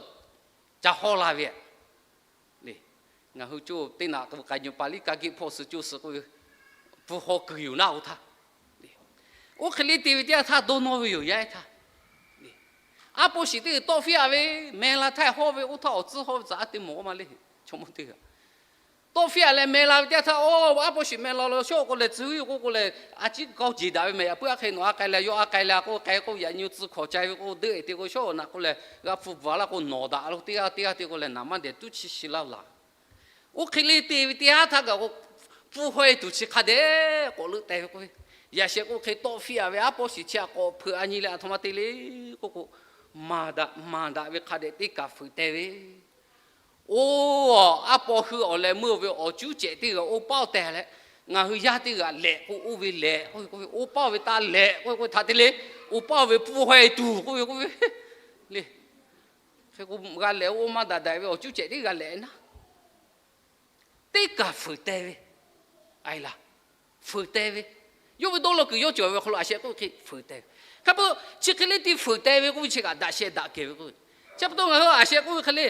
ca hawˇ la ve le. Ngaˬ hui coˇ teˇ naꞈ k'ai nyi paˍ liˇ ka geˆ hpawˇ suh coˇ suh k'oˆ ve, pfuhˇ haw kuiˬ yoˬ naˆ oˇ htaˇ. Oˇ hk'e le te ve teˇ yanˇ htaˇ dawˇ nawˇ ve yoˬ yaˇ ehˉ htaˇ. Aˉ pawˇ shiˍ teˇ g'uiˬ tawˆ fiˇ a ve, meh la htaˇ hawˇ ve oˇ htaˇ awˬ tcuhˇ hawˇ ve tcuh a te mawˬ k'oˆ ma le. Chaw mvuhˇ teˇ g'aˇ tawˆ fiˇ a leh meh la ve teˇ yanˇ htaˇ, o, aˉ pawˇ shiˍ meh la la shawˉ k'o leh tcuh huˉ k'oˆ k'o leh, a ciˉ k'aoˇ jeˬ daꞈ ve mehˍ, yaꞈ puiˉ aˉ hk'e nawˬ a k'ai leh yawˇ a k'ai leh a k'oˆ k'ai k'oˆ yaꞈ nyi tcuh hkawˍ ca ve k'o, deˇ te k'o shawˉ naꞈ k'oˆ leh g'a hpu bvuhꞈ laˇ k'o nawˬ daꞈ lo teˇ g'aˇ teˇ g'aˇ te k'o leh naˍ maˇ dehꞈ tuˉ chi shi laˇ laˬ. Oˇ hk'e le te ve teˇ yanˇ htaˇ kaꞈ k'o, pfuhˇ haweh tuˬ chi hk'a dehꞈ k'awꞈ leuˆ teh ve k'oˆ ve, yaꞈ sheh k'oˆ hk'e tawˆ fiˇ a ve aˉ pawˇ shiˍ chi a k'awꞈ hpeuꞈ a nyi leh a htoꞈ ma te le k'oˆ k'o, maˍ daꞈ maˍ daꞈ ve hk'a dehꞈ teˇ kaˬ fuiˍ teh ve. Oˇ, aˉ pawˇ hui awˬ leh meuˇ ve awˬ cuˉ cehꞈ teˇ g'aˇ oˇ paˆ-oˆ teh leh, ngaˬ hui yaˇ teˇ g'aˇ lehꞈ k'o oˇ ve lehꞈ k'oˆ ve, oˇ paˆ-oˆ ve taˇ lehꞈ k'oˆ ve htaꞈ te le, oˇ paˆ-oˆ ve pfuhˇ haweh tuˬ k'oˆ ve k'oˆ ve le. Hk'e k'o g'a lehꞈ oˇ maˇ daꞈ daꞈ ve awˬ cuˉ cehꞈ teˇ g'aˇ lehꞈ naˉ, teˇ kaˬ fuiˍ teh ve. A e laˬ, fuiˍ teh ve. Yawˇ ve dawˇ law kuiˬ yawˇ cawˬ ve awˬ hk'aw lo a sheh k'oˆ ve hk'e fuiˍ teh ve. Hk'e pa taw chi hk'e le te fuiˍ teh ve k'oˆ ve chi kaꞈ daꞈ sheh daꞈ kehˬ ve k'oˆ ve. Chi pa taw ngaˬ hui a sheh k'oˆ ve hk'e le,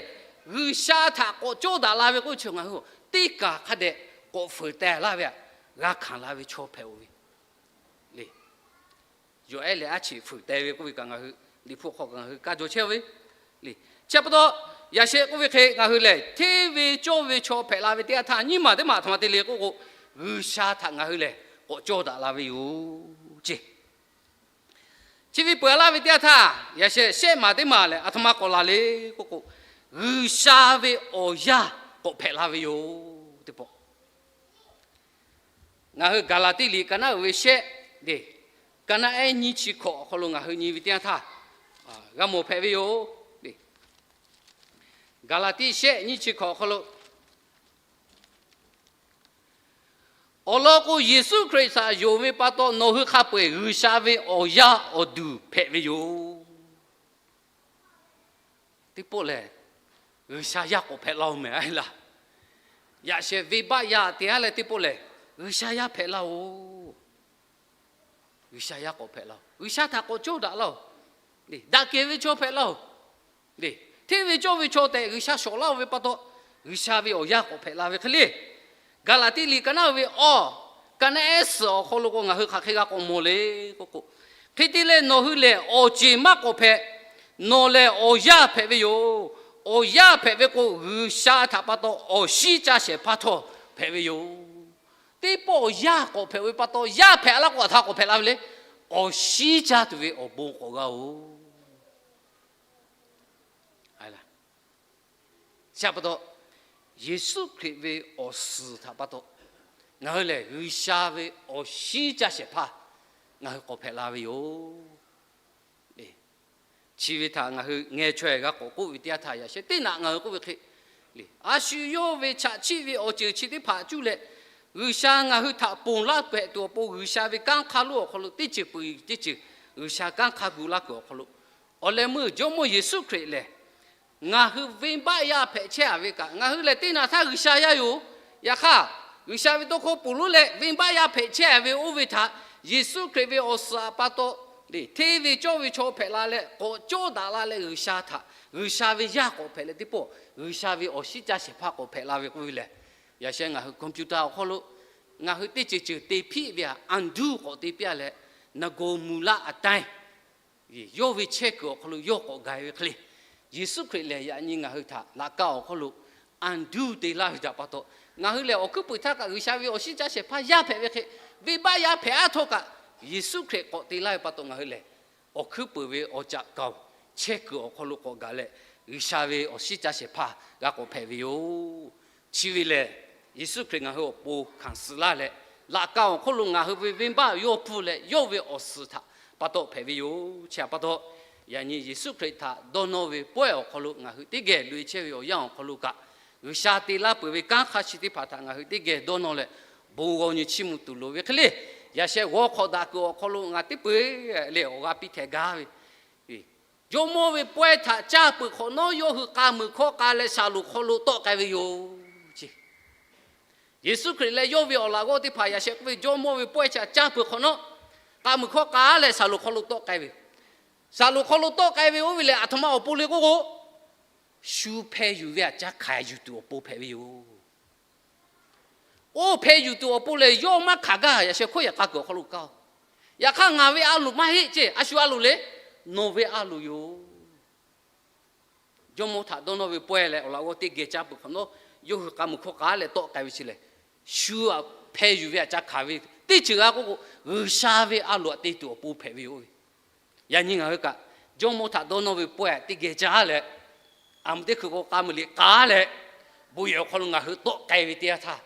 G'uiˬsha htaꞈ k'awꞈ cawˇ daꞈ la ve k'oˆ ve chi ngaˬ hui teˇ kaˬ hk'a dehꞈ k'awꞈ fuiˍ teh laˇ ve, g'a hkanˍ la ve chaw hpehꞈ-oˬ ve le. Yawˬ ehˉ leh aˉ cheꞈ fuiˍ teh ve k'oˆ ve kaꞈ ngaˬ hui Liꞈ hpu hk'aw ngaˬ hui kaˇ jaw chehˇ ve le. Chi pa taw, yaꞈ sheh k'oˆ ve hk'e ngaˬ hui lehˬ hteˇ ve cawˇ ve chaw hpehꞈ la ve teˇ yanˇ htaˇ nyiˇ maˬ teˇ maˬ a htoꞈ ma te le k'oˆ k'o, G'uiˬsha htaꞈ ngaˬ hui lehˬ k'awꞈ cawˇ daꞈ la ve yoˬ ceˇ. Chi ve peuˬ laˇ ve teˇ yanˇ htaˇ, yaꞈ sheh shehˆ maˬ teˇ maˬ lehˬ a htoꞈ ma k'awꞈ laˬ le k'oˆ k'o, G'uiˬsha ve awˬ yaˇ k'awꞈ hpehꞈ la ve yoˬ teˇ pawˆ. Ngaˬ hui Gaˍlaˍtiˆ liꞈ ka naˉ uiˍ ve shehˆ le, ka naˉ ehˉ nyiˇ chi hkawꞈ awˬ hk'aw lo ngaˬ hui nyi ve teˇ yanˇ htaˇ, g'a mawˬ hpehꞈ ve yoˬ le. Gaˍlaˍtiˆ shehˆ nyiˇ chi hkawꞈ awˬ hk'aw lo, awˬ lawn k'o, Yeˍsuˆ Hkriꞈ htaꞈ yonˍ ve pa taw nawˬ hui hk'a peu-eˬ G'uiˬsha ve awˬ yaˇ awˬ duˬ hpehꞈ ve yoˬ. Teˇ pawˆ lehˬ, G'uiˬsha yaˇ k'awꞈ hpehꞈ la-oˬ mehˍ a e laˬ. Yaꞈ sheh venˇbaˆ yaˇ te a leh teˇ pawˆ lehˬ, G'uiˬsha yaˇ hpehꞈ laˇ-oˬ. G'uiˬsha yaˇ k'awꞈ hpehꞈ laˇ-oˬ. G'uiˬsha htaꞈ k'awꞈ cawˇ daꞈ laˇ-oˬ. Daꞈ kehˬ ve chaw hpehꞈ laˇ-oˬ. Hteˇ ve cawˇ ve chaw tehꞈ G'uiˬsha shawˍ laˇ-oˬ ve pa taw, G'uiˬsha ve awˬ yaˇ k'awꞈ hpehꞈ la ve hk'e le. Gaˍlaˍtiˆ liꞈ ka naˉ uiˍ ve awˬ, ka naˉ ehˉ suhˍ awˬ hk'aw lo k'o ngaˬ hui hk'aˬ hk'e g'a k'awꞈ mawˬ le k'oˆ k'o, hk'e te leh nawˬ hui lehˬ awˬ ceˬ maˇ k'awꞈ hpehꞈ. Nawˬ lehˬ awˬ yaˇ hpehꞈ ve yoˬ. Awˬ yaˇ hpehꞈ ve k'o, G'uiˬsha htaꞈ pa taw awˬ shinˉ caˇ shehˍ hpaˇ htawˇ hpehꞈ ve yoˬ. Teˇ pawˆ awˬ yaˇ k'awꞈ hpehꞈ ve pa taw, yaˇ hpehꞈ laˇ k'o a htaꞈ k'awꞈ hpehꞈ la ve le. Awˬ shinˉ caˇ tuˬ ve awˬ bon k'awꞈ g'a-oˬ. Chi pa taw, Yeˍsuˆ Hkriꞈ ve awˬ suhˍ htaꞈ pa taw, ngaˬ hui lehˬ G'uiˬsha ve awˬ shinˉ caˇ shehˍ hpaˇ ngaˬ hui k'awꞈ hpehꞈ la ve yoˬ. Chi ve htaꞈ ngaˬ hui ngeh chaweh g'a k'awꞈ k'oˆ ve teˇ yanˇ htaˇ, yaꞈ sheh teˇ naꞈ ngaˬ hui k'oˆ ve hk'e, a shu yawˇ ve chaꞈ chiˆ ve awˬ ceuˬ chi teˇ hpaˍ cuˇ leh, G'uiˬsha ngaˬ hui htaꞈ ponˬ laˇ hpehꞈ tuˬ awˬ pon, G'uiˬsha ve kanˉ hk'aˇ lonˉ awˬ hk'aw lo teˇ ceuˬ peuˬ teˇ ceuˬ G'uiˬsha kanˉ hk'aˇ gu laˇ kuiˬ awˬ hk'aw lo, awˬ leh meuˇ Jawˇmawˇ Yeˍsuˆ Hkriꞈ lehˬ, ngaˬ hui venˇbaˆ yaˇ hpehꞈ chehˇ a ve kaꞈ, ngaˬ hui lehˬ teˇ naꞈ htaˇ G'uiˬsha yaˇ yoˬ. Yaꞈ hk'aˇ, G'uiˬsha ve tawˇ hkawˇ ponˬ lonˉ leh venˇbaˆ yaˇ hpehꞈ chehˇ a ve oˇ ve htaꞈ Yeˍsuˆ Hkriꞈ ve awˬ suhˍ htaꞈ pa taw, hteˇ ve cawˇ ve chaw hpehꞈ la leh k'awꞈ cawˇ daꞈ la leh G'uiˬsha htaꞈ, G'uiˬsha ve yaˇ k'awꞈ hpehꞈ leh teˇ pawˆ G'uiˬsha ve awˬ shinˉ caˇ shehˍ hpaˇ k'awꞈ hpehꞈ la ve k'oˆ ve lehˬ, yaꞈ sheh ngaˬ hui computer awˬ hk'aw lo ngaˬ hui teˇ ceuˬ ceuˬ te hpiˆ ve htaꞈ undo k'awꞈ te piˇ leh, naˍ goˍ muˍ laˆ a taˇ yawˇ ve chehˇ kuiˬ awˬ hk'aw lo yawˇ k'awꞈ gaˬ ve hk'e le, Yeˍsuˆ Hkriꞈ lehˬ yaꞈ nyi ngaˬ hui htaꞈ laꞈ ka awˬ hk'aw lo undo te laˇ ve htaꞈ pa taw, ngaˬ hui lehˬ awˬ hkuiˉ puiˍ htaˇ kaꞈ G'uiˬsha ve awˬ shinˉ caˇ shehˍ hpaˇ yaˇ hpehꞈ ve hk'e, venˇbaˆ yaˇ hpehꞈ aˉ htawˇ kaꞈ, Yeˍsuˆ Hkriꞈ k'awꞈ te laˇ ve pa taw ngaˬ hui lehˬ awˬ hkuiˉ puiˍ ve awˬ caꞈ kaoˬ chehˇ kuiˬ awˬ hk'aw lo k'awꞈ gaˬ leh, G'uiˬsha ve awˬ shinˉ caˇ shehˍ hpaˇ g'a k'awꞈ hpehꞈ ve yoˬ. Chi ve lehˬ, Yeˍsuˆ Hkriꞈ ngaˬ hui awˬ pon hkanˍ suh laˇ leh, laꞈ ka awˬ hk'aw lo ngaˬ hui ve venˇbaˆ yawˇ hpfuhˇ leh yawˇ ve awˬ suhˍ htaꞈ pa taw hpehꞈ ve yoˬ. Chi htaꞈ pa taw, yaꞈ nyi Yeˍsuˆ Hkriꞈ htaꞈ dawˇ nawˇ ve pawehˇ awˬ hk'aw lo ngaˬ hui teˇ geh loꞈ-e chehˇ ve awˬ yanˇ awˬ hk'aw lo kaꞈ, G'uiˬsha te laˇ peuˬ ve kanˉ hk'aˇ chi teˇ hpaˍ htaꞈ ngaˬ hui teˇ geh dawˇ nawˇ leh, bon g'aw nyi chiˇ mvuh tuˬ loˍ ve hk'e le, yaꞈ sheh g'aw hk'awꞈ daꞈ kuiˬ awˬ hk'aw lo ngaˬ teˇ peu leh awˬ g'a piˇ htehꞈ gaˇ ve, Jawˇmawˇ ve pawehˇ htaꞈ caˇ peuˬ hk'awꞈ nawˉ, yawˇ hui k'a muiˬ hkawˇ k'a leh Saˍlonˍ hk'aw lo tawˆ k'ai ve yoˬ. Yeˍsuˆ Hkriꞈ leh yawˇ ve awˬ laꞈ g'awˇ teˇ hpaˍ yaꞈ sheh k'oˆ ve, Jawˇmawˇ ve pawehˇ htaꞈ caˇ peuˬ hk'awꞈ nawˉ, k'a muiˬ hkawˇ k'a leh Saˍlonˍ hk'aw lo tawˆ k'ai ve yoˬ. Saˍlonˍ hk'aw lo tawˆ k'ai ve oˇ ve lehˬ, aˬ htoꞈ ma awˬ pon le k'oˆ k'o, shu hpeh yuˬ ve htaꞈ ca hkanˍ yuˬ tuˬ awˬ pon hpehꞈ ve yoˬ. Oˇ hpeh yuˬ tuˬ awˬ pon lehˬ, yawˇ maˇ hkanˍ gaˇ. Yaꞈ sheh hkawˇ yaꞈ k'a kuiˬ awˬ hk'aw lo kaꞈ, yaꞈ hk'aˇ ngaˬ ve a loˍ maˇ heˆ ceˇ. A shu a loˍ le, nawˬ ve a loˍ yoˬ. Jawˇmawˇ htaꞈ dawˇ nawˇ ve pawehˇ leh awˬ laꞈ g'awˇ teˇ geh caˇ peuˬ hk'awꞈ nawˉ, yawˇ hui k'a muiˬ hkawˇ k'a leh tawˆ k'ai ve chi lehˬ, shu hpeh yuˬ ve htaꞈ ca hkanˍ ve teˇ ceuˬ g'a k'oˆ k'o, G'uiˬsha ve a loˍ htaꞈ te tuˬ awˬ pon hpehꞈ ve yoˬ. Yaꞈ nyi ngaˬ hui kaꞈ, Jawˇmawˇ htaꞈ dawˇ nawˇ ve pawehˇ teˇ geh caˇ leh, aˬ mvuh teˇ hkui k'o k'a muiˬ liꞈ k'a leh, bon yehˬ awˬ hk'aw lo ngaˬ hui tawˆ k'ai ve teˇ yanˇ htaˇ,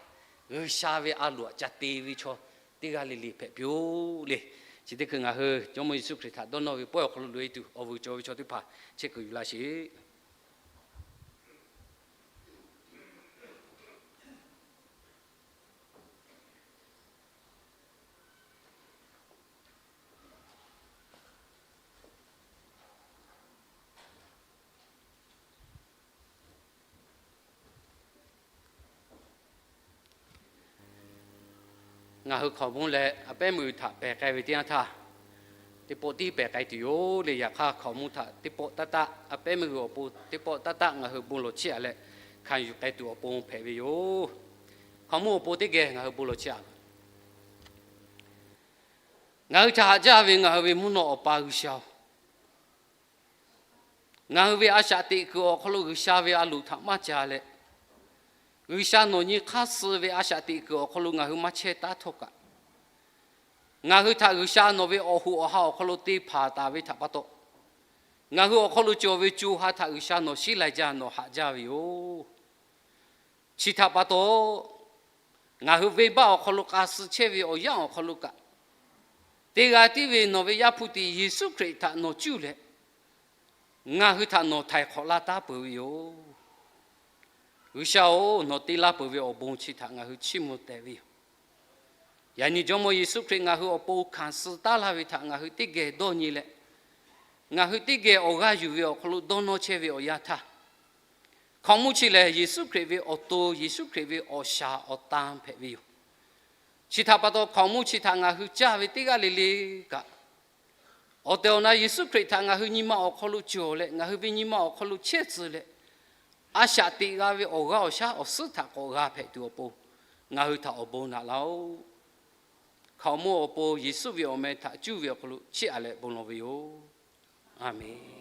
G'uiˬsha ve a loˍ htaꞈ ca te ve chaw teˇ g'aˇ le le hpehꞈ piˇ-oˆ le. Chi teˇ hkui ngaˬ hui Jawˇmawˇ Yeˍsuˆ Hkriꞈ htaꞈ dawˇ nawˇ ve pawehˇ awˬ hk'aw lo loꞈ-e tuˬ awˬ vuiˬ cawˬ ve chaw teˇ hpaˍ chehˇ kuiˬ yuˬ laˇ sheˍ. Ngaˬ hui hkaoˍmonˇ leh a pehˉ meuˇ g'uiˬ htaꞈ pehˬ k'ai ve teˇ yanˇ htaˇ, teˇ pawˆ tiˉ pehˬ k'ai tuˬ yoˬ le. Yaꞈ hk'aˇ, hkaoˍmonˇ htaꞈ teˇ pawˆ taˇ taˆ, a pehˉ meuˇ g'uiˬ awˬ pon teˇ pawˆ taˇ taˆ ngaˬ hui bon lawˬ chiˇ aꞈ leh, hkanˍ yuˬ k'ai tuˬ awˬ pon hpehꞈ ve yoˬ. Hkaoˍmonˇ awˬ pon teˇ geh ngaˬ hui bon lawˬ chiˇ aꞈ. Ngaˬ hui htaꞈ haꞈ jaˇ ve ngaˬ hui ve mvuhˇ naw Awˬ pa G'uiˬsha-oˬ, ngaˬ hui ve a shaꞈ teꞈ kuiˬ awˬ hk'aw lo G'uiˬsha ve a loˍ htaꞈ maˇ ca leh, G'uiˬsha nawˬ nyi hk'aˇ suh ve a shaꞈ teꞈ kuiˬ awˬ hk'aw lo ngaˬ hui maˇ chehˇ taˉ htawˇ kaꞈ, ngaˬ hui htaꞈ G'uiˬsha nawˬ ve awˬ hoꞈ awˬ ha awˬ hk'aw lo te hpanˍ taˍ ve htaꞈ pa taw, ngaˬ hui awˬ hk'aw lo cawˬ ve co ha htaꞈ G'uiˬsha nawˬ shiˉ lai jaˇ, nawˬ haꞈ jaˇ ve yoˬ. Chi htaꞈ pa taw, ngaˬ hui venˇbaˆ awˬ hk'aw lo k'a suh chehˇ ve awˬ yanˇ awˬ hk'aw lo kaꞈ, teˇ g'aˇ tiˉ ve nawˬ ve Yaˇ hpu tiꞈ Yeˍsuˆ Hkriꞈ htaꞈ nawˬ cuˇ leh, ngaˬ hui htaꞈ nawˬ htaiˍ hk'awꞈ laˇ taˉ peuˬ ve yoˬ. G'uiˬsha-oˬ, nawˬ te laˇ peuˬ ve awˬ bon chi htaꞈ ngaˬ hui chiˇ mvuh tehꞈ ve yoˬ. Yaꞈ nyi Jawˇmawˇ Yeˍsuˆ Hkriꞈ ngaˬ hui awˬ pon hkanˍ suh taˉ laˇ ve htaꞈ ngaˬ hui teˇ geh dawˇ nyi leh, ngaˬ hui teˇ geh awˬ g'aˇ yuˬ ve awˬ hk'aw lo dawˇ nawˇ chehˇ ve awˬ yanˇ htaˇ, hkaoˍmonˇ chi lehˬ Yeˍsuˆ Hkriꞈ ve awˬ to, Yeˍsuˆ Hkriꞈ ve awˬ shaˍ awˬ tan hpehꞈ ve yoˬ. Chi htaꞈ pa taw, hkaoˍmonˇ chi htaꞈ ngaˬ hui caˇ ve teˇ g'aˇ le le kaꞈ, awˬ tehˬ awˬ na Yeˍsuˆ Hkriꞈ htaꞈ ngaˬ hui nyi ma awˬ hk'aw lo cawˬ leh, ngaˬ hui ve nyi ma awˬ hk'aw lo chehˇ tcuh leh, a shaꞈ teꞈ g'a ve awˬ g'aˇ awˬ shaˉ awˬ suhˉ htaꞈ k'awꞈ g'a hpehꞈ tuˬ awˬ pon, ngaˬ hui htaꞈ awˬ bon naꞈ laˇ-oˆ. Hkaoˍmonˇ awˬ pon Yeˍsuˆ ve awˬ meh htaꞈ cuˇ ve awˬ hk'aw lo chiˇ aꞈ leh bon lawˬ ve yoˬ. A menˬ.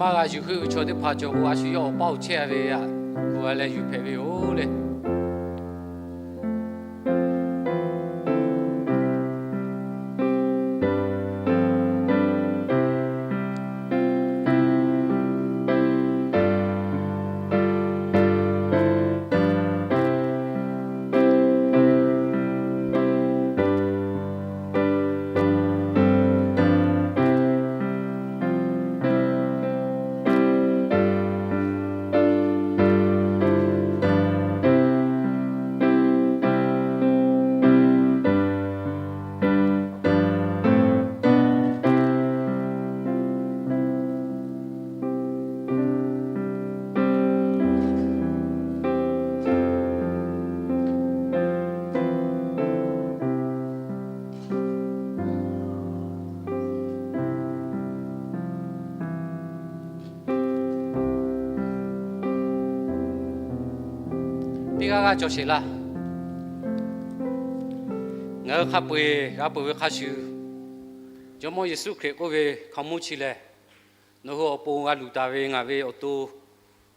Maˇ g'a yuˬ heuˆ ve chaw teˇ hpaˍ cawˬ k'o, a shu yawˇ awˬ paˇ awˬ chehˇ a ve htaꞈ kuˬ a leh yuˬ hpehꞈ ve yoˬ le. Teˇ g'aˇ g'aˇ cawˬ sheˍ laˇ. Ngaˬ hui hk'a peu-eˬ g'a peuˬ ve hk'a shuˍ, Jawˇmawˇ Yeˍsuˆ Hkriꞈ k'oˆ ve hkaoˍmonˇ chi lehˬ, nawˬ hui awˬ pon g'a luˬ taˍ ve ngaˬ ve awˬ to,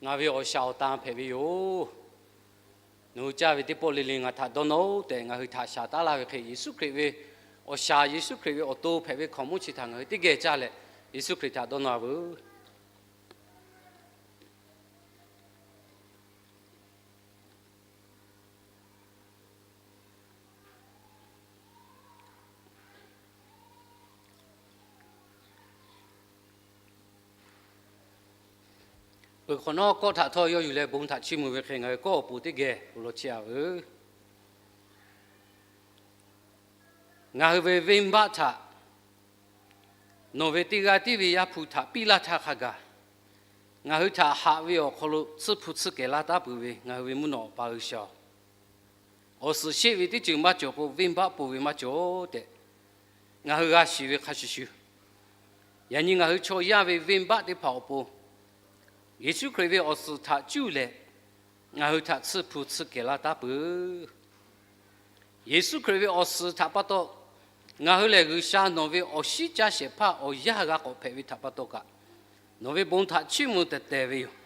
ngaˬ ve awˬ shaˍ awˬ tan hpehꞈ ve yoˬ. Nawˬ hui caˇ ve teˇ pawˆ le le ngaˬ htaꞈ dawˇ nawˇ-oˆ tehꞈ, ngaˬ hui htaꞈ shaˍ taˉ laˇ ve hk'e, Yeˍsuˆ Hkriꞈ ve awˬ shaˍ, Yeˍsuˆ Hkriꞈ ve awˬ to hpehꞈ ve hkaoˍmonˇ chi htaꞈ ngaˬ hui teˇ geh caˇ leh, Yeˍsuˆ Hkriꞈ htaꞈ dawˇ nawˇ-a veuˬ. Peuˬ hk'awꞈ nawˉ, kawˆ htaꞈ htawˇ yawˇ yuˬ leh bon htaꞈ chiˇ mvuh ve hk'e, ngaˬ hui kawˆ awˬ pon teˇ geh awˬ lawn chiˇ-a veuˬ. Ngaˬ hui ve venˇbaˆ htaꞈ nawˬ ve teˇ g'aˇ tiˉ ve Yaˇ hpu htaꞈ piˇ laˇ htaˇ hk'a gaˬ, ngaˬ hui htaꞈ haꞈ ve awˬ hk'aw lo tsuhˇ hpu tsuhˇ kehˬ laˇ taˉ peuˬ ve ngaˬ hui ve mvuhˇ naw awˬ pa G'uiˬsha-oˬ, awˬ suhˍ sheˆ ve teˇ ceuˬ maˇ cawˬ k'o, venˇbaˆ pon ve maˇ cawˬ tehꞈ, ngaˬ hui g'a shiˍ ve hk'a shuˍ shuˍ, yaꞈ nyi ngaˬ hui chaw yaˇ ve venˇbaˆ teˇ hpaˍ awˬ pon Yeˍsuˆ Hkriꞈ ve awˬ suhˍ htaꞈ cuˇ leh, ngaˬ hui htaꞈ tsuhˇ hpu tsuhˇ kehˬ laˇ taˉ peuˬ. Yeˍsuˆ Hkriꞈ ve awˬ suhˍ htaꞈ pa taw, ngaˬ hui lehˬ G'uiˬsha nawˬ ve awˬ shinˉ caˇ shehˍ hpaˇ awˬ yaˇ g'a k'awꞈ hpehꞈ ve htaꞈ pa taw kaꞈ, nawˬ ve bon htaꞈ chiˇ mvuh tehˬ tehˬ ve yoˬ.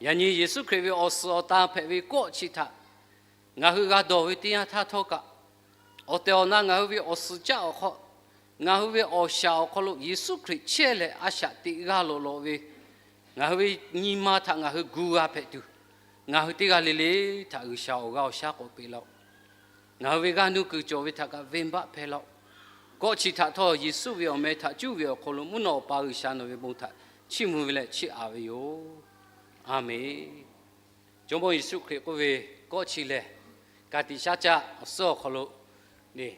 Yaꞈ nyi Yeˍsuˆ Hkriꞈ ve awˬ suhˍ awˬ tan hpehꞈ ve kawˆ chi htaꞈ ngaˬ hui g'a dawˬ ve teˇ yanˇ htaˇ htawˇ kaꞈ, awˬ tehˬ awˬ na ngaˬ hui ve awˬ suhˍ caˆ awˬ hk'aw, ngaˬ hui ve awˬ shaˍ awˬ hk'aw lo Yeˍsuˆ Hkriꞈ chehˇ leh a shaꞈ teꞈ g'aˇ lawꞈ lawꞈ ve, ngaˬ hui ve nyi ma htaꞈ ngaˬ hui gu g'a hpehꞈ tuˬ, ngaˬ hui teˇ g'aˇ le le htaꞈ G'uiˬsha awˬ g'aˇ awˬ shaˉ k'awꞈ peꞈ laˇ-oˆ. Ngaˬ hui ve g'aˇ nuˇ kuiˬ cawˬ ve htaꞈ kaꞈ venˇbaˆ hpehˇ laˇ-oˆ. Kawˆ chi htaꞈ htawˇ Yeˍsuˆ ve awˬ meh htaꞈ cuˇ ve awˬ hk'aw lo mvuhˇ naw awˬ pa G'uiˬsha nawˬ ve bon htaꞈ chiˇ mvuh ve leh chiˇ aꞈ ve yoˬ. A menˬ. Jawˇmawˇ Yeˍsuˆ Hkriꞈ k'oˆ ve, kawˆ chi lehˬ ka tiꞈ shaˉ caˆ awˬ suhˉ awˬ hk'aw lo le,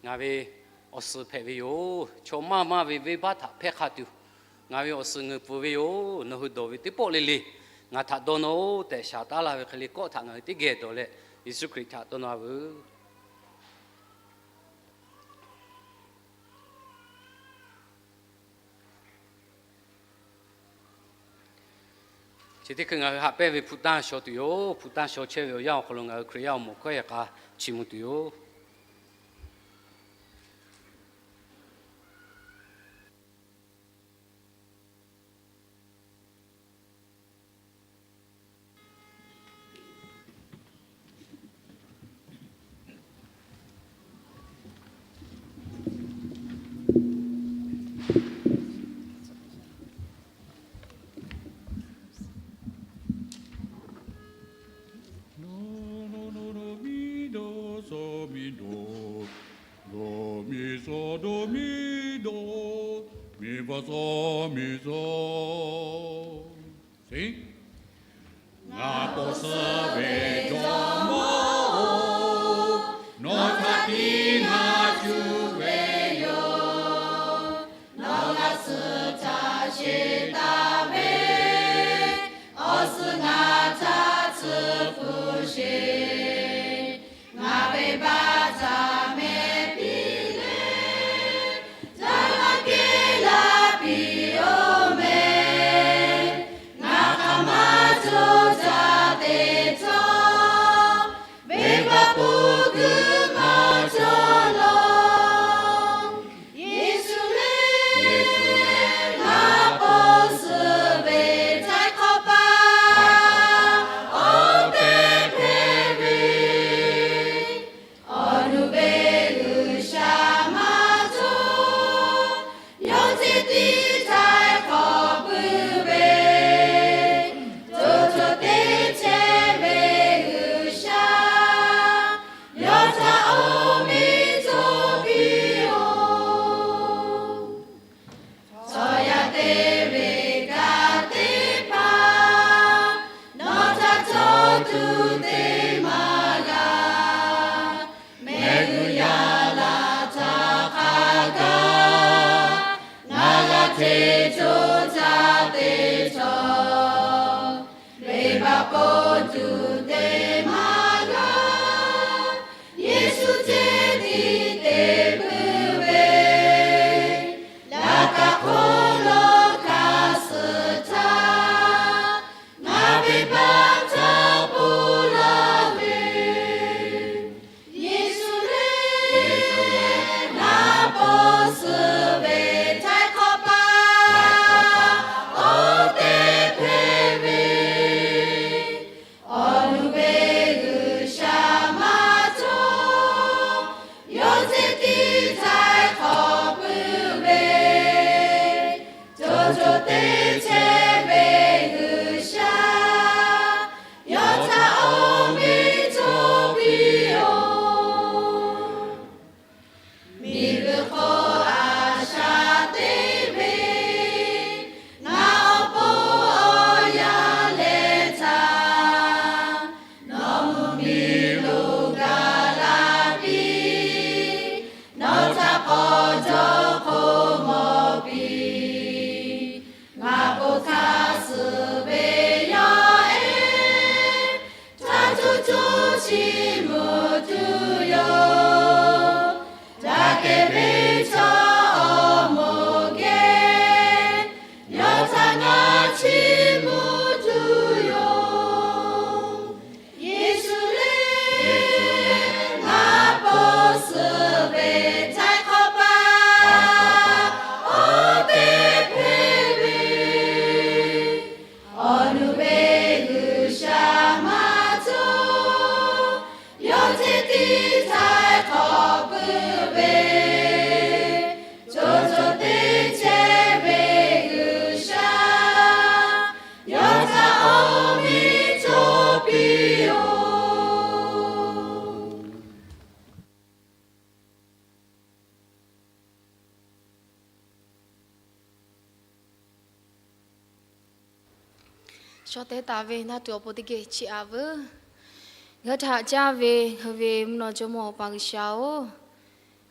ngaˬ ve awˬ suhˍ hpehꞈ ve yoˬ. Chaw maˇ maˇ ve venˇbaˆ htaꞈ hpehˇ hk'a tuˬ, ngaˬ ve awˬ suhˍ ngeuˍ pfuhˍ ve yoˬ. Nawˬ hui dawˬ ve teˇ pawˆ le le ngaˬ htaꞈ dawˇ nawˇ-oˆ tehꞈ shaˍ taˉ laˇ ve hk'e le, kawˆ htaꞈ ngaˬ hui teˇ geh dawˬ leh, Yeˍsuˆ Hkriꞈ htaꞈ dawˇ nawˇ veuˬ. Chi teˇ hkui ngaˬ hui haꞈ pehnˇ ve hpu tanˇ shaw tuˬ yoˬ. Hpu tanˇ shaw chehˇ ve awˬ yanˇ awˬ hk'aw lo ngaˬ hui Hkriꞈ yaˇ awˬ moˍ hkawˇ yehˬ k'a chiˇ mvuh tuˬ yoˬ. Ngaˬ k'awꞈ suh ve Jawˇmawˇ-oˬ, nawˬ htaꞈ tiˉ ngaˬ cuˇ ve yoˬ. Nawˬ g'a suh htaꞈ sheˍ taˍ ve, awˬ suhˍ ngaˬ htaꞈ tsuhˇ hpu sheˍ. Ngaˬ venˇbaˆ htaꞈ meh piˇ leh, daꞈ la kehˉ la piˇ-oˬ meh. co caˇ te chaw, venˇbaˆ pawˇ tuˬ te maˇ g'a. Yeˍsuˆ ceh tiˉ te puiˉ ve, laꞈ ka hk'oˆ lo hkanˍ suh htaˇ, ngaˬ venˇbaˆ htaꞈ ponˬ laˇ ve, Yeˍsuˆ lehˬ ngaˬ pawˇ suh ve htaiˍ hk'awꞈ paˍ awˬ te hpehꞈ ve, awˬ nu ve G'uiˬsha maˇ cawˬ, yawˇ ceh tiˉ htaiˍ hk'awꞈ puiˉ ve, co co te chehˇ ve G'uiˬsha, yawˇ htaꞈ awˬ meꞈ cawˬ piˇ-oˬ. Miˬguiˬ hk'oˆ a shaꞈ teˇ ve, ngaˬ awˬ pon awˬ yanˇ leh htaˇ, nawˬ mvuhˇmiˬ lo gaˬ la piˇ, nawˬ htaꞈ k'awꞈ jaw hk'oˆ mawˬ piˇ. Ngaˬ k'oˆ hk'aˇ suh ve yawˇ ehˉ, htaˇ co co chiˇ mvuh tuˬ yoˬ. Daꞈ kehˬ ve chaw awˬ moˍ geh, yawˇ htaꞈ ngaˬ chiˇ mvuh tuˬ yoˬ. Yeˍsuˆ lehˬ ngaˬ pawˇ suh ve htaiˍ hk'awꞈ paˍ awˬ te hpehꞈ ve, awˬ nu ve G'uiˬsha maˇ cawˬ, yawˇ ceh tiˉ htaiˍ hk'awꞈ puiˉ ve, co co te chehˇ ve G'uiˬsha, yawˇ htaꞈ awˬ meꞈ cawˬ piˇ-oˬ. Shaw teh taˍ ve naˇ tuˬ awˬ pon teˇ geh chiˇ aꞈ veuˬ. Ngaˬ hui htaꞈ caˇ ve ngaˬ hui ve mvuhˇ naw jawˇmawˇ Awˬ pa G'uiˬsha-oˬ,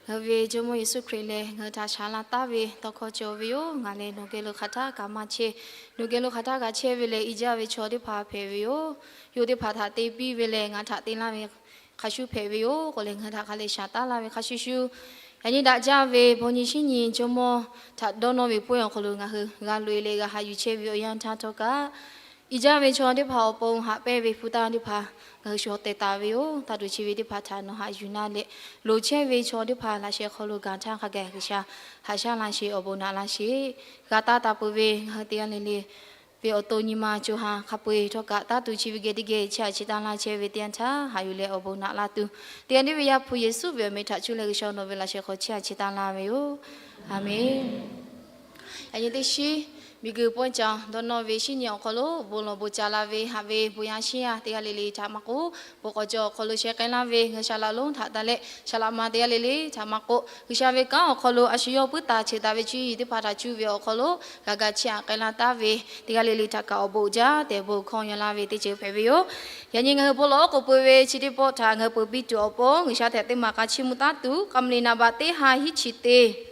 ngaˬ hui ve Jawˇmawˇ Yeˍsuˆ Hkriꞈ lehˬ ngaˬ hui htaꞈ shaˍ laˇ taˉ ve tawˇ hkawˇ cawˬ ve yoˬ. Ngaˬ lehˬ nawˬ geh lo hk'aˬ htaˇ kaꞈ maˇ chehˇ, nawˬ geh lo hk'aˬ htaˇ kaꞈ chehˇ ve lehˬ, i jaˇ ve chaw teˇ hpaˍ hpehꞈ ve yoˬ. Yawˇ teˇ hpaˍ htaꞈ te piˇ ve lehˬ, ngaˬ htaꞈ te laˇ ve hk'a shuˍ hpehꞈ ve yoˬ k'oˆ leh, ngaˬ hui htaꞈ hk'a lehˬ shaˍ taˉ laˇ ve hk'a shuˍ shuˍ, yaꞈ nyi daꞈ jaˇ ve baw nyi shinˉ nyi Jawˇmawˇ htaꞈ dawˇ nawˇ ve pawehˇ awˬ hk'aw lo ngaˬ hui g'a loꞈ e leh g'a haꞈ yuˬ chehˇ ve awˬ yanˇ htaˇ htawˇ kaꞈ, i jaˇ ve chaw teˇ hpaˍ awˬ pon haꞈ pehnˇ ve hpu taˇ teˇ hpaˍ ngaˬ hui shaw teh taˍ ve yoˬ. Taˇ tuˬ chi ve teˇ hpaˍ htaꞈ nawˬ haꞈ yuˬ na leh, loˍ chehˇ ve chaw teˇ hpaˍ laꞈ sheh hk'aw lo gaˬ htaˇ hk'a gaˬ G'uiˬsha haꞈ shaˉ laˇ sheˍ, awˬ bon naꞈ laˇ sheˍ. G'a taˇ taˍ peuˬ ve ngaˬ hui teˇ g'aˇ le le ve awˬ to nyi ma co ha hk'a peu-eˬ htawˇ kaꞈ, taˇ tuˬ chi ve geh teˇ geh chi aꞈ chi taˇ laˇ chehˇ ve teˇ yanˇ htaˇ haꞈ yuˬ leh awˬ bon naꞈ laˇ tuˬ, teˇ g'aˇ le ve Yaˇ hpu Yeˍsuˆ ve awˬ meh htaꞈ cuˇ leh G'uiˬsha nawˬ ve laꞈ sheh hk'aw chi aꞈ chi taˇ laˇ ve yoˬ. Aˬmenˍ. Yaꞈ nyi teˇ shiˉ miˬguiˬ pawehˇ ca dawˇ nawˇ ve shinˉ nyi awˬ hk'aw lo bon lawˬ bon ca la ve haꞈ ve bon yaˇ shinˉ yaˇ teˇ g'aˇ le le htaꞈ maˇ k'oˆ, bon k'awꞈ cawˬ awˬ hk'aw lo sheh k'ai laˇ ve ngaˬ hui shaˍ laꞈ lonˉ htaꞈ taˍ leh, shaˍ laꞈ ma teˇ g'aˇ le le htaꞈ maˇ k'oˆ, G'uiˬsha ve kanˉ awˬ hk'aw lo a shu yawˇ puiˉ taˍ cheˬ taˍ ve cuˇ yiˍ teˇ hpaˍ htaꞈ cuˇ ve awˬ hk'aw lo g'a ga chiˇ aꞈ k'ai laˇ taˍ ve teˇ g'aˇ le le htaꞈ kaꞈ awˬ bon uiˍ jaˇ tehꞈ bon hkawˇ yaw laˇ ve teˇ ceuˬ hpehꞈ ve yoˬ. Yaꞈ nyi ngaˬ hui bon lawˬ oˉ k'oˍ pui ve chi teˇ pawˆ htaꞈ ngaˬ hui peuˬ piˇ tuˬ awˬ pon G'uiˬsha htaꞈ teˇ maˬ k'a chiˇ mvuh taˉ tuˬ, k'a mvuh liꞈ naˍ baꞈ teˇ ha hiˉ chi teˇ,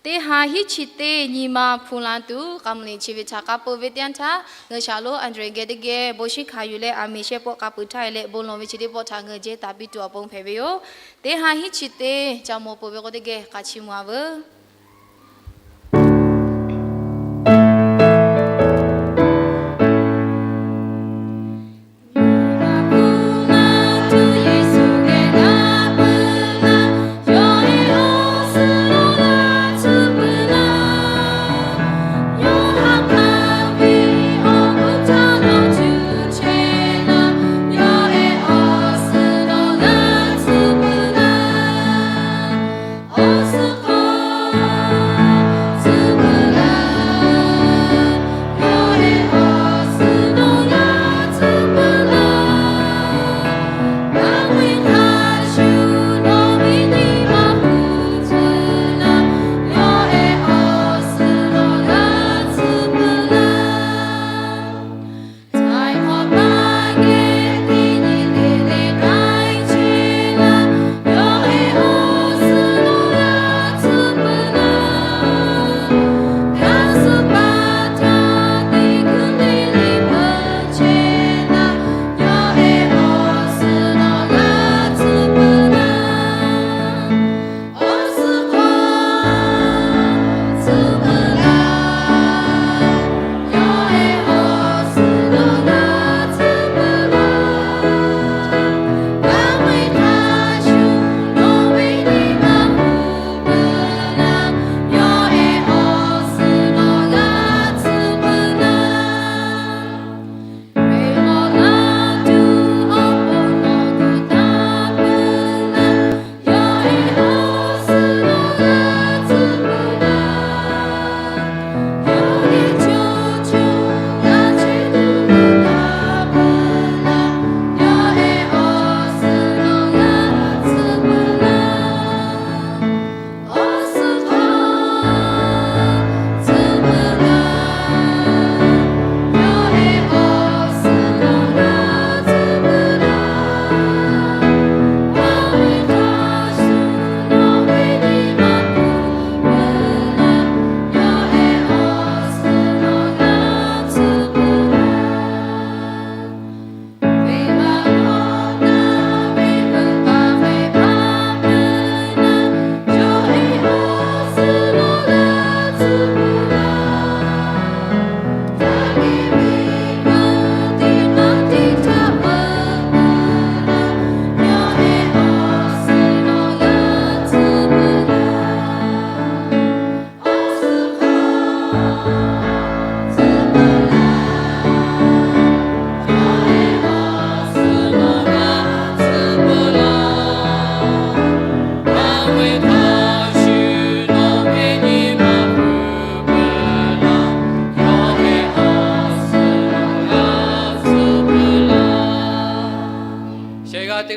teˇ ha hiˉ chi teˇ nyi ma hpu la tuˬ, k'a mvuh liꞈ chi ve htaꞈ k'a peuˬ ve teˇ yanˇ htaˇ, ngaˬ hui shaˍ lonˉ Andrew geh teˇ geh bon shinˉ hkanˍ yuˬ leh aˬ miˍ shehˆ pawˆ k'a peuˬ htaˇ e leh bon lawˬ ve chi teˇ pawˆ htaꞈ ngaˬ hui jehˇ taˍ piˇ tuˬ awˬ pon hpehꞈ ve yoˬ. Teˇ ha hiˉ chi teˇ ca mawˬ peuˬ ve k'o teˇ geh k'a chiˇ mvuh a veuˬ.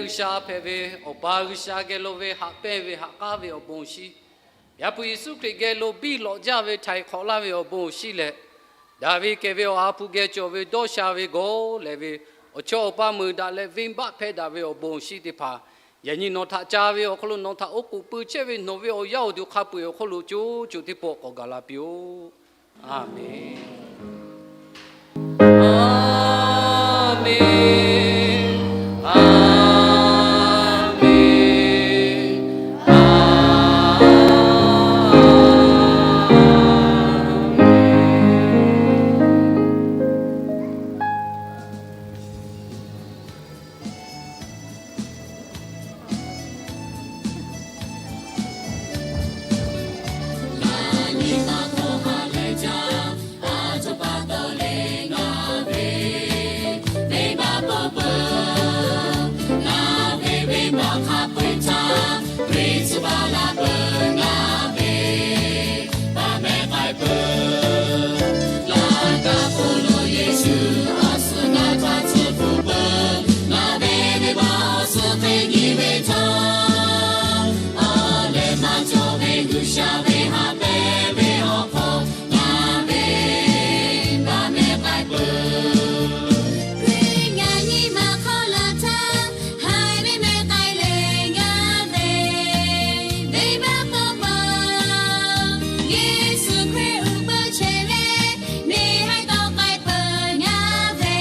G'uiˬsha hpehꞈ ve Awˬ pa G'uiˬsha geh lo ve haꞈ pehnˇ ve haꞈ k'aˉ ve awˬ bon awˬ shinˉ, Yaˇ hpu Yeˍsuˆ Hkriꞈ geh lo biˇ lawꞈ jaˇ ve htaiˍ hk'awꞈ laˇ ve awˬ bon awˬ shinˉ leh, daꞈ ve kehˬ ve Awˬ ha hpu geh cawˬ ve dawˇ sha ve gawˇ lehˬ ve awˬ chawˇ awˬ pa meuˍ daꞈ leh venˇbaˆ hpehˇ daꞈ ve awˬ bon awˬ shinˉ teˇ hpaˍ, yaꞈ nyi nawˬ htaꞈ ca ve awˬ hk'aw lo nawˬ htaꞈ oˉ k'oˍ pui chehˇ ve nawˬ ve awˬ yaˇ awˬ duˬ hk'a peu-eˬ awˬ hk'oˆ lo co co teˇ pawˆ k'awꞈ gaˬ la piˇ-oˆ. Aˍmenˍ. Aˍmenˍ. Aˍmenˍ. Aˍmenˍ. Ngaˬ nyi ma hk'aw ha lehˬ jaˇ, a htoꞈ pa taw le ngaˬ ve venˇbaˆ peuˬ peuˬ. Ngaˬ ve venˇbaˆ hk'a peu-eˬ htaˇ, Hkriꞈ tcuh baˬ la peuˬ ngaˬ ve baˆ mehˍ k'ai peuˬ. Laꞈ ka hk'oˆ lo Yeˍsuˆ awˬ suhˍ ngaˬ htaꞈ tcuh hpfuhˆ peuˬ. Ngaˬ ve venˇbaˆ awˬ suhˍ hk'e nyi ve htaˇ, awˬ lehˬ maˇ cawˬ ve G'uiˬsha ve ha pehˇ ve awˬ hk'aw ngaˬ ve baˆ mehˍ k'ai peuˬ. Hkriꞈ yaꞈ nyi ma hk'aw laˬ htaˇ, haiˬ ve mehˍ k'ai leh ngaˬ ve venˇbaˆ peuˬ peuˬ. Yeˍsuˆ Hkriꞈ uiˍ peuˬ chehˇ leh, neˇ haiˬ tawˆ k'ai peuˬ ngaˬ ve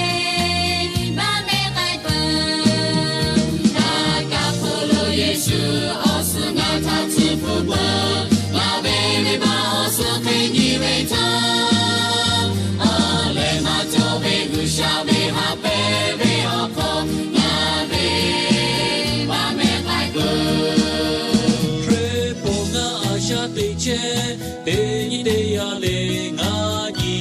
baˆ mehˍ k'ai peuˬ. Laꞈ ka hk'oˆ lo Yeˍsuˆ awˬ suhˍ ngaˬ htaꞈ tcuh hpfuhˆ peuˬ. Ngaˬ ve venˇbaˆ awˬ suhˍ hk'e nyi ve htaˇ, awˬ lehˬ maˇ cawˬ ve G'uiˬsha ve ha pehˇ ve awˬ hk'aw ngaˬ ve baˆ mehˍ k'ai peuˬ. Hkriꞈ pawˆ ngaˬ a shaꞈ teꞈ chehˇ, teˇ nyi teˇ yanˇ le ngaˬ nyi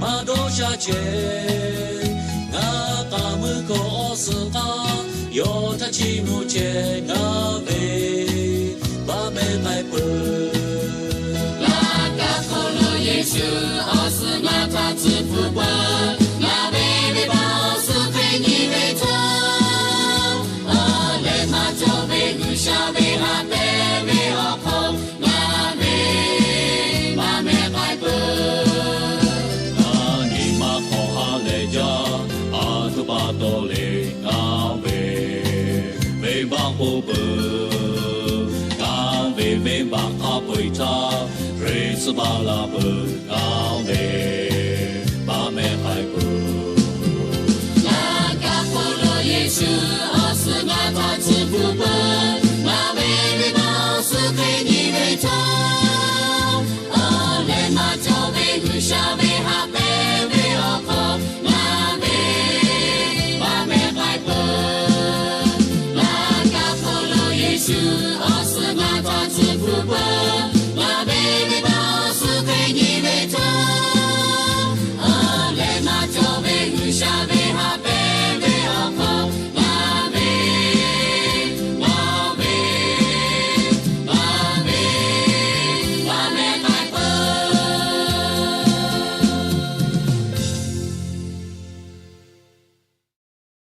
maˇ dawˇ sha chehˇ. Ngaˬ k'aˍ mui hkawꞈ awˬ suhˍ k'aˇ yawˇ htaꞈ chiˇ mvuh chehˇ, ngaˬ ve baˆ mehˍ k'ai peuˬ. Laꞈ ka hk'oˆ lo Yeˍsuˆ awˬ suhˍ ngaˬ htaꞈ tcuh hpfuhˆ peuˬ. Ngaˬ ve venˇbaˆ awˬ suhˍ hk'e nyi ve htaˇ, awˬ lehˬ maˇ cawˬ ve G'uiˬsha ve ha pehˇ ve awˬ hk'aw ngaˬ ve baˆ mehˍ k'ai peuˬ. Ngaˬ nyi ma hk'aw ha lehˬ jaˇ, a htoꞈ pa taw le ngaˬ ve venˇbaˆ peuˬ peuˬ. Ngaˬ ve venˇbaˆ hk'a peu-eˬ htaˇ, Hkriꞈ tcuh baˬ la peuˬ ngaˬ ve baˆ mehˍ k'ai peuˬ. Laꞈ ka hk'oˆ lo Yeˍsuˆ awˬ suhˍ ngaˬ htaꞈ tcuh hpfuhˆ peuˬ. Ngaˬ ve venˇbaˆ awˬ suhˍ hk'e nyi ve htaˇ, awˬ lehˬ maˇ cawˬ ve G'uiˬsha ve ha pehˇ ve awˬ hk'aw ngaˬ ve baˆ mehˍ k'ai peuˬ. Laꞈ ka hk'oˆ lo Yeˍsuˆ awˬ suhˍ ngaˬ htaꞈ tcuh hpfuhˆ peuˬ.